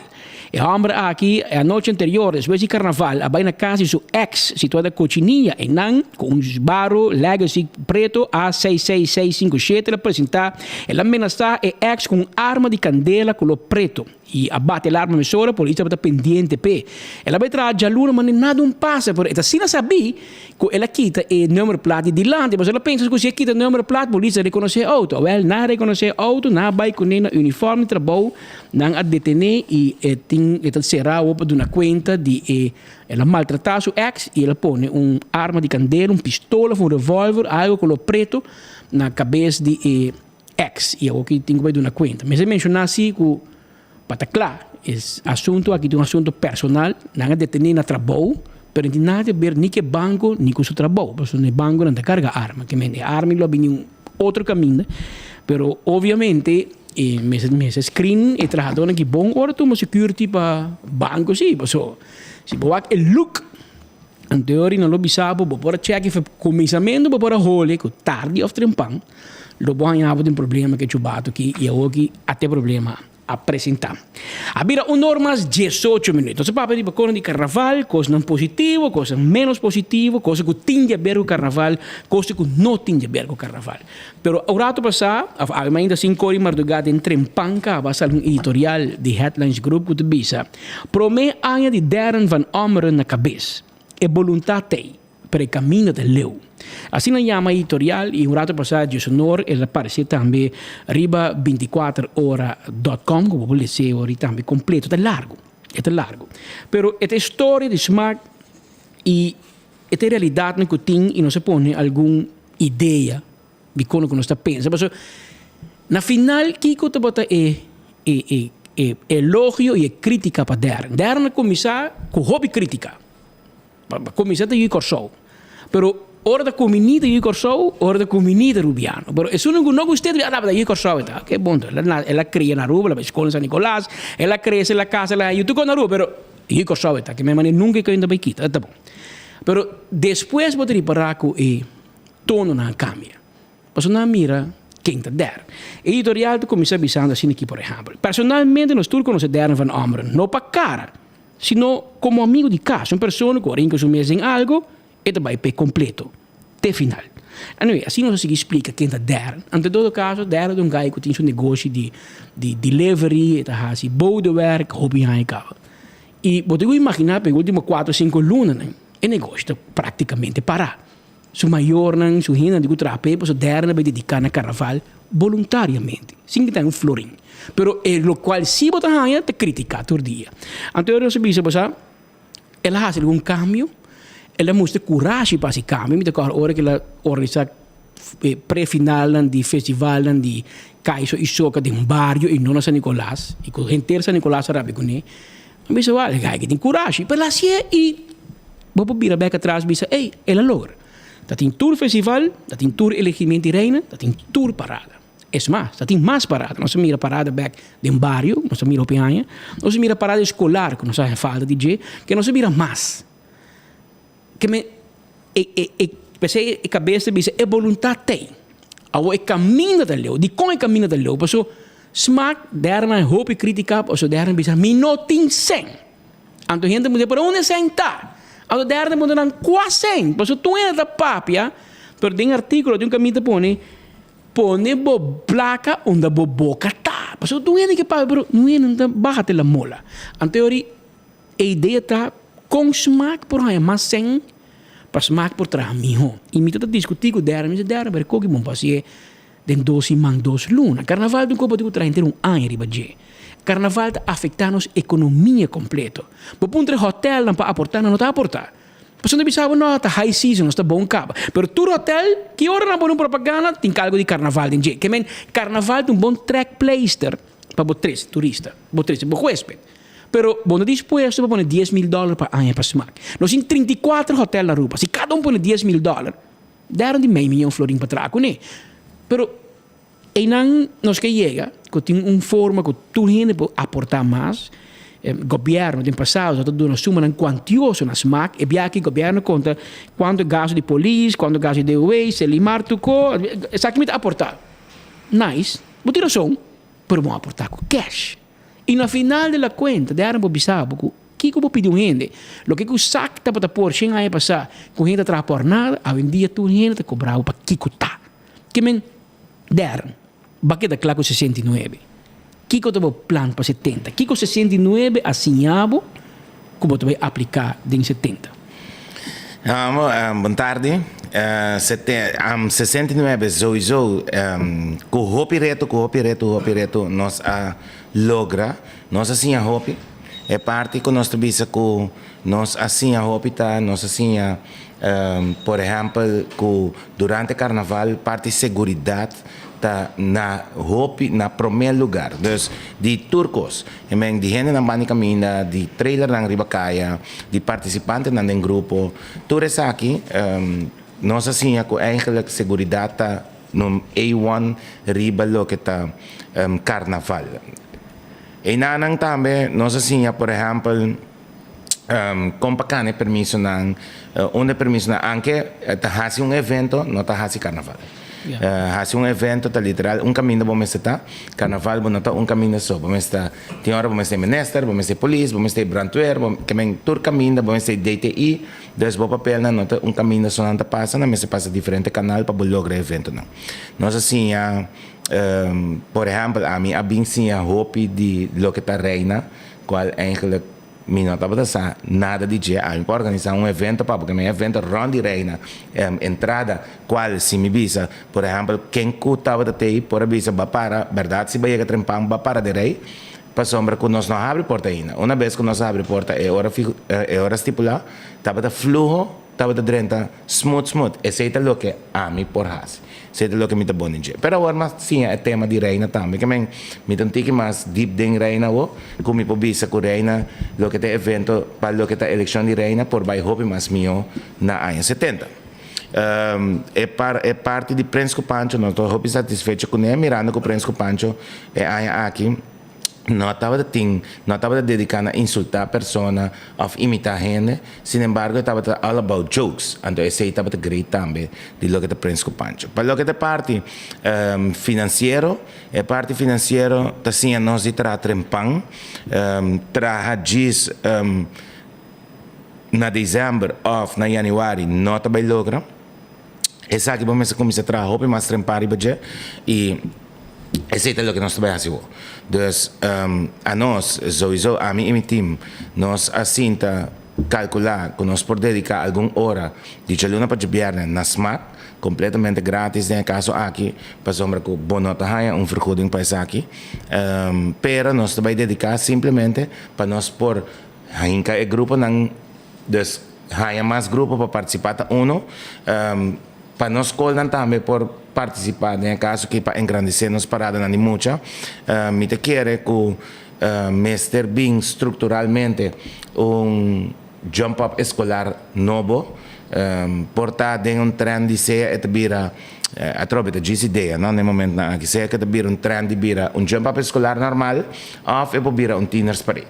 Speaker 16: E hòmber aki e anochi anterior despues di karnaval a bai na kas di su eks situá na Cochinilla. Einan ku un Subaru Legacy preto A 66657 el a presentá. El a menasá e eks ku un arma di kandela koló preto i a bati alarma mesora. Polis tabata pendiente p'e. El a bai traha djaluna ma nada un pasa pero e ta asina sabí ku el a kita e nummerplaat di dilanti pasobra el a pensa ku si e kita e nummerplaat polis ta rekonosé e outo. Awèl nan a rekonosé e outo nan a bai kuné na uniform di trabou. Nan a detené i e tin e ta será awor pa duna kuenta di e el a maltratá su eks i el a pone un arma di kandela, un pistola of un revolver, algo kolor preto na kabes di e eks i awor ki tin ku bai duna kuenta. Mester menshoná si ku pa ta kla e asuntu aki ta un asuntu personal, nan a detené na trabou pero no tin nada di aber ni ku e banko ni ku su trabou pasobra e banko nan ta karga arma, ke men e arma lo a bini un otro kaminda pero obviamente E mester mester screen e trahadornan ki bon ora tuma security pa banco si paso si bo wak e look anterior nan lo bisa bo bo por a check if cuminsamento bo por a hole cu tardi of trempan lo bo haña bo den problema ke chubato ki y awor ki ate problema a presenta. A bira un or mas diesocho minuut. Nos a papia riba kosnan di karnaval, kosnan positivo, kosnan menos positivo, kosnan ku tin di aber ku karnaval, kosnan ku no tin di aber ku karnaval. Pero un rato pasá, òf awe mainta sinku ora di mardugá den Trempan kaba a sali un editorial di Headlines Group ku ta bisa, Promé aña di Darren van Ommeren na kabes, e boluntat t'ei. Pero e kaminda ta leu. Asina yama e editorial i un rato pasá Dieusonor el a paresé tambe riba bintikuater ora dòt kòm ku bo por les'é ori tambe kompleto. Ta largu, e ta largu. Pero e ta e storia di smak i e ta e realidatnan ku tin i nos a pone algun idea di kon ku nos ta pensa. Pasobra na final kiko tabata e e e e elogio i e krítika pa Darren? Darren a kuminsá ku hopi krítika. Pa kuminsá ta yu Kòrsou. Pero ora ta kuminí ta yu Kòrsou, ora ta kuminí ta Rubiano. Pero esun ku no gust'é ta bisa, yu Kòrsou e ta. Oke, bon, el a kria na Aruba, el a bai skol na San Nicolas, el a krese, el a kasa, el a haña yu tur kos na Aruba, pero yu Kòrsou e ta. Ke men manera nunka e kende bai kita, ta bon. Pero despues bo ta ripará ku e tononan a kambia. Pasobra nan a mira ken ta Darren. E editorial ta kuminsá bisando asina aki, por ehèmpel, Personalmente nos tur konosé Darren van Ommeren, no pa kara, sino komo amigu di kas, un persona ku a rinka su mes den algu, e ta bai p'e kompleto, te final. Anyway, asina nos a sigui splika ken ta Darren. Ante todo kaso, Darren ta un gai ku tin su negoshi di di delivery, e ta hasi bodewerk, hopi haña kaba. I bo tin ku imaginá pa e último kuater sinku lunanan, e negoshi ta praktikamente pará. Su mayornan, su hendenan di ku traha p'e, pasobra Darren a bai dediká na karnaval boluntariamente, sin kita un florin. Pero e lokual si bo ta haña ta kritiká tur dia. Anto e nos a bisa, bo sa, el a hasi algun kambio, el a mustra kurashi pa hasi kambio. Mi ta kòrda ora ku el a organisá e pre-finalnan di festivalnan di Kaiso i Soka den bario i no na San Nicolas, i ku henter San Nicolas a rabia kuné. Mi bisa, wal, e guy aki tin kurashi. Pero el a hasié i bo por bira bèk atras bisa, ey, el a logra. Ta tin tur festival, ta tin tur elegimento di reina, ta tin tur parada. Es mas, ta tin mas parada. Nos a mira parada bèk den bario, nos a mira hopi aña. Nos a mira parada eskolar ku nos a haña falta di dje, ke nos a mira mas. Ke men, e, e, e, p'esei e kabes ta bisa, e boluntat t'ei. Awor e kaminda ta leu. Dikon e kaminda ta leu? Paso smak dernan hopi kritika paso dernan bisa mi no tin sèn. Anto hende puntra pero unda e sèn ta? Anto dernan puntra nan kua sèn? Paso tur hende ta papia pero den artíkulo tin un kaminda ta pone pone bo plaka unda bo boka ta. Paso tur hende ke papia pero niun hende no ta baha te la mola. Anto e ora e idea ta kon smak por haña mas sèn pa smak por traha mihó. I mi ta ta diskutí ku Darren, mi bisa Darren, pero koki bon pa hasié den dos siman, dos luna. Karnaval ta un kopa ku traha henter un aña riba dje. Karnaval ta afektá nos ekonomia kompleto. Bo puntra e hòtèlnan pa aportá, nan no ta aportá. Pasobra nan ta bisa bo, no, ta high season, nos ta bon kaba. Pero tur hòtèl, ki ora nan pone un propaganda, tin kalgo di karnaval den dje. Ke men, karnaval ta un bon trekpleister pa bo trese turista, bo trese bo huésped. Pero bo no dispuesto pa pone 10.000 dòler pa aña pa smak. Nos tin 34 hòtèl na Aruba. Si kada un pone 10.000 dòler, dèren di mei miyon florin pa traha kuné. Pero einan nos ke yega ku tin un forma ku tur hende por aportá mas. Gobièrnu den pasado ta duna sumanan kuantioso na smak. E biaha aki gobièrnu konta kuantu gasto di polis, kuantu gasto di DOW, Selimar, Tuko. Esaki mi ta aportá. Nice, bo tin rason, pero bo aportá ku cash. I na final di la kuenta, dèrnan por bisa bo ku kiko bo pidi un hende. Loke ku sak tabata por shen aña pasá ku hende ta traha por nada, awendia tur hende ta kobra bo pa kiko ta. Ke men, dèrnan, bo a keda kla ku 69. Kiko ta bo plan pa 70? Kiko 69 a siña bo ku bo ta bai apliká den 70?
Speaker 5: Bon tardi. 69 souiso ku hopi reto, ku hopi reto, hopi reto nos a logra. Nos a siña hopi. E parti ku nos ta bisa ku nos a siña hopi ta nos a siña por ehèmpel ku durante karnaval parti seguridat ta na hopi na promé lugar. Dus di tur kos. E men di hendenan banda di kaminda, di trailernan riba kaya, di partisipantenan den grupo. Tur esaki nos a siña ku eigenlijk seguridat ta num A-one riba loke ta karnaval. Einanan tambe nos a siña por ehèmpel kon pa kana e permisonan, unda e permisonan, anke ta hasi un evento no ta hasi karnaval. Hasi un evento ta literal un kaminda bo mester ta, karnaval bo no ta un kaminda so, bo mester ta, tin ora bo mester e minister, bo mester e polis, bo mester e brandweer, bo ke men tur kaminda bo mester e DTI, dus bo papelnan no ta un kaminda so nan ta pasa, nan mester pasa diferente kanal pa bo logra e eventonan. Nos a siña, por ehèmpel ami a bin siña hopi di loke ta reina, kual eigenlijk Mi no tabata sa nada di dje. Ami por organisá un evento pa bo, ke mi evento rònt di Reina, entrada, kual si mi bisa, por ehèmpel, ken ku tabata tei por a bisa ba para, bèrdat si ba yega trempan ba para de rei, pasobra ku nos no habri porta ainda. Una bes ku nos habri porta e ora fiho, e ora stipulá, tabata fluho, tabata drenta smooth smooth. Esei ta loke ami por hasi. Esei ta loke mi ta bon den dje. Pero awor mas siña e tema di Reina tambe. Ke men, mi ta un tiki mas deep den Reina awor, ku mi por bisa ku Reina, loke ta e evento pa loke ta elekshon di Reina por bai hopi mas mihó na aña 70. E par, e parti di Prins ku Pancho nos ta hopi satisfecho kuné, mirando ku Prins ku Pancho e aña aki, No tabata tin, no tabata dedica na insulta persona of imita hende, sin embargo e tabata all about jokes, anto esey tabata great tambe di loke ta Prins cu Pancho. Pa loke ta e parti financiero, e parti financiero ta siña nos di traha trempan, traha djis na december of na januari no ta bay logra. Esaki bo mester kuminsá traha hopi mas trempa riba dje i esei ta loke nos ta bai hasi wou. Dus anos, souiso ami i mi team, nos a sinta kalkulá ku nos por dediká algun ora di djaluna pa djabièrnè na smak, kompletamente gratis den e kaso aki, pasobra ku bo no ta haña un vergoeding pa esaki. Pero nos ta bai dediká simplemente pa nos por hinka e gruponan. Dus haña mas grupo pa partisipá ta uno. Pa nos skolnan tambe por partisipá den e kaso aki pa engrandesé nos paradanan di mucha. Mi ta kere ku mester bin strukturalmente un jump up eskolar nobo. Por ta den un trend di sea e ta bira, atrobe ta djis idea no, na e momentonan aki, sea ku e ta bira un trend di bira un jump up eskolar normal òf e por bira un tieners parade.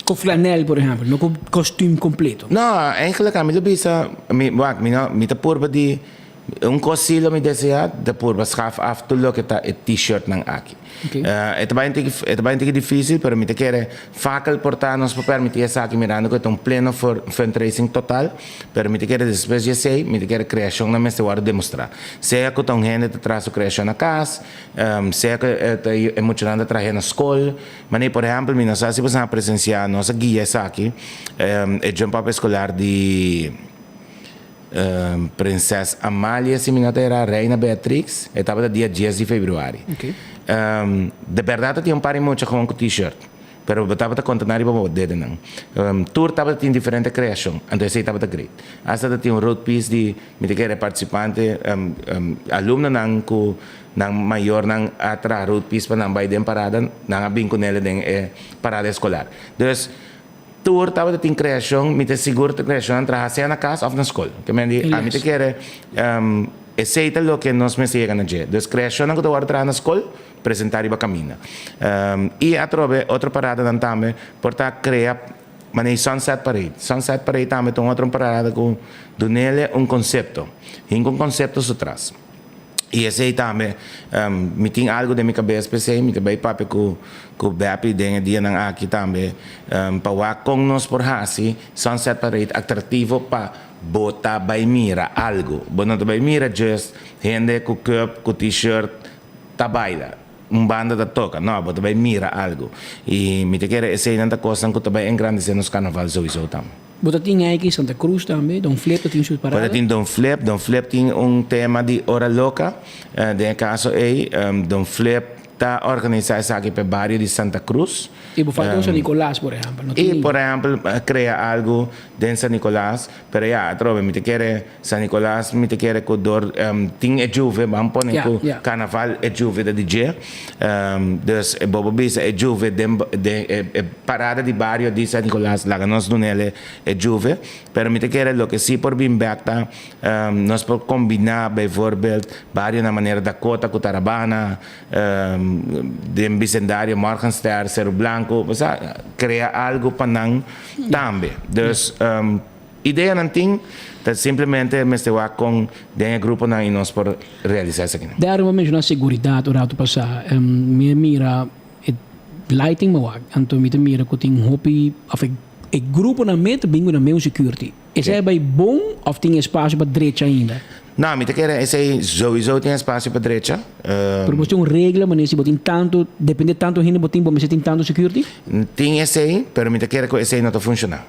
Speaker 16: Ku flanel por ehèmpel, no ku kostüm kompleto.
Speaker 5: No, eigenlijk ami lo bisa, mi, wak, mi no, mi ta purba di, Un kos si lo mi desea ta purba schaf af tur loke ta e t-shirtnan aki. E ta bai un tiki e ta bai un tiki dificil pero mi ta kere fakel por ta nos por permiti esaki mirando ku e ta un pleno fundraising total pero mi ta kere despues di esei mi ta kere creacionnan mester wòrdu demostra sea ku ta un hende ta traha su creacion na kas sea ku e ta e muchanan ta trah'é na skol manera por ehempel mi no sa si boso a presencia nos a guia esaki e jump up escolar di. Prinses Amalia si mi no ta era Reina Beatrix e tabata dia dies di februari. De berdad ta tin un par di mucha gewoon cu t-shirt pero bo tabata conta nan riba bo dedenan. Tur tabata tin diferente creacion anto esey tabata great. Hasta ta tin un road piece di mi ta kere participante alumnonan cu nan mayornan a traha road piece pa nan bay den parada nan a bin cu nele den e parada escolar. Dus Tur tabata tin creacion, mi ta sigur ta creacionnan traha sea na cas of na scol. Ke men di, ami ta kere esey ta loke nos mester yega na dje. Dus creacionnan cu ta worde traha na scol, presenta riba caminda. Y atrobe otro paradanan tambe por ta crea manera Sunset Parade. Sunset Parade tambe ta un otro parada cu dunele un concepto, hinca un concepto su tras. Y esey tambe, mi tin algo den mi cabes p'esey, mi ta bay papia cu cu Beppy den e dianan aki tambe, pa wak con nos por haci Sunset Parade atractivo pa bo ta bay mira algo. Bo no ta bay mira just hende cu cup, cu t-shirt ta baila, un banda ta toca. No, bo ta bay mira algo. Y mi ta kere eseynan ta cosnan cu ta bay engrandece nos carnaval sowieso tambe.
Speaker 16: Bo ta tin aki Santa Cruz tambe, Don Flip ta tin su parada.
Speaker 5: Bo ta tin Don Flip, Don Flip tin un tema di Ora Loca, den e caso ey Don Flip ta organisa esaki pa e bario di Santa Cruz.
Speaker 16: Y bo falta un San Nicolas por ehempel, no tin.
Speaker 5: Y por ehempel crea algo den San Nicolas, pero ya atrobe mi ta kere San Nicolas mi ta kere cu dor tin e juve, ban pone cu carnaval e juve ta di dje, dus bo por bisa e juve den den e parada di bario di San Nicolas laga nos dunele e juve, pero mi ta kere loke si por bin bek ta nos por combina bijvoorbeeld barionan manera Dakota cu Tarabana den bicendario Morgenster, Cerro Blanco, bo sa crea algo pa nan tambe, dus. Ideanan tin, ta simplemente mester wak kon den e gruponan i nos por realisá esakinan.
Speaker 16: Darren bo menshoná seguridat un ratu pasá. Mi a mira e lighting mi wak, anto mi ta mira ku tin hopi òf e gruponan mes ta bin ku nan mes security. Esei a bai bon òf tin espasio pa drecha ainda?
Speaker 5: No, mi ta kere esei souiso tin espasio pa drecha.
Speaker 16: Pero bo tin un regla manera si bo tin tantu, depende tantu hende bo tin bo mester tin tantu security?
Speaker 5: Tin esei, pero mi ta kere ku esei no ta funshoná.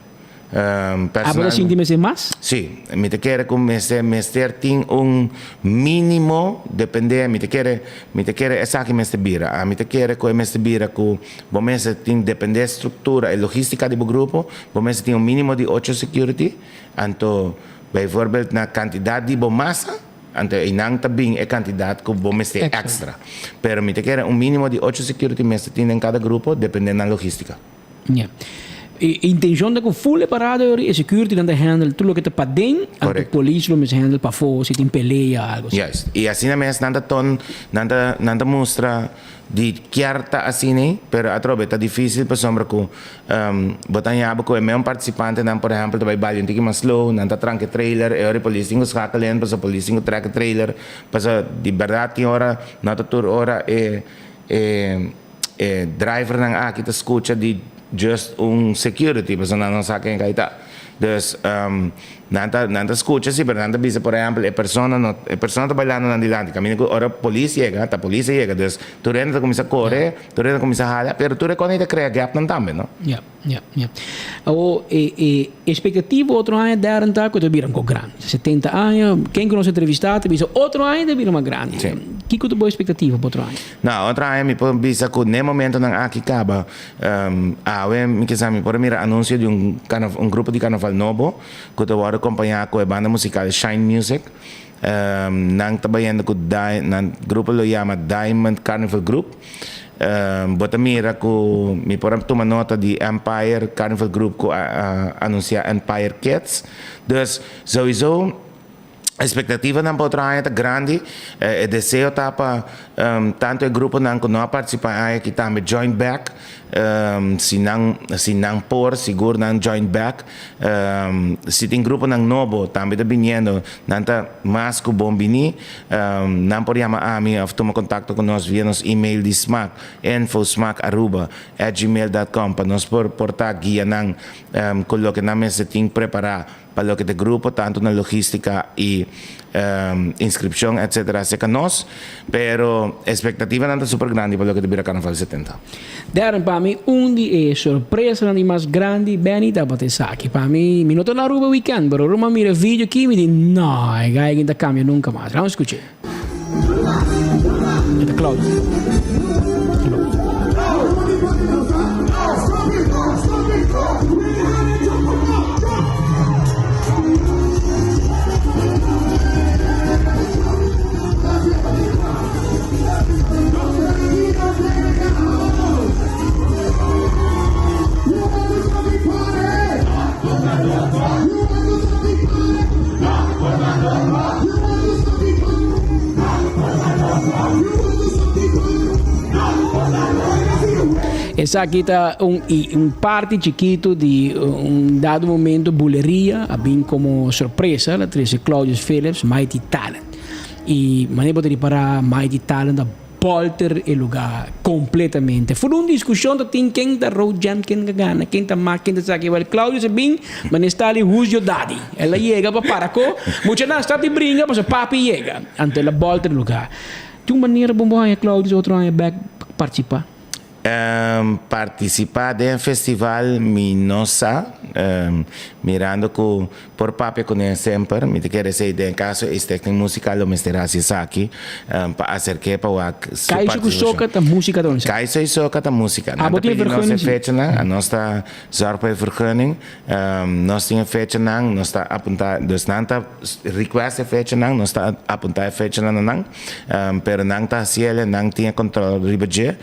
Speaker 16: Abo ta sinti mester mas?
Speaker 5: Sí, mi ta kere ku mester mester tin un mínimo depende mi ta kere mi ta kere esaki mester bira ami ta kere ku e mester bira ku bo mester tin depende struktura e logistika di bo grupo bo mester tin un mínimo di ocho security anto bijvoorbeeld na kantidat di bo masa anto einan ta bin e kantidat ku bo mester extra pero mi ta kere un mínimo di ocho security mester tin den kada grupo depende nan logistika.
Speaker 16: Ya. E intencion ta cu full e parada yori e security nan ta handle tur loke ta paden, anto polis lo mester handle pafo si tin pelea algo asina.
Speaker 5: Juist. Y asina mes nan ta ton, nan ta, nan ta mustra di kier ta asina, pero atrobe ta dificil pasobra cu bo ta haña cu e meun participantenan por ehempel ta bay balia un tiki mas slow, nan ta tranca e trailer, e ora e polis tin cu schakel in pasobra polis tin cu trek e trailer, pasobra di berdad tin ora no ta tur ora e e. E drivernan aki ta scucha di just un security pasobra nan no sa ken kai ta. Dus nan ta nan ta scucha si pero nan ta bisa por ehempel e persona no e persona ta bailando nan dilanti caminda cu ora polis yega ta polis a yega dus tur hende ta cuminsa core tur hende ta cuminsa hala pero tur e cos ta crea gapnan tambe no.
Speaker 16: Ya ya ya Awor e e expectativa otro aña Darren ta cu ta bira un poco grandi setenta aña ken cu nos entrevista ta bisa otro aña ta bira mas grandi kico ta bo expectativa pa otro aña?
Speaker 5: No, otro aña mi por bisa cu n'e momentonan aki caba, awe mi kisa mi por a mira anuncio di un un grupo di carnaval nobo cu ta worde acompaña cu e banda musical Shine Music. Nan ta bayendo cu nan grupo lo yama Diamond Carnival Group. Bo ta mira cu mi por a tuma nota di Empire Carnival Group cu a anuncia Empire Kids. Dus, sowieso. Expectativanan pa otro aña ta grandi. E deseo ta pa tanto e gruponan cu no a participa e aña aki tambe join back. Si nan si nan por sigur nan join back. Si tin gruponan nobo tambe ta biniendo nan ta mas ku bon bini. Nan por yama ami of tuma kontakto ku nos via nos email di smaak info smaakaruba at gmail dot com pa nos por por ta guia nan ku loke nan mester tin prepará pa loke ta grupo tantu na logistica y inscripcion etc acerca nos pero expectativanan ta super grandi pa loke ta bira Carnaval 70.
Speaker 16: Darren, pa mi un di e sorpresanan di mas grandi Benny tabata esaki. Pa mi, mi no ta na Aruba weekend pero ora mi a mira e video aki mi di no, e guy aki no ta cambia nunca mas. Laat mi scucha. E ta Claudio. Esaki ta un, un parti chiquito di un dado momento buleria a bin como sorpresa la trece Claudius Phillips Mighty Talent. Y manera bo ta ripara Mighty Talent a bolter e lugar completamente. Fue un discusion ta tin ken ta road jam, ken ta gana, ken ta mak, ken ta saki. Wel Claudius a bin, manera sta li who's your daddy. El a yega pa para ko, muchanan stop di bringa pasobra papi yega. Anto el a bolter e lugar. Di un manera bo bo haña Claudius otro aña bek participa?
Speaker 5: Partisipá den festival mi no sa, mirando ku por papia kuné semper, mi ta kere esei den kaso e Stichting Musical lo mester hasi esaki pa aserk'é pa wak su
Speaker 16: Kaiso ku
Speaker 5: partisipashon.
Speaker 16: Soca ta músika ta organisá?
Speaker 5: Kaiso i Soca ta músika. Nan
Speaker 16: Abo
Speaker 5: ta
Speaker 16: tin e
Speaker 5: pidi nos e
Speaker 16: vergunning si?
Speaker 5: fechanan, anos ta zòrg pa e vergunning, nos tin e fechanan, nos ta apuntá, dus nan ta request e fechanan, nos ta apuntá e fechanan na nan. Pero nan ta haciele, nan tin e control riba dje,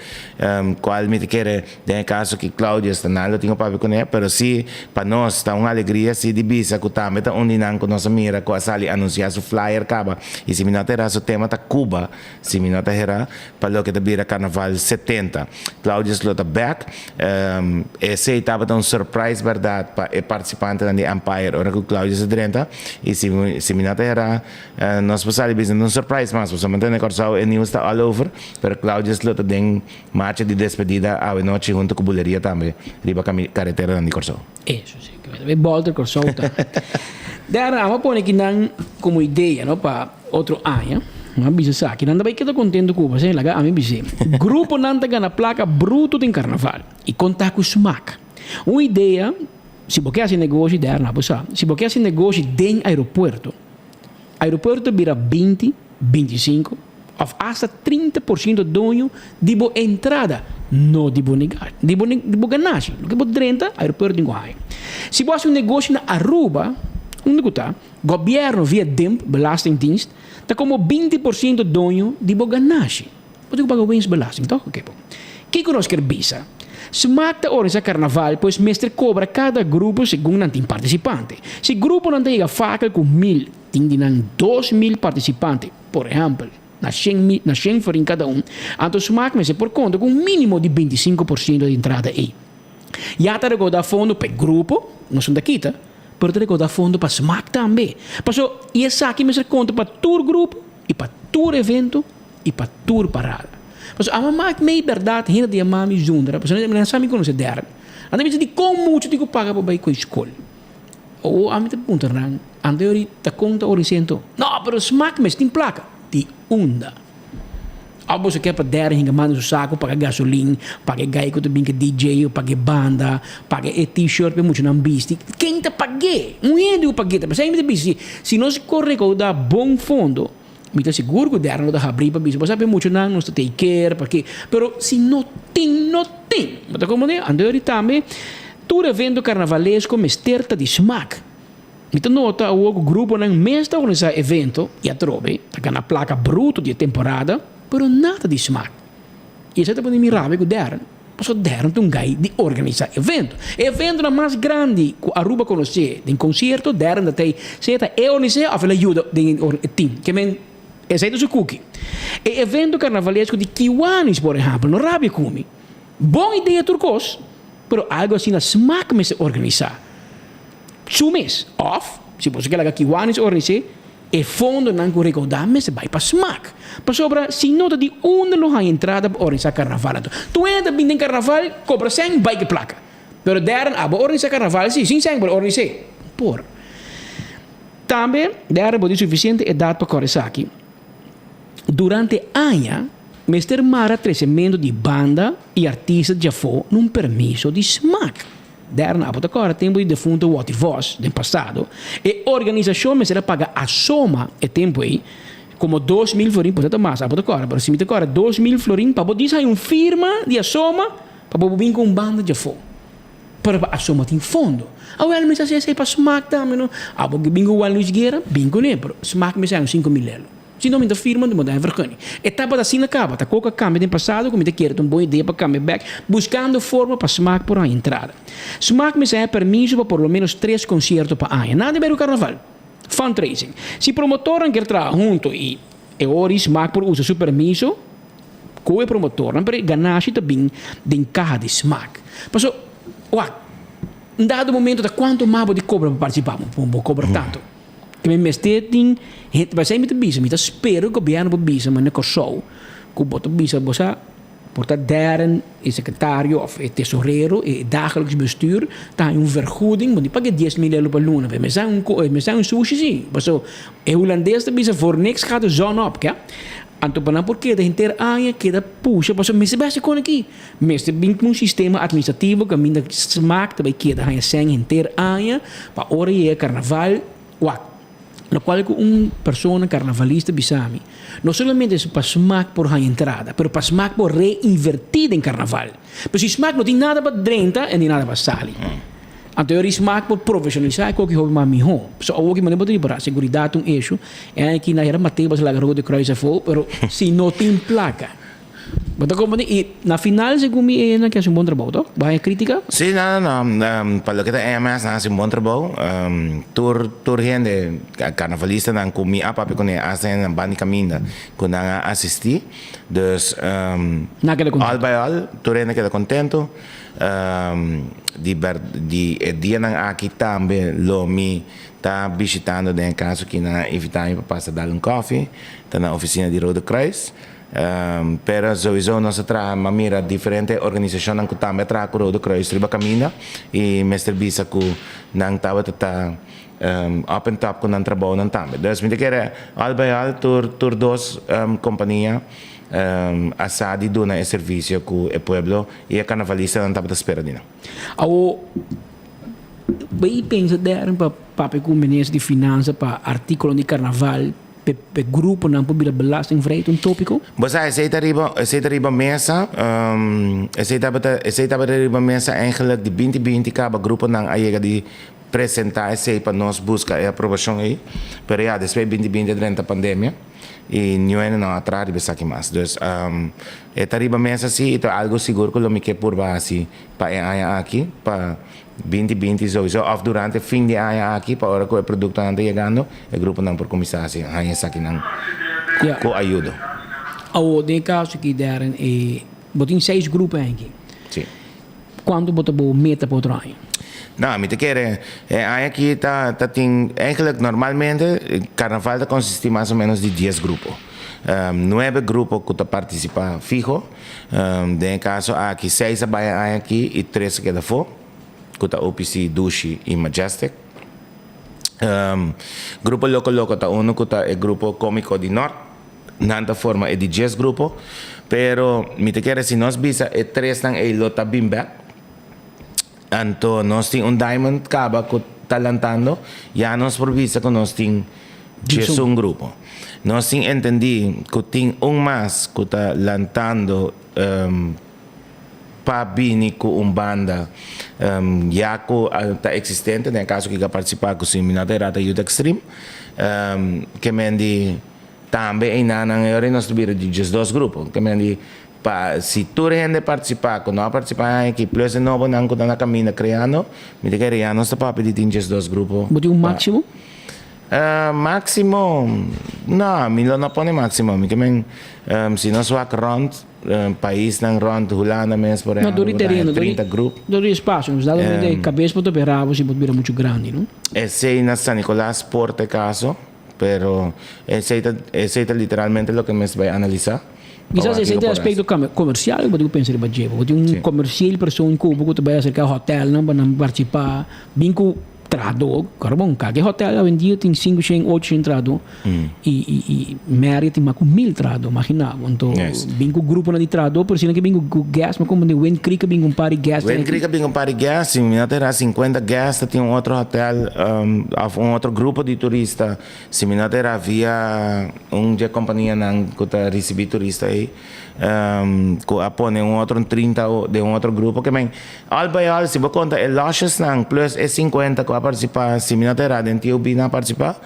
Speaker 5: cual mi ta kere den e caso ki Claudius ta nan lo tin cu papia cune, pero si pa nos ta un alegria si di bisa cu tambe ta un di nan cu nos a mira cu a sali anuncia su flyer caba y si mi no ta hera su tema ta Cuba, si mi no ta hera, pa loke ta bira Carnaval 70. Claudius lo ta back, esey tabata un surprise berdad pa e participantenan di Empire ora cu Claudius a drenta y si si mi no ta hera, Nos por sali bisa no un surprise mas pasobra mi ta na Kòrsou e news ta all over pero Claudius lo ta den marcha di despedida awe nochi hunto ku Buleria tambe riba kareteranan di Kòrsou.
Speaker 16: Eso si, ke ta bay bolter Kòrsou ta. Dèrè amo a pone kinan komo idea no pa otro aña, mi a bisa esaki, nan ta bay keda kontento ku bo, pasobra laga ami bis'é, gruponan ta gana plaka bruto den karnaval i konta ku smak. Un idea, si bo ke hasi negoshi, dèrè nan bo sa, si bo ke hasi negoshi den aeropuerto, Aeropuerto bira 20, 25 of hasta 30 por ciento doño di bo entrada, no di bo negashi, di bo di bo ganashi. Loke bo drenta, aeropuerto tin ku haña. Si bo hasi un negoshi na Aruba, unda ku ta, gobierno via DIMP, Belastingdienst, ta komo 20 por ciento doño di bo ganashi. Bo tin ku paga winstbelasting, toch? Oké bon. Kiko nos kier bisa? Smaak ta organisa karnaval, pues mester kobra kada grupo segun nan tin partisipante. Si gruponan ta yega fakel ku mil, tin di nan 2000 partisipante, por ehèmpel, na shen mi, na shen florin kada un, anto Smaak mester por konta ku un mínimo di 25% di entrada ei. Ya ta rekoudá fondo pa e grupo, nos no ta kita, pero ta rekoudá fondo pa Smaak tambe. Paso, i esaki mester konta pa tur grupo i pa tur evento i pa tur parada. Pasobra amo mak mei bèrdat hende ta yama mi zundra, pasobra nan sa mi konosé dèrde. Nan ta bisa dikon muchu tin ku paga pa bai ku e skol. O ami ta puntra nan, anto yori ta kon ta ora sento? No, pero smak mes tin plaka. Di unda? Abo boso ke pa dèrde hinka manda su saku paga gasolin, paga e gai ku ta bin ku e DJ, paga e banda, paga e t-shirt pa e muchanan bisti. Ken ta pag'é? Un hende ku pag'é ta. P'esei mi ta bisa si nos por rekoudá bon fondo, Mi ta sigur ku dèrnan lo ta habrí pa bisa, bo sa pe muchanan nos ta take care pa ke, pero si no tin, no tin. Bo ta komprendé? Anto yori tambe tur evento karnavalesko mester ta di smak. Mi ta nota awor ku gruponan mes ta organisá evento i atrobe ta gana plaka bruto di e temporada, pero nada di smak. I esei ta pone mi rabia ku dèrnan. Pasobra Darren ta un guy di organisa evento. E eventonan mas grandi ku Aruba konosé den konsierto, Darren ta tei sea ta e organis'é òf el a yuda den e team. Ke men esei ta su kuki. E evento karnavalesko di Kiwanis por ehèmpel, no rabia ku mi. Bon idea tur kos, pero algu asina smak mester organisá. Su mes. Òf, si boso ke laga Kiwanis organis'é, e fondonan ku rekoudá mester bai pa smak. Pasobra si no ta di unda lo haña entrada pa organisá karnaval anto. Tur hende ta bini den karnaval, kobra sèn, bai ku e plaka. Pero dèrn abo organisá karnaval si, sin sèn por organis'é. Por. Tambe, dèrn bo tin sufisiente edat pa kòrda esaki. Durante aña mester mara tresementu di banda i artista djafó na un permiso di smak. Dèrna abo ta kòrda tempu di defunto Watty Vos den pasado, e organisashon mester a paga asoma e tempu ei komo 2000 florin, por ta mas, abo ta kòrda, pero si mi ta kòrda 2000 florin pa bo dis haña un firma di asoma pa bo bin ku un banda djafó. Pero pa asoma tin fondo. Awel mester hasi esei pa smak tambe no. Abo ke bin ku Juan Luis Guerra, bin kuné, pero smak mester haña un 5000 lelo. Si no mi ta firma mi ta haña vergunning. E tabata asina kaba, ta kok a kambia den pasado ku mi ta kere ta un bon idea pa kambia bek, buskando forma pa smak por haña entrada. Smak mester haña permiso pa por lo menos tres konsierto pa aña. Nada di ber ku karnaval. Fundraising. Si promotornan kier traha hunto i e ora smak por usa su permiso, Ku e promotornan, pero e ganashi ta bin den kaha di smak. Paso, wak, un dado momento ta kuantu mas bo di kobra pa partisipá, bo bo kobra tantu. Ke mi mester tin hende, p'esei mi ta bisa, mi ta spera ku gobièrnu por bisa manera Kòrsou, ku bo ta bisa bo sa por ta dèrn e sekretario òf e tesorero, e dagelijks bestuur ta haña un vergoeding, bo no paga 10.000 euro pa luna, pero mester haña un mester haña un sushi si, paso e hulandes ta bisa voor niks gaat de zon op, ke. Anto pa nan por keda henter aña keda pusha pasobra mester bai hasi kon aki. Mester bin ku un sistema administrativo kaminda smak ta bai keda haña sèn henter aña pa ora yega karnaval wak. Lokual ku un persona karnavalista bisa mi, no solamente pa smak por haña entrada, pero pa smak por reinvertí den karnaval. Pero si smak no tin nada pa drenta e no tin nada pa sali. Anto e rismak por profesionalisá e koki hopi mas mihó. Pasobra awor ki manera bo ta ripará, seguridat ta un eshu. E aña aki na hera Mateo basa laga Rode Kruis afó, pero si no tin plaka. Bo ta komprendé? I na final segun mi e nan ke hasi un bon trabou, tok? Bo haña krítika?
Speaker 5: Sí, no, no, no. Pa loke ta EMS nan hasi un bon trabou. Tur tur hende, karnavalistanan ku mi a papia kuné, asta hende nan banda di kaminda ku nan a asistí. Dus, all by all, tur hende keda kontentu. Di ber di e dianan aki tambe lo mi ta bishitando den e kaso ki nan a invita mi pa pasa dal un kofi, ta na ofisina di Rode Kruis. Pero souiso nos a traha, mi a mira diferente organisashonnan ku tambe a traha ku Rode Kruis riba kaminda i mester bisa ku nan tabata ta up en top ku nan trabounan tambe. Dus mi ta kere al by al tur tur dos kompania a sa di duna e servisio ku e pueblo i e karnavalistanan tabata spera di nan.
Speaker 16: Awo, bay pensa dèren pa papia ku minister di finansa pa artíkulonan di karnaval p'e gruponan por bira belastingvrij, ta un tópiko?
Speaker 5: Bo sa, esei ta riba, esei ta riba mesa, esei tabata, esei tabata riba mesa eigenlijk di 2020 kaba gruponan a yega di presentá esei pa nos buska e aprobashon ei, pero ya despues 2020 a drenta pandemia. I niun hende no a traha riba esaki mas. Dus e ta riba mesa si i ta algu sigur ku lo mi ke purba hasi pa e aña aki, pa 2020 souiso òf durante fin di e aña aki pa ora ku e produktonan ta yegando e gruponan por kuminsá hasi haña esakinan ku ayudo.
Speaker 16: Awor den e kaso aki Darren e bo tin seis grupo aki.
Speaker 5: Si.
Speaker 16: Cuanto bo ta bo meta pa otro aña?
Speaker 5: No, mi ta kere e aña aki ta ta tin eigenlijk normalmente carnaval ta consisti mas o menos di dies grupo. Nuebe grupo cu ta participa fiho, den e caso aki seis a bay e aña aki y tres a keda afo, cu ta OPC, Dushi y Majestic. Grupo Loco Loco ta uno cu ta e grupo comico di Nort. Nan ta forma e di djes grupo, pero mi ta kere si nos bisa e tresnan ei lo ta bin bek, anto nos tin un diamond kaba ku ta lantando, ya nos por bisa ku nos tin djesun grupo. Nos tin entendí ku tin un mas ku ta lantando pa bini ku un banda ya ku ta eksistente, den e kaso ku a partisipá ku si mi no ta erá ta Youth Extreme, ke men di. Tambe einanan e ora nos ta bira di diesdos grupo. Ke men di pa si tur hende partisipá ku no a partisipá e aña aki plus e nobonan ku ta na kaminda kreando, mi ta kere ya nos ta papia di tin diesdos grupo.
Speaker 16: Bo tin un máksimo?
Speaker 5: Máksimo, no, mi lo no pone máksimo. Mi ke men si nos wak rònt. Paisnan rond Hulanda mes por
Speaker 16: No,
Speaker 5: ehempel,
Speaker 16: dor di
Speaker 5: bo ta haña
Speaker 16: tereno, dor di
Speaker 5: 30 grup.
Speaker 16: dor di espacio. Nos dado momento e cabes por ta bera bo si bo ta bira mucho grandi, no?
Speaker 5: Esey na San Nicolas por ta e caso, pero esey ta esey ta literalmente loke mes bay analisa pa
Speaker 16: Kisas
Speaker 5: wak
Speaker 16: esey
Speaker 5: kiko
Speaker 16: ta e
Speaker 5: por haci.
Speaker 16: aspecto comercial ku bo tin ku pensa riba dje. Bo tin un comercial persoon ku bo ku ta bay acerca hotelnan pa nan participa bin ku Trahadó, kòrda bon, kake hotèl awendia tin 500, 800 trahadó i i i Marriott tin mas ku 1000 trahadó, imaginá bo. Anto bin ku gruponan di trahadó, pero si nan ke bin ku guest, mi komprendé Wind Creek a bin ku un par di guest.
Speaker 5: Wind Creek a bin ku un par di guest, si mi no ta erá 50 guest ta tin un otro hotèl òf un otro grupo di turista, si mi no ta erá via un dje kompanianan ku ta risibí turista ei. Cu a pone un otro 30 den un otro grupo ke men al by al si bo conta e losjesnan plus e 50 cu a participa si mi no ta era den TOB nan a participa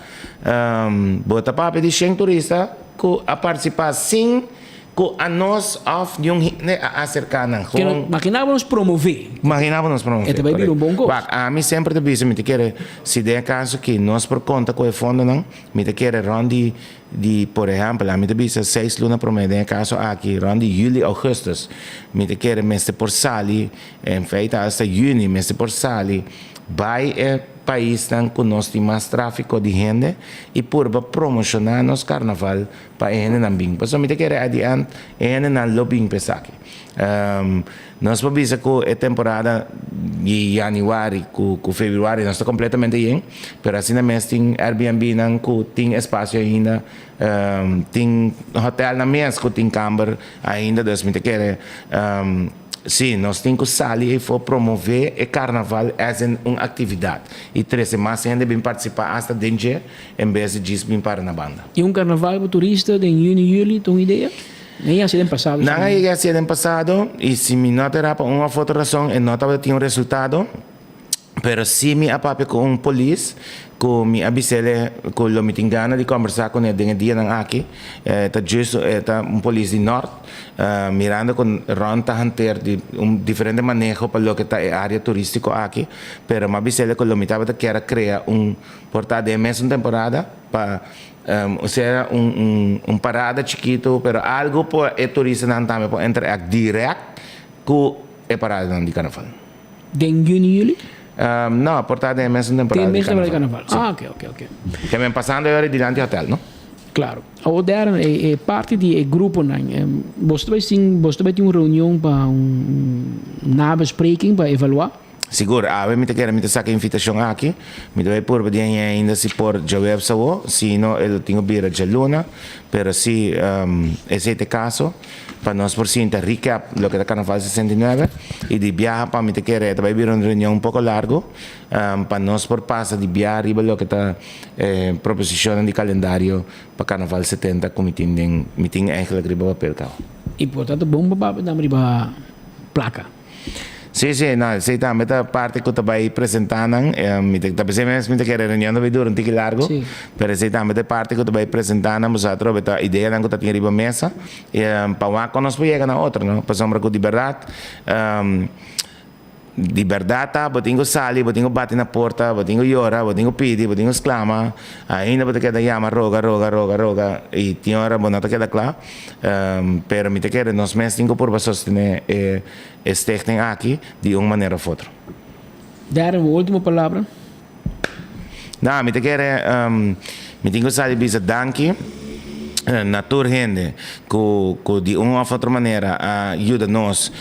Speaker 5: bo ta papia di shen turista cu a participa sin cu anos of niun hende a acerca nan
Speaker 16: gewoon. Magina bo nos promove.
Speaker 5: Magina bo nos promove.
Speaker 16: E ta bay bira un bon cos.
Speaker 5: Wak ami semper ta bisa mi ta kere si den e caso aki nos por conta cu e fondonan mi ta kere rond di Di por ehèmpel, ami ta bisa seis luna promé, den e kaso aki rònt di yüli, ougùstùs, mi ta kere mester por sali, en feite asta yüni mester por sali bai e paisnan ku nos tin mas tráfiko di hende i purba promoshoná nos karnaval pa e hendenan bin. Pasobra mi ta kere at the end e hendenan lo bin pa esaki. Nos por bisa ku e temporada di yanüari ku febrüari nos ta kompletamente yen, pero asina mes tin Airbnb-nan ku tin espasio ainda, tin hotèlnan mes ku tin kamber ainda, dus mi ta kere si nos tin ku sali efo promové e karnaval as in un aktividat i trese mas hende bin partisipá asta den dje en bes di djis bin para na banda.
Speaker 16: I un karnaval pa turista den yüni, yüli ta un idea? Nan a hasi den pasado.
Speaker 5: Nan a yega hasi den pasado y si mi no ta era pa un of otro razon e no tabata tin un resultado, pero si mi a papia cu un polis cu mi a bisele cu lo mi tin gana di combersa cune den e dianan aki, e ta justo e ta un polis di Nort, mirando cu rond ta hanteer di un diferente maneho pa loke ta e area turistico aki, pero mi a bisele cu lo mi tabata kier a crea un por ta den e mesun temporada pa Osea un un parada chikitu pero algo por e turistanan tambe por interact direct ku e paradanan di karnaval.
Speaker 16: Den juni juli?
Speaker 5: No, por ta den e mesun temporada di karnaval.
Speaker 16: Den e mesun temporada di karnaval. Ah, oke, oke, oke.
Speaker 5: Ke men pasando e ora dilanti hotel, no?
Speaker 16: Klaro. Awor Darren, e e parti di e gruponan, boso ta bai sin, boso ta bai tin un reunion pa un nabespreking pa evaluá?
Speaker 5: Sigur, awe mi ta kere mi ta saka invitashon aki. Mi ta bai purba di haña ainda si por djaweps awo, si no e lo tin ku bira djaluna. Pero si esei ta e kaso, pa nos por sinta recap loke ta Carnaval 69 i di biaha pa mi ta kere e ta bai bira un reunion un poko largu pa nos por pasa di biaha riba loke ta e proposishonnan di kalendario pa Carnaval 70 ku mi tin den mi tin eigenlijk riba papel kaba.
Speaker 16: I por ta ta bon pa papia tambe riba plaka.
Speaker 5: Sí, sí, no, esei tambe ta parti ku ta bai presentá nan. Mi ta, ta pensé mes mi ta kere reunion ta bai dura un tiki largu,
Speaker 16: Sí.
Speaker 5: pero esei tambe ta e parti ku ta bai presentá nan, boso atrobe ta ideanan ku ta tin riba mesa, pa wak kon nos por yega na otro, no? Pasobra ku di bèrdat, di bèrdat ta bo tin ku sali, bo tin ku bati na porta, bo tin ku yora, bo tin ku pidi, bo tin ku sklama, ainda bo ta keda yama, roga, roga, roga, roga, i tin ora bo no ta keda kla. Pero mi ta kere nos mes tin ku purba sostené e e stichting aki di un manera of otro.
Speaker 16: Darren, bo ultimo palabra?
Speaker 5: No, mi ta kere mi tin ku sa di bisa danki na tur hende ku ku di un of otro manera a yuda nos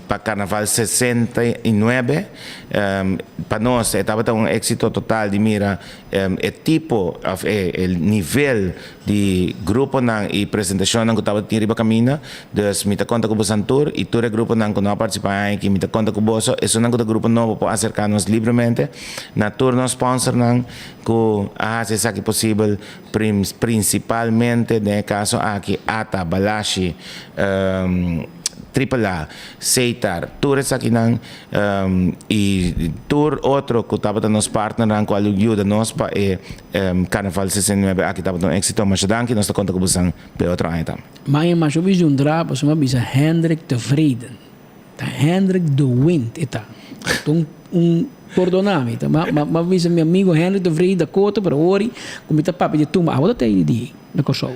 Speaker 5: pa Carnaval 69. Pa nos e tabata un éxito total di mira e tipo of e e nivel di gruponan y presentacionnan cu tabata tin riba caminda. Dus mi ta conta cu bosan tur y tur e gruponan cu no a participa aña aki mi ta conta cu boso. Esunnan cu ta grupo nobo por acerca nos libremente. Na tur nos sponsornan cu a haci esaki posibel principalmente den e caso aki ata, Balashi, Triple A, Seitar, tur esakinan y tur otro cu tabata nos partnernan cu a yuda nos pa e Carnaval 69 aki tabata un exito. Masha danki, nos ta conta cu bosan p'e otro aña tambe.
Speaker 16: Maña masha bisa un dra pasobra mi a bisa Hendrik Tevreden. Ta Hendrik de Wind e ta. Ta un un pordona mi ta ma ma bisa mi amigo Hendrik Tevreden Dakota pero ori cu mi ta papia di tumba awo ta tei di na Kòrsou.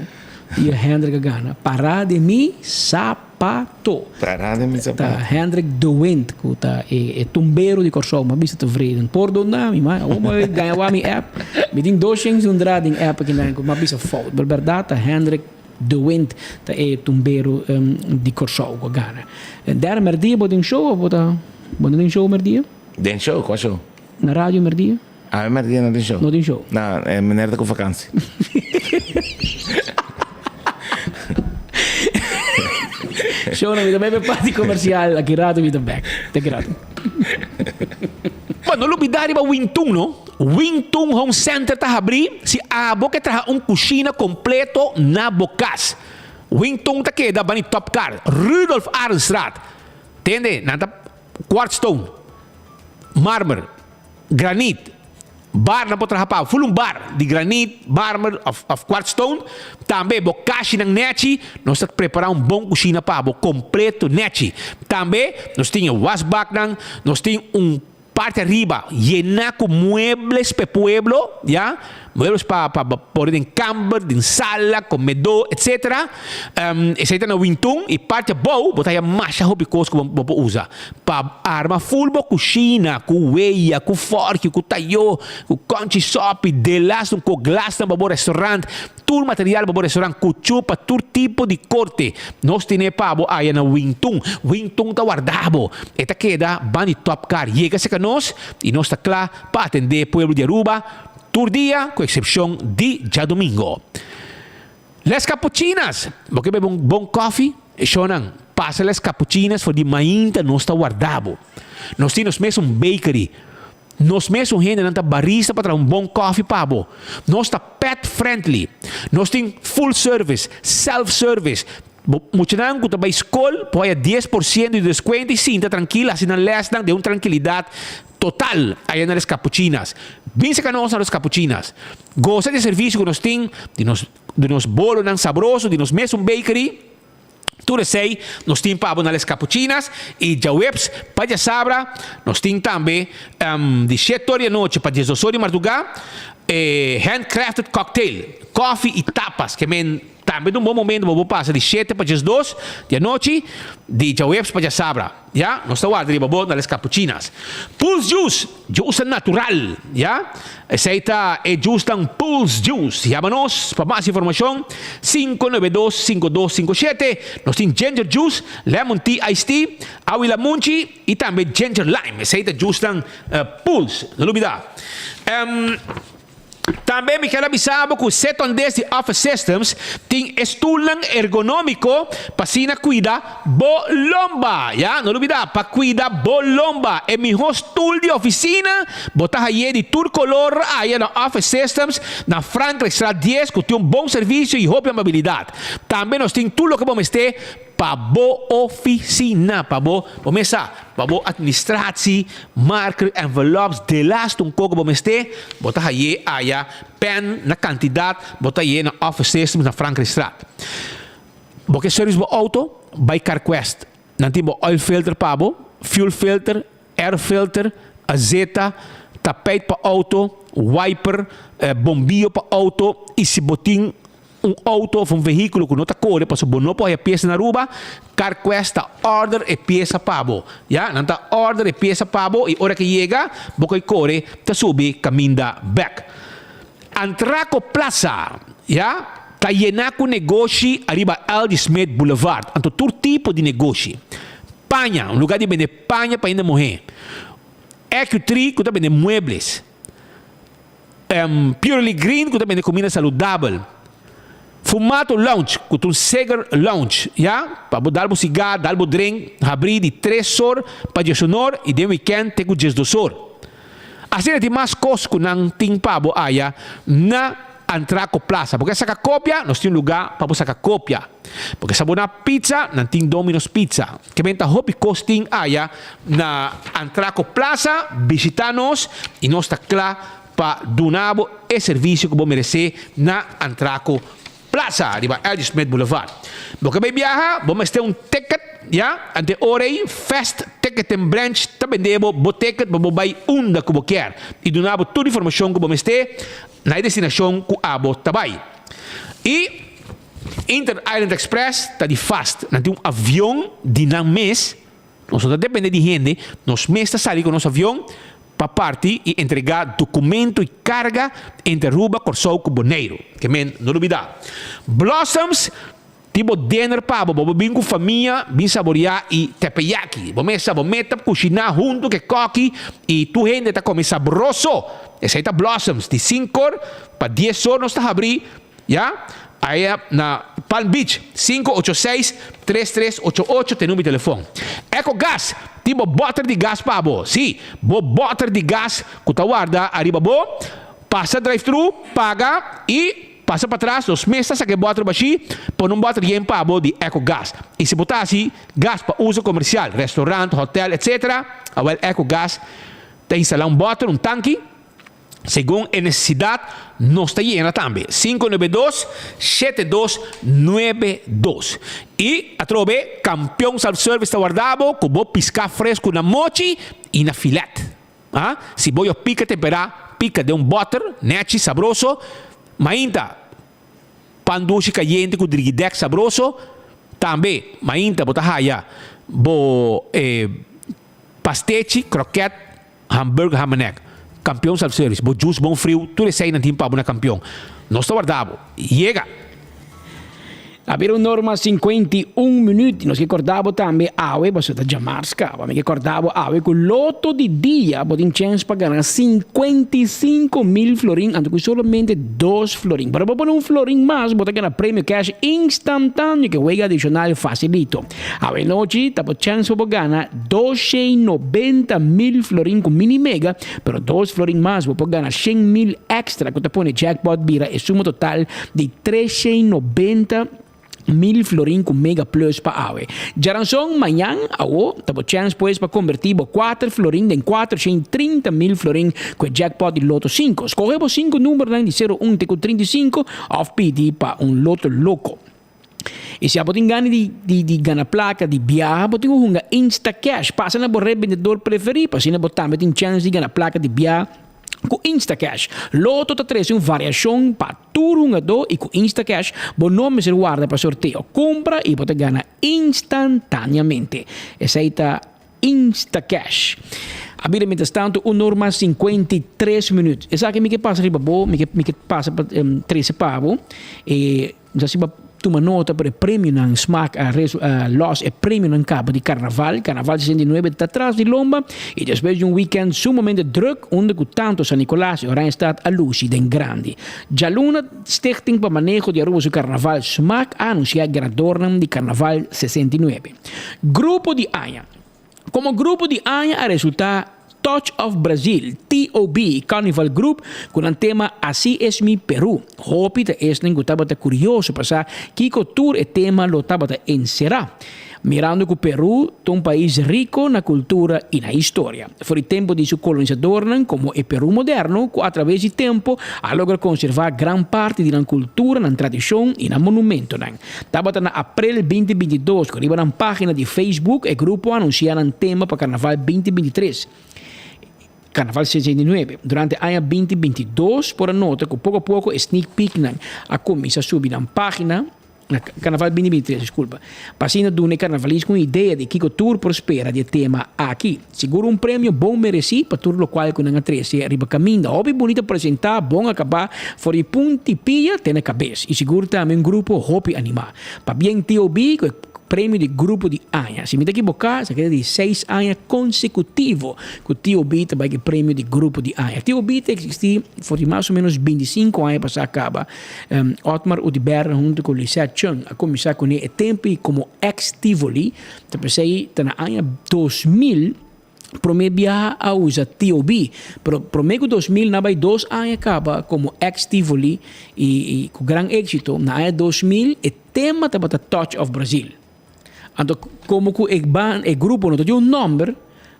Speaker 16: I Hendrik a gana. Para den mi sapato.
Speaker 5: Para den mi sapato.
Speaker 16: Ta Hendrik de Wind ku ta e e tumbero di Kòrsou. Mi a bisa tevreden. Pordona mi, ma awor mi a gaña wak mi app. Mi tin dos shens un dra den app akinan ku mi a bisa fout. Pero bèrdat ta Hendrik de Wind ta e tumbero di Kòrsou ku a gana. Dèrè mèrdia bo den show òf bo ta bo no den show mèrdia?
Speaker 5: Den show? Kua show?
Speaker 16: Na radio mèrdia?
Speaker 5: Awe mèrdia no tin show.
Speaker 16: No tin show.
Speaker 5: No, e meneer ta ku vakansi.
Speaker 16: Show no, mi ta bai pa e parti komersial. Aki rato mi ta bek. Te aki rato.
Speaker 1: Bo no lubida riba Wingtun no. Wingtun Home Center ta habri si abo ke traha un kushina kompleto na bo kas. Wingtun ta keda bani Top Car, Rudolf Arendstraat. Tende, nan ta quartz stone, marmer. Granit, bar nan por traha pa ful un bar di granit, marmer of of quartz stone. Tambe bo kashinan nechi, nos ta prepara un bon kushina pa bo kompleto nechi. Tambe nos tin e wasbaknan, nos tin un parti ariba yena ku muebles pa e pueblo, ya, muebles pa pa bo pone den kamber, den sala, komedó, etcetera. Esei ta na Wintun i parti abou bo ta haya masha hopi kos ku bo por usa. Pa arma ful bo kushina ku weya, ku fòrki, ku tayó, ku kònchi sòpi, delas un ko glasnan pa bo restaurant, tur material pa bo restaurant, kuchú pa tur tipo di korte. Nos tene pa bo aya na Wintun. Wintun ta warda bo. E ta keda ban di Top Car. Yega serka nos i nos ta kla pa atendé pueblo di Aruba tur dia ku eksepshon di djadumingo. Les Capuchinas! Bo ke bebe un bon kofi? Shownan, pasa Les Capuchinas for di mainta nos ta warda bo. Nos tin nos mes un bakery. Nos mes un hendenan ta barista pa traha un bon kofi pa bo. Nos ta pet friendly. Nos tin full service, self service. Bo muchanan ku ta bai skol por haya 10% di deskuento i sinta trankil hasi nan lèsnan den un trankilidat total aya na Les Capuchinas. Bin saka nos na Los Capuchinas. Gosa di e servisio ku nos tin, di nos di nos bolonan sabroso, di nos mesun bakery. Tur esei nos tin pa bo na Les Capuchinas i djaweps pa djasabra nos tin tambe di shete or di anochi pa diesdos or di mardugá e handcrafted cocktail, kofi i tapas ke men tambe ta un bon momento pa bo pasa di shete pa diesdos di anochi di djaweps pa djasabra. Ya, nos ta warda riba bo na Les Capuchinas. Pulse Juice, juice natural, ya. Esey ta e juicenan Pulse Juice. Yama nos pa mas informacion, 592 5257. Nos tin ginger juice, lemon tea iced tea, awi lamunchi y tambe ginger lime. Esey ta juicenan Pulse. No lubida. Tambe mi ker a bisa bo ku Setondes di Office Systems tin e stulnan ergonómiko pa asina kuida bo lomba. Ya, no lubidá, pa kuida bo lomba. E mihó stul di ofisina bo ta haye di tur kolor aya na Office Systems na Frankrijkstraat dies ku tin un bon servisio i hopi amabilidat. Tambe nos tin tur loke bo mester Pa bo oficina, pa bo, bo mesa, pa bo administratie, marker, envelops, delaste un koko bo mester, bo ta haye aya pen na cantidad, bo ta haye na Office Systems na Frankrijkstraat. Bo ke service bo auto, bay Carquest. Nan tin bo oil filter pa bo, fuel filter, air filter, azeta, tapijt pa auto, wiper, bombillo pa auto y si bo tin Un auto of un vehiculo cu no ta core pasobra bo no por haya pieza na Aruba, Carquest ta order e pieza pa bo. Ya, nan ta order e pieza pa bo y ora ke yega, bo coy core ta subi caminda bek. Antraco Plaza, ya, ta yena cu negoshi ariba LG Smith Boulevard. Anto tur tipo di negoshi. Paña, un lugar di bende paña pa hende muhe. EQ3 cu ta bende muebles. Purely Green ku ta bende kuminda saludabel. Fumato Lounge ku ta un cigar lounge, ya, pa bo dal bo sigar, dal bo drink, habrí di tres or pa diesunor i den wikènt te ku diesdos or. Asina tin mas kos ku nan tin pa bo aya na Antraco Plaza. Bo ke saka kopia? Nos tin un lugá pa bo saka kopia. Bo ke saboná pizza? Nan tin Domino's Pizza. Ke benta hopi kos tin aya na Antraco Plaza. Bishita nos i nos ta kla pa duna bo e servisio ku bo meresé na Antraco Plaza riba L. G. Smith Boulevard. Bo ke bai biaha? Bo mester un ticket, ya? Ante ora ei Fast Ticketing Branch ta bende bo bo ticket pa bo bai unda ku bo kier i duna bo tur informashon ku bo mester na e destinashon ku abo ta bai. I. Inter Island Express ta di fast. Nan tin un avion di nan mes. Nos no ta depende di hende. Nos mes ta sali ku nos avion pa parti i entregá documento i karga entre Aruba, Kòrsou ku Boneiru. Ke men no lubidá. Blossoms tin bo dinner pa bo. Bo por bin ku famia bin saboriá i teppeyaki. Bo mesa bo meta kushiná huntu ku e kòki i tur hende ta kome sabroso. Esei ta Blossoms. Di sinkor pa diesor nos ta habrí. Ya, aya na Palm Beach, 586 3388 ta e number di telefon. Eco Gas tin bo boter di gas pa bo. Sí, bo boter di gas cu ta warda ariba bo. Pasa drive-thru, paga y pasa patras, nos mes ta saca e boter bashi, pone un boter yen pa bo di Eco Gas. Y si bo ta haci gas pa uso comercial, restaurant, hotel, etc. Awel Eco Gas ta instala un boter, un tanki. Segun e nesesidat nos ta yena tambe. 592 7292. I atrobe Kampion Self Service ta warda bo ku bo piská fresku na mochi i na filet. A Si bo yo pika temperá, pika den un bòter, nèchi, sabroso. Mainta, pan dushi kayente ku drigidèk sabroso. Tambe mainta bo ta haya bo pastechi, krokèt. Hamburger Hamenek, Kampion Self Service, bo juice bon friu, tur eseinan tin pa bo na Kampion. Nos ta warda bo. Yega!
Speaker 16: A bira un norma 51 minuut y nos ke corda bo tambe awe boso ta djamars caba. Mi ke corda bo awe cu loto di dia bo tin chens pa gana 55 mil florin anto cu solamente dos florin. Pero bo pone un florin mas bo ta gana premio cash instantaneo ke wega adicional facilito. Awe nochi ta bo chens pa bo gana 290 mil florin cu mini mega, pero dos florin mas bo por gana 100 mil extra cu ta pone jackpot bira e suma total di 390 mil florin cu mega plus pa awe. Djaranson mañan awo ta bo chens pues pa converti bo 4 florin den 430 mil florin cu e jackpot di Lotto 5. Scoge bo 5 numbernan di 0, 1 te cu 35 of pidi pa un Lotto Loco. Y si abo tin gana di gana placa di biaha, bo tin cu hunga Instacash. Pasa na bo rebendedor preferi, pa asina bo tambe tin chance di gana placa di biaha cu Instacash. Lotto ta trece un variacion pa tur hungador y cu Instacash bo no mester warda pa sorteo. Cumpra y bo ta gana instantaneamente. Esey ta Instacash. A bira mientras tanto un or mas 53 minuut. Esaki mi ke pasa riba bo, mi ke pasa pa trece pa bo. E no sa si bo a tuma nota pero e premionan Smaak a a los e premionan caba di Carnaval. Carnaval 69 ta tras di lomba y despues di un weekend sumamente druk unda cu tanto San Nicolas y Oranjestad a luci den grandi. Djaluna Stichting pa Maneho di Aruba su Carnaval Smaak a anuncia e ganadornan di Carnaval 69. Grupo di aña. Como grupo di aña a resulta Touch of Brazil, TOB, Carnival Group, cu nan tema Así es mi Perú. Hopi ta esnan cu tabata curioso pa sa kico tur e tema lo tabata encera. Mirando cu Peru ta un pais rico na cultura y na historia. For di tempo di su colonisadornan como e Peru moderno cu atraves di tempo a logra conserva gran parti di nan cultura, nan tradicion y nan monumentonan. Tabata na aprel 2022 cu riba nan pagina di Facebook e grupo a anuncia nan tema pa Carnaval 2023. Carnaval 69. Durante aña 2022 por a nota cu poco a poco e sneak peeknan a cuminsa subi nan pagina, na Carnaval 2023, disculpa. Pa asina duna e carnavalista un idea di kico tur por spera di e tema aki. Sigur un premio bon mereci pa tur locual cu nan a trece riba caminda. Hopi bunita presenta, bon acaba, for di punti pia te na cabes. Y sigur tambe un grupo hopi anima. Pabien TOB cu e premio di grupo di aña. Si mi ta ekiboca, esaki ta di seis aña consecutivo cu TOB ta bay cu e premio di grupo di aña. TOB ta existi for di mas o menos 25 aña pasa caba. Otmar Oduber hunto cu Lisette Chung a cuminsa cune e tempo y como ex Tivoli, ta pesey ta na aña 2000 prome biaha a usa TOB, pero prome cu 2000 na bay dos aña caba como ex Tivoli y cu gran exito. Na aña 2000 e tema tabata Touch of Brazil. Anto como cu e ban e grupo no ta tin un nomber,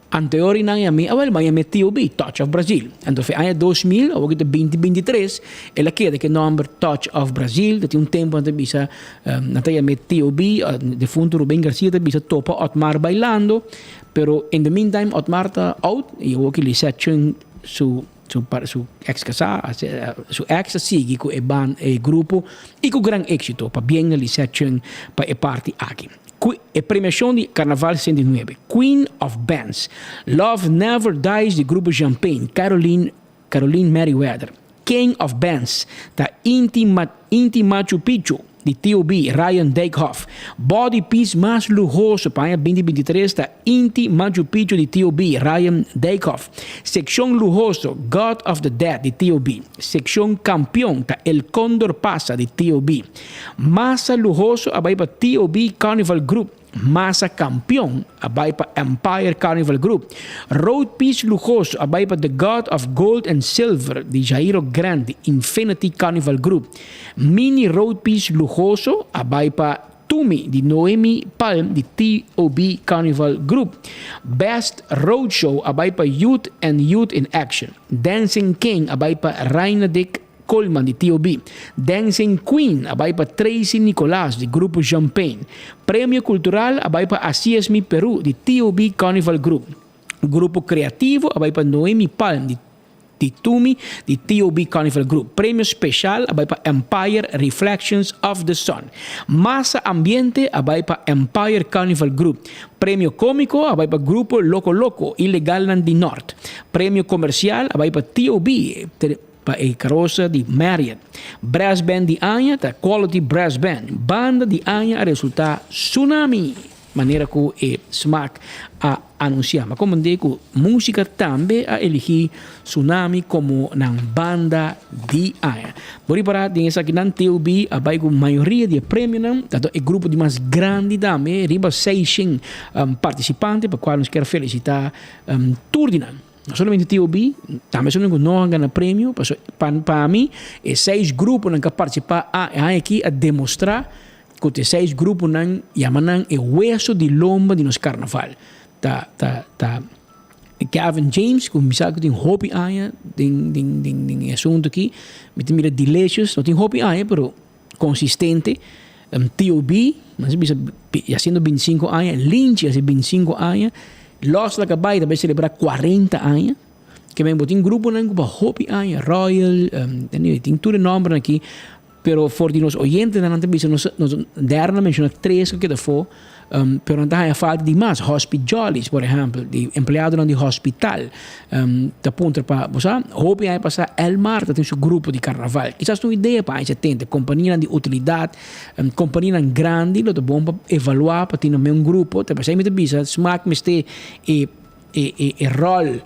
Speaker 16: anteori nan yami, awel ban yami TOB, Touch of Brazil. Anto fe aña 2000, awor ki ta 2023, el a keda cu e nomber Touch of Brazil. Ta tin un tempo nan ta bisa, nan ta yami TOB, defunto Ruben Garcia ta bisa topa Otmar bailando, pero in the meantime Otmar ta out y awor ki Lisette Chung su. Su su ex casá, su ex a sigui cu e ban e grupo y cu gran exito. Pabien na Lisette Chung pa e parti aki. Cu e premiacion di Carnaval 69, Queen of Bands, Love Never Dies di grupo Champagne, Caroline Caroline Merriweather, King of Bands ta Inti Inti Machu Picchu di TOB, Ryan Dijkhoff. Body piece mas luhoso pa aña 2023 ta Inti Machu Picchu di TOB, Ryan Dijkhoff. Seccion luhoso God of the Dead di TOB. Seccion campeon ta El Condor Pasa di TOB. Masa luhoso a bai pa TOB Carnival Group. Masa kampion a bai pa Empire Carnival Group. Road Piece luhoso a bai pa The God of Gold and Silver di Jairo Grant di Infinity Carnival Group. Mini Road Piece luhoso a bai pa Tumi di Noemi Palm di TOB Carnival Group. Best Road Show a bai pa Youth and Youth in Action. Dancing King a bai pa Rainadick Coleman di TOB. Dancing Queen a bai pa Tracy Nicolaas di Grupo Champagne. Premio Cultural a bai pa Así es mi Perú di TOB Carnival Group. Grupo Creativo a bai pa Noemi Palm di di Tumi di TOB Carnival Group. Premio Special a bai pa Empire Reflections of the Sun. Masa Ambiente a bai pa Empire Carnival Group. Premio Comico a bai pa Grupo Loco Loco, Ilegalnan di Nort. Premio Comercial a bai pa TOB. Pa e karosa di Marriott. Brass Band di aña ta Quality Brass Band. Banda di aña a resultá Tsunami, manera ku e smaak a anunsiá. Ma komprendé ku músika tambe a eligí Tsunami komo nan banda di aña. Bo ripará den esakinan TOB a bai ku mayoria di e premionan, tanto e grupo di mas grandi tambe, riba seishen partisipante, pa kual nos kier felisitá tur di nan. No solamente TOB, tambe esun ku no a gana premio, paso pa pa mi e seis gruponan ku a partisipá a e aña aki a demostrá ku ta e seis gruponan yama nan e hueso di lomba di nos karnaval. Ta ta ta Kevin James ku mi sa ku tin hopi aña den den den den e asuntu aki, mi ta mira Delicious no tin hopi aña pero konsistente, TOB nan bisa haciendo bintisinko aña, Linchi haci bintisinko aña, Los la Cabay ta bay celebra cuarenta aña, ke men bo tin gruponan ku pa hopi aña, Royal, anyway tin tur e nombernan aki, pero for di nos oyentenan nan ta bisa nos nos derna menciona tres ku keda afo, pero nan ta haña falta di mas, Hospi Jollies por ehempel, di empleadonan di hospital ta puntra pa bo sa, hopi aña pasa Elmar ta tin su grupo di karnaval, kisas ta un idea pa aña setenta, kompanianan di utilidat, kompanianan grandi lo ta bon pa evaluá pa tin nan un grupo, ta p'esei mi ta bisa smak mester e e e ròl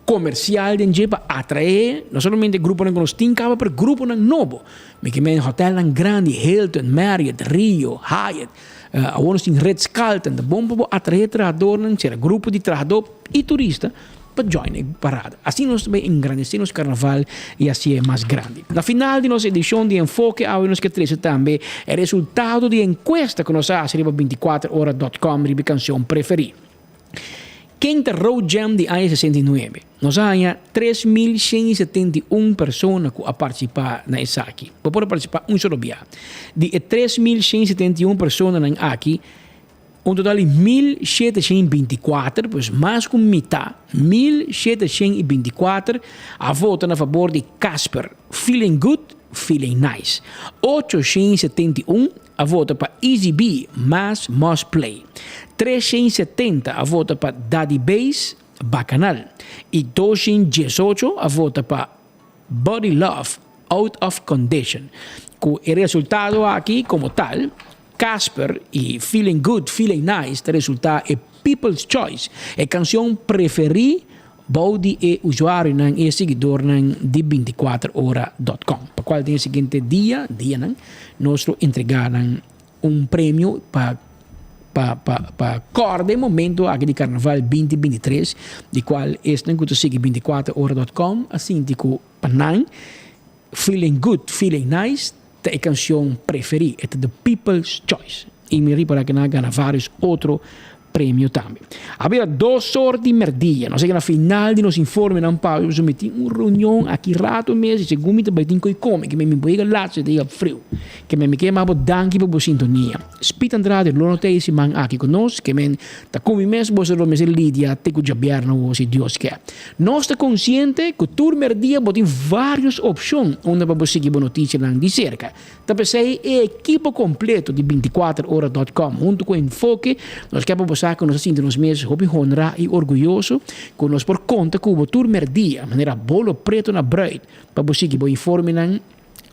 Speaker 16: komersial den dje pa atraé no solamente gruponan ku nos tin kaba pero gruponan nobo. Mi ke men hotelnan grandi, Hilton, Marriott, Rio, Hyatt, awor nos tin Ritz Carlton, ta bon pa bo atraé trahadornan, sera grupo di trahadó i turista pa join e parada. Asina nos ta bay engrandesé nos karnaval i hasié mas grandi. Na final di nos edishon di Enfoke awe nos ke trese tambe e resultado di enkuesta ku nos a hasi riba bintikuater ora dòt kòm riba e kanshon preferí. Ken ta Road Jam di aña 69? Nos a haña 3171 persona ku a partisipá na esaki. Bo por a partisipá un solo bia. Di e 3171 personanan aki, un total di 1724, pues mas ku mitá, 1724, a vota na fabor di Casper, Feeling Good, Feeling Nice. 871 a vota pa Easy B, Mass Must Play. 370 a vota pa Daddy Bass, Bacanal. Y 218 a vota pa Body Love, Out of Condition. Cu e resultado aki como tal, Casper y Feeling Good, Feeling Nice ta resulta e People's Choice, e cancion preferi Bou di e usuarionan i e siguidornan di bintikuater ora dòt kòm, pa kual den e siguiente dia, dianan, nos lo entregá nan un premio pa pa pa pa kòrda e momento aki di Karnaval binti bintitres, di kual esnan ku ta sigui bintikuater ora dòt kòm a sinti ku pa nan Feeling Good, Feeling Nice ta e kansion preferí, e ta the people's choice. I mi ripará ku nan a gana vários otro. premio tambe. A bira dos or di merdia, nos a yega na final di nos informenan pa pasobra mi tin un reunion aki rato mes y segun mi ta bay tin koe come, ke mi por yega laat si ta yega friu. Ke men mi ke yama bo danki pa bo sintonia. Speed Andrade lo no ta e siman aki ku nos, ke men ta ku mi mes boso lo mester lidia te ku djabièrnè awo si Dios ke. Nos ta konsiente ku tur merdia bo tin vários opshon unda pa bo sigui bo notisianan di serka. Ta p'esei e ekipo kompleto di bintikuater ora dòt kòm huntu ku Enfoke nos ke pa bo sa ku nos ta sinti nos mes hopi honrá i orguyoso ku nos por konta ku bo tur merdia manera bolo preto na bruid pa bo sigui bo informenan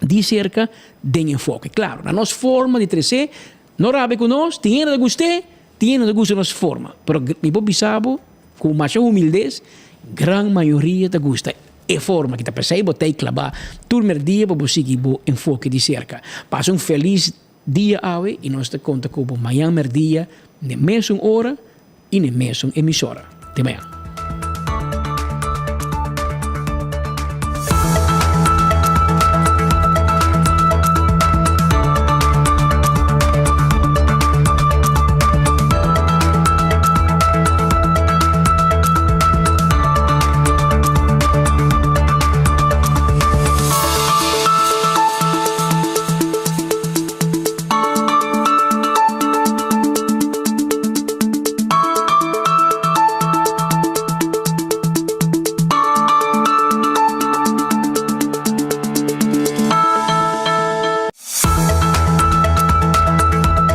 Speaker 16: di serka den Enfoke. Klaro, na nos forma di tres'é no rabia ku nos, tin hende ta gust'é, tin hende no ta gusta nos forma. Pero mi por bisa bo ku masha humildes, gran mayoria ta gusta e forma ki ta p'esei bo ta ei klabá tur merdia pa bo sigui bo enfoke di serka. Pasa un felis dia awe i nos ta konta ku bo mañan merdia n'e mesun ora i n'e mesun emisora. Te mañan.